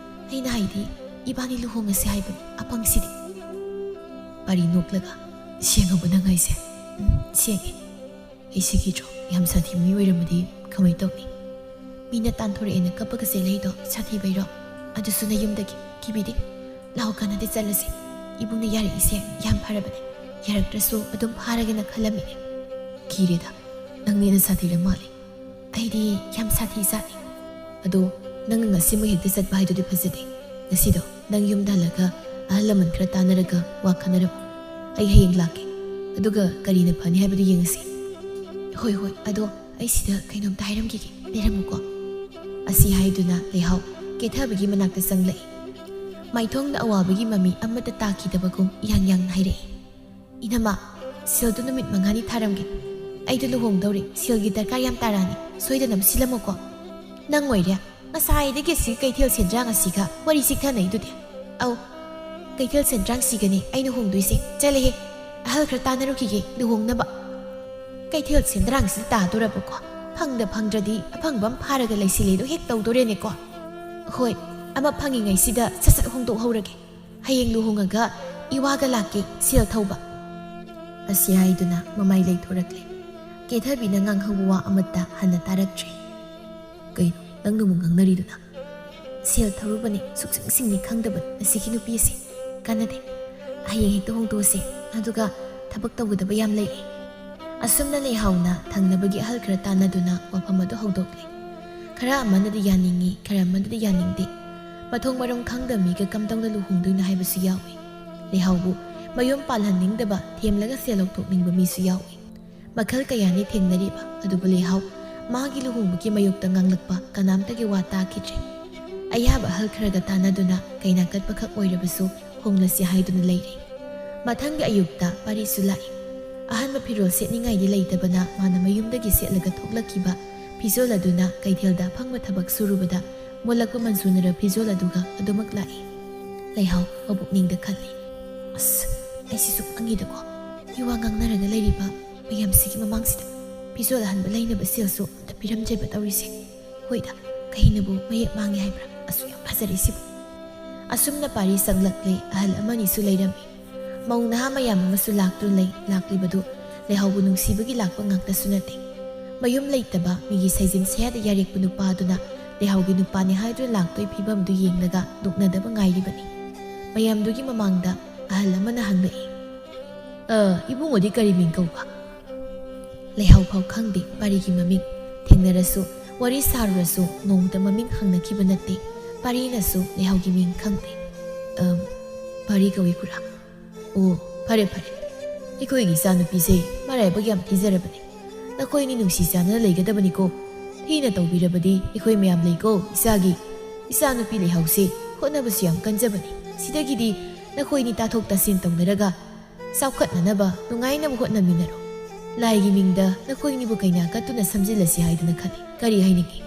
ꯑꯩꯅ ꯍꯥꯏꯗꯤ ꯏꯕꯥꯅꯤ ꯂꯨꯍꯣꯡꯉꯁꯤ ꯍꯥꯏꯕꯅꯤ, ꯑꯄꯪꯁꯤꯗꯤ꯫" ꯄꯥꯔꯤ ꯅꯣꯛꯂꯒ, "ꯁꯦꯡꯉꯕꯣ ꯅꯪ ꯍꯥꯏꯁꯦ?" "ꯎꯝ, ꯁꯦꯡꯉꯦ꯫" "ꯑꯩ ꯁꯤꯈꯤꯗ꯭ꯔꯣ? ꯌꯥꯝ ꯁꯥꯊꯤꯕ ꯃꯤ ꯑꯣꯏꯔꯝꯃꯗꯤ ꯀꯃꯥꯏ ꯇꯧꯅꯤ? ꯃꯤꯅ ꯇꯥꯟꯊꯣꯔꯛꯑꯦꯅ ꯀꯞꯄꯒ ꯆꯦꯜꯂꯛꯏꯗꯣ ꯁꯥꯊꯤꯕꯩꯔꯣ? ꯑꯗꯨꯁꯨ ꯅꯌꯨꯝꯗꯒꯤ꯫ ꯀꯤꯕꯤꯗꯦ꯫ ꯂꯥꯛꯑꯣ, ꯀꯥꯟꯅꯗꯦ, ꯆꯠꯂꯁꯤ꯫ ꯏꯕꯨꯡꯅ ꯌꯥꯔꯛꯏꯁꯦ ꯌꯥꯝ ꯐꯔꯕꯅꯦ꯫ ꯌꯥꯔꯛꯇ꯭ꯔꯁꯨ ꯑꯗꯨꯝ ꯐꯥꯔꯒꯦꯅ ꯈꯜꯂꯝꯃꯤꯅꯦ꯫" "ꯀꯤꯔꯦꯗ, ꯅꯪꯅ ꯍꯦꯟꯅ ꯁꯥꯊꯤꯔ ꯃꯥꯜꯂꯦ꯫" "ꯑꯩꯗꯤ ꯌꯥꯝ ꯁꯥꯊꯤ ꯖꯥꯠꯅꯤ꯫" "ꯑꯗꯣ ꯅꯪꯅ ꯉꯁꯤꯃꯛ ꯍꯦꯛꯇ ꯆꯠꯄ ꯍꯥꯏꯗꯨꯗꯤ ꯐꯖꯗꯦ꯫ ꯉꯁꯤꯗꯣ ꯅꯪ ꯌꯨꯝꯗ ꯍꯜꯂꯒ ꯑꯍꯜ ꯂꯃꯟ ꯈꯔ ꯇꯥꯟꯅꯔꯒ ꯋꯥ ꯈꯟꯅꯔꯝꯃꯨ꯫ ꯑꯩ ꯍꯌꯦꯡ ꯂꯥꯛꯀꯦ꯫ ꯑꯗꯨꯒ ꯀꯔꯤꯅ ꯐꯅꯤ ꯍꯥꯏꯕꯗꯨ ꯌꯦꯡꯉꯁꯤ꯫" "ꯍꯣꯏ, ꯍꯣꯏ, ꯑꯗꯣ ꯑꯩ ꯁꯤꯗ ꯀꯩꯅꯣꯝꯇ ꯍꯥꯏꯔꯝꯈꯤꯒꯦ, ꯂꯩꯔꯝꯃꯨꯀꯣ"꯫ ꯑꯁꯤ ꯍꯥꯏꯗꯨꯅ ꯂꯩꯍꯥꯎ ꯀꯦꯊꯕꯤꯒꯤ ꯃꯅꯥꯛꯇ ꯆꯪꯂꯛꯏ꯫ ꯃꯥꯏꯊꯣꯡꯗ ꯑꯋꯥꯕꯒꯤ ꯃꯃꯤ ꯑꯃꯠꯇ ꯇꯥꯈꯤꯗꯕꯒꯨꯝ ꯏꯌꯥꯡ ꯌꯥꯡꯅ ꯍꯥꯏꯔꯛꯏ꯫ "ꯏꯅꯝꯃ, ꯁꯦꯜꯗꯨ ꯅꯨꯃꯤꯠ ꯃꯉꯥꯅꯤ ꯊꯥꯔꯝꯒꯦ꯫ ꯑꯩꯗꯣ ꯂꯨꯍꯣꯡꯗꯧꯔꯦ, ꯁꯦꯜꯒꯤ ꯗꯔꯀꯥꯔ ꯌꯥꯝ ꯇꯥꯔꯛꯑꯅꯤ, ꯁꯣꯏꯗꯅꯕ ꯁꯤꯜꯂꯝꯃꯨꯀꯣ"꯫ "ꯅꯪ ꯑꯣꯏꯔꯦ? ꯉꯁꯥꯏꯗꯒꯤ ꯑꯁꯤ ꯀꯩꯊꯦꯜ ꯁꯦꯟꯗ꯭ꯔꯥꯡ ꯑꯁꯤꯒ ꯋꯥꯔꯤ ꯆꯤꯛꯊꯅꯩꯗꯨꯗꯤ"꯫ "ꯑꯧ, ꯀꯩꯊꯦꯜ ꯁꯦꯟꯗ꯭ꯔꯥꯡꯁꯤꯒꯅꯦ ꯑꯩꯅ ꯍꯣꯡꯗꯣꯏꯁꯦ꯫ ꯆꯠꯂꯦꯍꯦ, ꯑꯍꯜ ꯈꯔ ꯇꯥꯟꯅꯔꯨꯈꯤꯒꯦ ꯂꯨꯍꯣꯡꯅꯕ"꯫ "ꯀꯩꯊꯦꯜ ꯁꯦꯟꯗ꯭ꯔꯥꯡꯁꯤꯗ ꯇꯥꯗꯣꯔꯕꯀꯣ? ꯐꯪꯗ ꯐꯪꯗ꯭ꯔꯗꯤ ꯑꯐꯪꯕ ꯑꯃ ꯐꯥꯔꯒ ꯂꯩꯁꯤꯜꯂꯦꯗꯣ ꯍꯦꯛ ꯇꯧꯗꯣꯔꯦꯅꯦꯀꯣ꯫ ꯍꯣꯏ, ꯑꯃ ꯐꯪꯉꯤꯉꯩꯁꯤꯗ ꯁꯠ ꯁꯠ ꯍꯣꯡꯗꯣꯛꯍꯧꯔꯒꯦ꯫ ꯍꯌꯦꯡ ꯂꯨꯍꯣꯡꯉꯒ ꯏꯋꯥꯒ ꯂꯥꯛꯀꯦ ꯁꯦꯜ ꯊꯧꯕ"꯫ ꯑꯁꯤ ꯍꯥꯏꯗꯨꯅ ꯃꯃꯥꯏ ꯂꯩꯊꯣꯔꯛꯂꯦ꯫ ꯀꯦꯊꯕꯤꯅ ꯉꯥꯡꯍꯧꯕ ꯋꯥ ꯑꯃꯠꯇ ꯍꯟꯅ ꯇꯥꯔꯛꯇ꯭ꯔꯦ꯫ "ꯀꯩꯅꯣ ꯅꯪꯅ ꯑꯃꯨꯛ ꯉꯥꯡꯅꯔꯤꯗꯨꯅ?" "ꯁꯦꯜ ꯊꯧꯔꯨꯕꯅꯦ, ꯁꯨꯛꯁꯤꯡ ꯁꯤꯡꯅꯤ ꯈꯪꯗꯕꯅꯤ ꯑꯁꯤꯒꯤ ꯅꯨꯄꯤ ꯑꯁꯦ꯫ ꯀꯥꯟꯅꯗꯦ, ꯍꯌꯦꯡ ꯍꯦꯛꯇ ꯍꯣꯡꯗꯣꯛꯑꯁꯦ, ꯑꯗꯨꯒ ꯊꯕꯛ ꯇꯧꯒꯗꯕ ꯌꯥꯝ ꯂꯩꯔꯦ"꯫ ꯑꯁꯨꯝꯅ ꯂꯩꯍꯥꯎꯅ ꯊꯪꯅꯕꯒꯤ ꯑꯍꯜ ꯈꯔ ꯇꯥꯟꯅꯗꯨꯅ ꯋꯥꯐꯝ ꯑꯗꯨ ꯍꯧꯗꯣꯛꯂꯦ꯫ ꯈꯔ ꯑꯃꯅꯗꯤ ꯌꯥꯅꯤꯡꯉꯤ, ꯈꯔ ꯑꯃꯅꯗꯤ ꯌꯥꯅꯤꯡꯗꯦ꯫ ꯃꯊꯣꯡ ꯃꯔꯝ ꯈꯪꯗꯕ ꯃꯤꯒ ꯀꯝꯗꯧꯅ ꯂꯨꯍꯣꯡꯗꯣꯏꯅꯣ ꯍꯥꯏꯕꯁꯨ ꯌꯥꯎꯏ꯫ ꯂꯩꯍꯥꯎꯕꯨ ꯃꯌꯨꯝ ꯄꯥꯜꯍꯟꯅꯤꯡꯗꯕ, ꯊꯦꯝꯂꯒ ꯁꯦꯜ ꯂꯧꯊꯣꯛꯅꯤꯡꯕ ꯃꯤꯁꯨ ꯌꯥꯎꯏ꯫ ꯃꯈꯜ ꯀꯌꯥꯅꯤ ꯊꯦꯡꯅꯔꯤꯕ, ꯑꯗꯨꯕꯨ ꯂꯩꯍꯥꯎ ꯃꯥꯒꯤ ꯂꯨꯍꯣꯡꯕꯒꯤ ꯃꯥꯌꯣꯛꯇ ꯉꯥꯡꯂꯛꯄ ꯀꯅꯥꯝꯇꯒꯤ ꯋꯥ ꯇꯥꯈꯤꯗ꯭ꯔꯦ꯫ ꯑꯌꯥꯕ ꯑꯍꯜ ꯈꯔꯒ ꯇꯥꯟꯅꯗꯨꯅ ꯀꯩꯅꯥ ꯀꯠꯄꯈꯛ ꯑꯣꯏꯔꯕꯁꯨ ꯍꯣꯡꯂꯁꯤ ꯍꯥꯏꯗꯨꯅ ꯂꯩꯔꯦ꯫ ꯃꯊꯪꯒꯤ ꯑꯌꯨꯛꯇ ꯄꯥꯔꯤꯁꯨ ꯂꯥꯛꯏ꯫ ꯑꯍꯟꯕ ꯐꯤꯔꯣꯜ ꯁꯦꯠꯅꯤꯡꯉꯥꯏꯗꯤ ꯂꯩꯇꯕꯅ ꯃꯥꯅ ꯃꯌꯨꯝꯗꯒꯤ ꯁꯦꯠꯂꯒ ꯊꯣꯛꯂꯛꯈꯤꯕ ꯐꯤꯖꯣꯜ ꯑꯗꯨꯅ ꯀꯩꯊꯦꯜꯗ ꯑꯐꯪꯕ ꯊꯕꯛ ꯁꯨꯔꯨꯕꯗ ꯃꯣꯠꯂꯛꯄ ꯃꯟꯖꯨꯅꯔ ꯐꯤꯖꯣꯜ ꯑꯗꯨꯒ ꯑꯗꯨꯃꯛ ꯂꯥꯛꯏ꯫ ꯂꯩꯍꯥꯎ ꯃꯄꯨꯛꯅꯤꯡꯗ ꯈꯜꯂꯤ, "ꯑꯁ, ꯑꯩꯁꯤꯁꯨ ꯄꯪꯉꯤꯗꯀꯣ꯫ ꯃꯤꯋꯥ ꯉꯥꯡꯅꯔꯒ ꯂꯩꯔꯤꯕ ꯃꯌꯥꯝꯁꯤꯒꯤ ꯃꯃꯥꯡꯁꯤꯗ ꯐꯤꯖꯣꯜ ꯑꯍꯟꯕ ꯂꯩꯅꯕ ꯁꯦꯜꯁꯨ ꯑꯝꯇ ꯄꯤꯔꯝꯗ꯭ꯔꯦꯕ ꯇꯧꯔꯤꯁꯦ꯫ ꯍꯣꯏꯗ, ꯀꯩꯅꯕꯨ ꯃꯌꯦꯛ ꯃꯥꯡꯉꯦ ꯍꯥꯏꯕ꯭ꯔꯥ? ꯑꯁꯨꯛ ꯌꯥꯝ ꯐꯖꯔꯤꯁꯤꯕꯨ"꯫ ꯑꯁꯨꯝꯅ ꯄꯥꯔꯤ ꯆꯪꯂꯛꯂꯦ꯫ ꯑꯍꯜ ꯑꯃꯅꯤꯁꯨ ꯂꯩꯔꯝꯃꯤ꯫ ꯃꯧ ꯅꯍꯥ ꯃꯌꯥꯝ ꯑꯃꯁꯨ ꯂꯥꯛꯇꯨꯅ ꯂꯩ꯫ ꯂꯥꯛꯂꯤꯕꯗꯨ ꯂꯩꯍꯥꯎꯕꯨ ꯅꯨꯡꯁꯤꯕꯒꯤ ꯂꯥꯛꯄ ꯉꯥꯛꯇꯁꯨ ꯅꯠꯇꯦ꯫ ꯃꯌꯨꯝ ꯂꯩꯇꯕ, ꯃꯤꯒꯤ ꯁꯩꯖꯤꯟ ꯁꯌꯥꯗ ꯌꯥꯔꯦꯛꯄ ꯅꯨꯄꯥ ꯑꯗꯨꯅ ꯂꯩꯍꯥꯎꯒꯤ ꯅꯨꯄꯥꯅꯤ ꯍꯥꯏꯗꯨꯅ ꯂꯥꯛꯇꯣꯏ ꯐꯤꯕꯝꯗꯨ ꯌꯦꯡꯂꯒ ꯅꯣꯛꯅꯗꯕ ꯉꯥꯏꯔꯤꯕꯅꯤ꯫ ꯃꯌꯥꯝꯗꯨꯒꯤ ꯃꯃꯥꯡꯗ ꯑꯍꯜ ꯑꯃꯅ ꯍꯪꯂꯛꯏ, "ꯑ, ꯏꯕꯨꯡꯉꯣꯗꯤ ꯀꯔꯤ ꯃꯤꯡ ꯀꯧꯕ?" ꯂꯩꯍꯥꯎ ꯐꯥꯎ ꯈꯪꯗꯦ ꯄꯥꯔꯤꯒꯤ ꯃꯃꯤꯡ꯫ ꯊꯦꯡꯅꯔꯁꯨ, ꯋꯥꯔꯤ ꯁꯥꯔꯨꯔꯁꯨ ꯅꯣꯡꯃꯇ ꯃꯃꯤꯡ ꯍꯪꯅꯈꯤꯕ ꯅꯠꯇꯦ꯫ ꯄꯥꯔꯤꯅꯁꯨ ꯂꯩꯍꯥꯎꯒꯤ ꯃꯤꯡ ꯈꯪꯗꯦ꯫ "ꯑꯝ, ꯄꯥꯔꯤ ꯀꯧꯏ ꯈꯨꯔꯥ"꯫ "ꯑꯣ, ꯐꯔꯦ ꯐꯔꯦ꯫ ꯑꯩꯈꯣꯏꯒꯤ ꯏꯆꯥꯅꯨꯄꯤꯁꯦ ꯃꯔꯥꯏꯕꯛ ꯌꯥꯝ ꯊꯤꯖꯔꯕꯅꯦ꯫ ꯅꯈꯣꯏꯅꯤ ꯅꯨꯡꯁꯤ ꯆꯥꯟꯅꯅ ꯂꯩꯒꯗꯕꯅꯤꯀꯣ꯫ ꯊꯤꯅ ꯇꯧꯕꯤꯔꯕꯗꯤ ꯑꯩꯈꯣꯏ ꯃꯌꯥꯝ ꯂꯩꯀꯣ ꯏꯆꯥꯒꯤ꯫ ꯏꯆꯥꯅꯨꯄꯤ ꯂꯩꯍꯥꯎꯁꯦ ꯍꯣꯠꯅꯕꯁꯨ ꯌꯥꯝ ꯀꯟꯖꯕꯅꯤ꯫ ꯁꯤꯗꯒꯤꯗꯤ ꯅꯈꯣꯏꯅꯤ ꯇꯥꯊꯣꯛ ꯇꯥꯁꯤꯟ ꯇꯧꯅꯔꯒ ꯆꯥꯎꯈꯠꯅꯅꯕ ꯅꯨꯡꯉꯥꯏꯅꯕ ꯍꯣꯠꯅꯃꯤꯟꯅꯔꯣ꯫ ꯂꯥꯏꯒꯤ ꯃꯤꯡꯗ ꯅꯈꯣꯏꯅꯤꯕꯨ ꯀꯩꯅꯥ ꯀꯠꯇꯨꯅ ꯁꯝꯖꯤꯜꯂꯁꯤ ꯍꯥꯏꯗꯅ ꯈꯜꯂꯤ꯫ ꯀꯔꯤ ꯍꯥꯏꯅꯤꯡꯏ?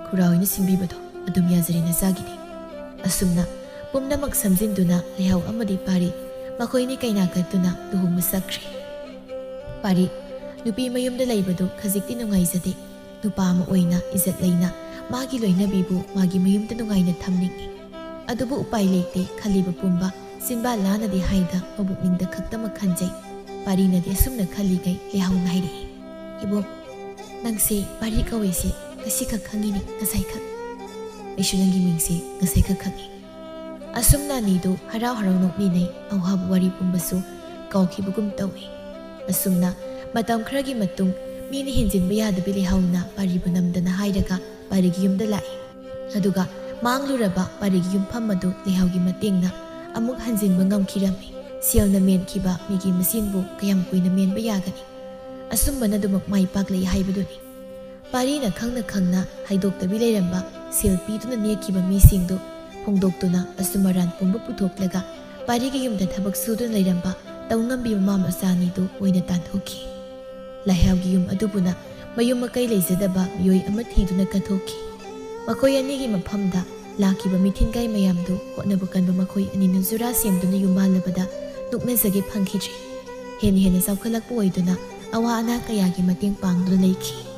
ꯈꯨꯔꯥ ꯍꯣꯏꯅ ꯁꯤꯟꯕꯤꯕꯗꯣ ꯑꯗꯨꯝ ꯌꯥꯖꯔꯦ ꯅꯆꯥꯒꯤꯗꯤ꯫ ꯑꯁꯨꯝꯅ ꯄꯨꯝꯅꯃꯛ ꯁꯝꯖꯤꯟꯗꯨꯅ ꯂꯩꯍꯥꯎ ꯑꯃꯗꯤ ꯄꯥꯔꯤ ꯃꯈꯣꯏꯅꯤ ꯀꯩꯅꯥ ꯀꯠꯇꯨꯅ ꯂꯨꯍꯣꯡꯕ ꯆꯠꯈ꯭ꯔꯦ꯫ ꯄꯥꯔꯤ ꯅꯨꯄꯤ ꯃꯌꯨꯝꯗ ꯂꯩꯕꯗꯨ ꯈꯖꯤꯛꯇꯤ ꯅꯨꯡꯉꯥꯏꯖꯗꯦ꯫ ꯅꯨꯄꯥ ꯑꯃ ꯑꯣꯏꯅ ꯏꯖꯠ ꯂꯩꯅ ꯃꯥꯒꯤ ꯂꯣꯏꯅꯕꯤꯕꯨ ꯃꯥꯒꯤ ꯃꯌꯨꯝꯗ ꯅꯨꯡꯉꯥꯏꯅ ꯊꯝꯅꯤꯡꯏ꯫ ꯑꯗꯨꯕꯨ ꯎꯄꯥꯏ ꯂꯩꯇꯦ, ꯈꯜꯂꯤꯕ ꯄꯨꯝꯕ ꯆꯤꯟꯕꯥ ꯂꯥꯅꯗꯤ ꯍꯥꯏꯗ ꯃꯕꯨꯛꯅꯤꯡꯗ ꯈꯛꯇꯃꯛ ꯈꯟꯖꯩ꯫ ꯄꯥꯔꯤꯅꯗꯤ ꯑꯁꯨꯝꯅ ꯈꯜꯂꯤꯉꯩ ꯂꯩꯍꯥꯎꯅ ꯍꯥꯏꯔꯛꯏ, "ꯏꯕꯣꯛ, ꯅꯪꯁꯦ ꯄꯥꯔꯤ ꯀꯧꯏꯁꯦ ꯉꯁꯤꯈꯛ ꯈꯪꯉꯤꯅꯤ, ꯉꯁꯥꯏꯈꯛ꯫ ꯑꯩꯁꯨ ꯅꯪꯒꯤ ꯃꯤꯡꯁꯦ ꯉꯁꯥꯏꯈꯛ ꯈꯪꯉꯤ"꯫ ꯑꯁꯨꯝꯅ ꯑꯅꯤꯗꯨ ꯍꯔꯥꯎ ꯍꯔꯥꯎ ꯅꯣꯛꯃꯤꯟꯅꯩ꯫ ꯑꯋꯥꯕ ꯋꯥꯔꯤ ꯄꯨꯝꯕꯁꯨ ꯀꯥꯎꯈꯤꯕꯒꯨꯝ ꯇꯧꯏ꯫ ꯑꯁꯨꯝꯅ ꯃꯇꯝ ꯈꯔꯒꯤ ꯃꯇꯨꯡ ꯃꯤꯅ ꯍꯦꯟꯖꯤꯟꯕ ꯌꯥꯗꯕꯤ ꯂꯩꯍꯥꯎꯅ ꯄꯥꯔꯤꯕꯨ ꯅꯝꯗꯅ ꯍꯥꯏꯔꯒ ꯄꯥꯔꯤꯒꯤ ꯌꯨꯝꯗ ꯂꯥꯛꯏ꯫ ꯑꯗꯨꯒ ꯃꯥꯡꯂꯨꯔꯕ ꯄꯥꯔꯤꯒꯤ ꯌꯨꯝꯐꯝ ꯑꯗꯨ ꯂꯩꯍꯥꯎꯒꯤ ꯃꯇꯦꯡꯅ ꯑꯃꯨꯛ ꯍꯟꯖꯤꯟꯕ ꯉꯝꯈꯤꯔꯝꯃꯤ꯫ ꯁꯦꯜꯅ ꯃꯦꯟꯈꯤꯕ ꯃꯤꯒꯤ ꯃꯁꯤꯡꯕꯨ ꯀꯌꯥꯝ ꯀꯨꯏꯅ ꯃꯦꯟꯕ ꯌꯥꯒꯅꯤ? ꯑꯁꯨꯝꯕꯅ ꯑꯗꯨꯃꯛ ꯃꯥꯏ ꯄꯥꯛꯂꯛꯏ ꯍꯥꯏꯕꯗꯨꯅꯤ꯫ ꯄꯥꯔꯤꯅ ꯈꯪꯅ ꯈꯪꯅ ꯍꯥꯏꯗꯣꯛꯇꯕꯤ ꯂꯩꯔꯝꯕ ꯁꯦꯜ ꯄꯤꯗꯨꯅ ꯅꯦꯛꯈꯤꯕ ꯃꯤꯁꯤꯡꯗꯨ ꯐꯣꯡꯗꯣꯛꯇꯨꯅ ꯑꯆꯨꯝ ꯑꯔꯥꯟ ꯄꯨꯝꯕ ꯄꯨꯊꯣꯛꯂꯒ ꯄꯥꯔꯤꯒꯤ ꯌꯨꯝꯗ ꯊꯕꯛ ꯁꯨꯗꯨꯅ ꯂꯩꯔꯝꯕ ꯇꯧꯉꯝꯕꯤ ꯃꯃꯥ ꯃꯆꯥ ꯑꯅꯤꯗꯨ ꯑꯣꯏꯅ ꯇꯥꯟꯊꯣꯛꯈꯤ꯫ ꯂꯩꯍꯥꯎꯒꯤ ꯌꯨꯝ ꯑꯗꯨꯕꯨꯅ ꯃꯌꯨꯝ ꯃꯀꯩ ꯂꯩꯖꯗꯕ ꯃꯤꯑꯣꯏ ꯑꯃ ꯊꯤꯗꯨꯅ ꯀꯠꯊꯣꯛꯈꯤ꯫ ꯃꯈꯣꯏ ꯑꯅꯤꯒꯤ ꯃꯐꯝꯗ ꯂꯥꯛꯈꯤꯕ ꯃꯤꯊꯤꯟꯒꯥꯏ ꯃꯌꯥꯝꯗꯨ ꯍꯣꯠꯅꯕ ꯀꯟꯕ ꯃꯈꯣꯏ ꯑꯅꯤꯅ ꯖꯨꯔꯥ ꯁꯦꯝꯗꯨꯅ ꯌꯨꯝꯕꯥꯜꯂꯕꯗ ꯅꯣꯛꯅꯖꯒꯦ ꯐꯪꯈꯤꯗ꯭ꯔꯦ꯫ ꯍꯦꯟꯅ ꯍꯦꯟꯅ ꯆꯥꯎꯈꯠꯂꯛꯄ ꯑꯣꯏꯗꯨꯅ ꯑꯋꯥ ꯑꯅꯥ ꯀꯌꯥꯒꯤ ꯃꯇꯦꯡ ꯄꯥꯡꯗꯨꯅ ꯂꯩꯈꯤ꯫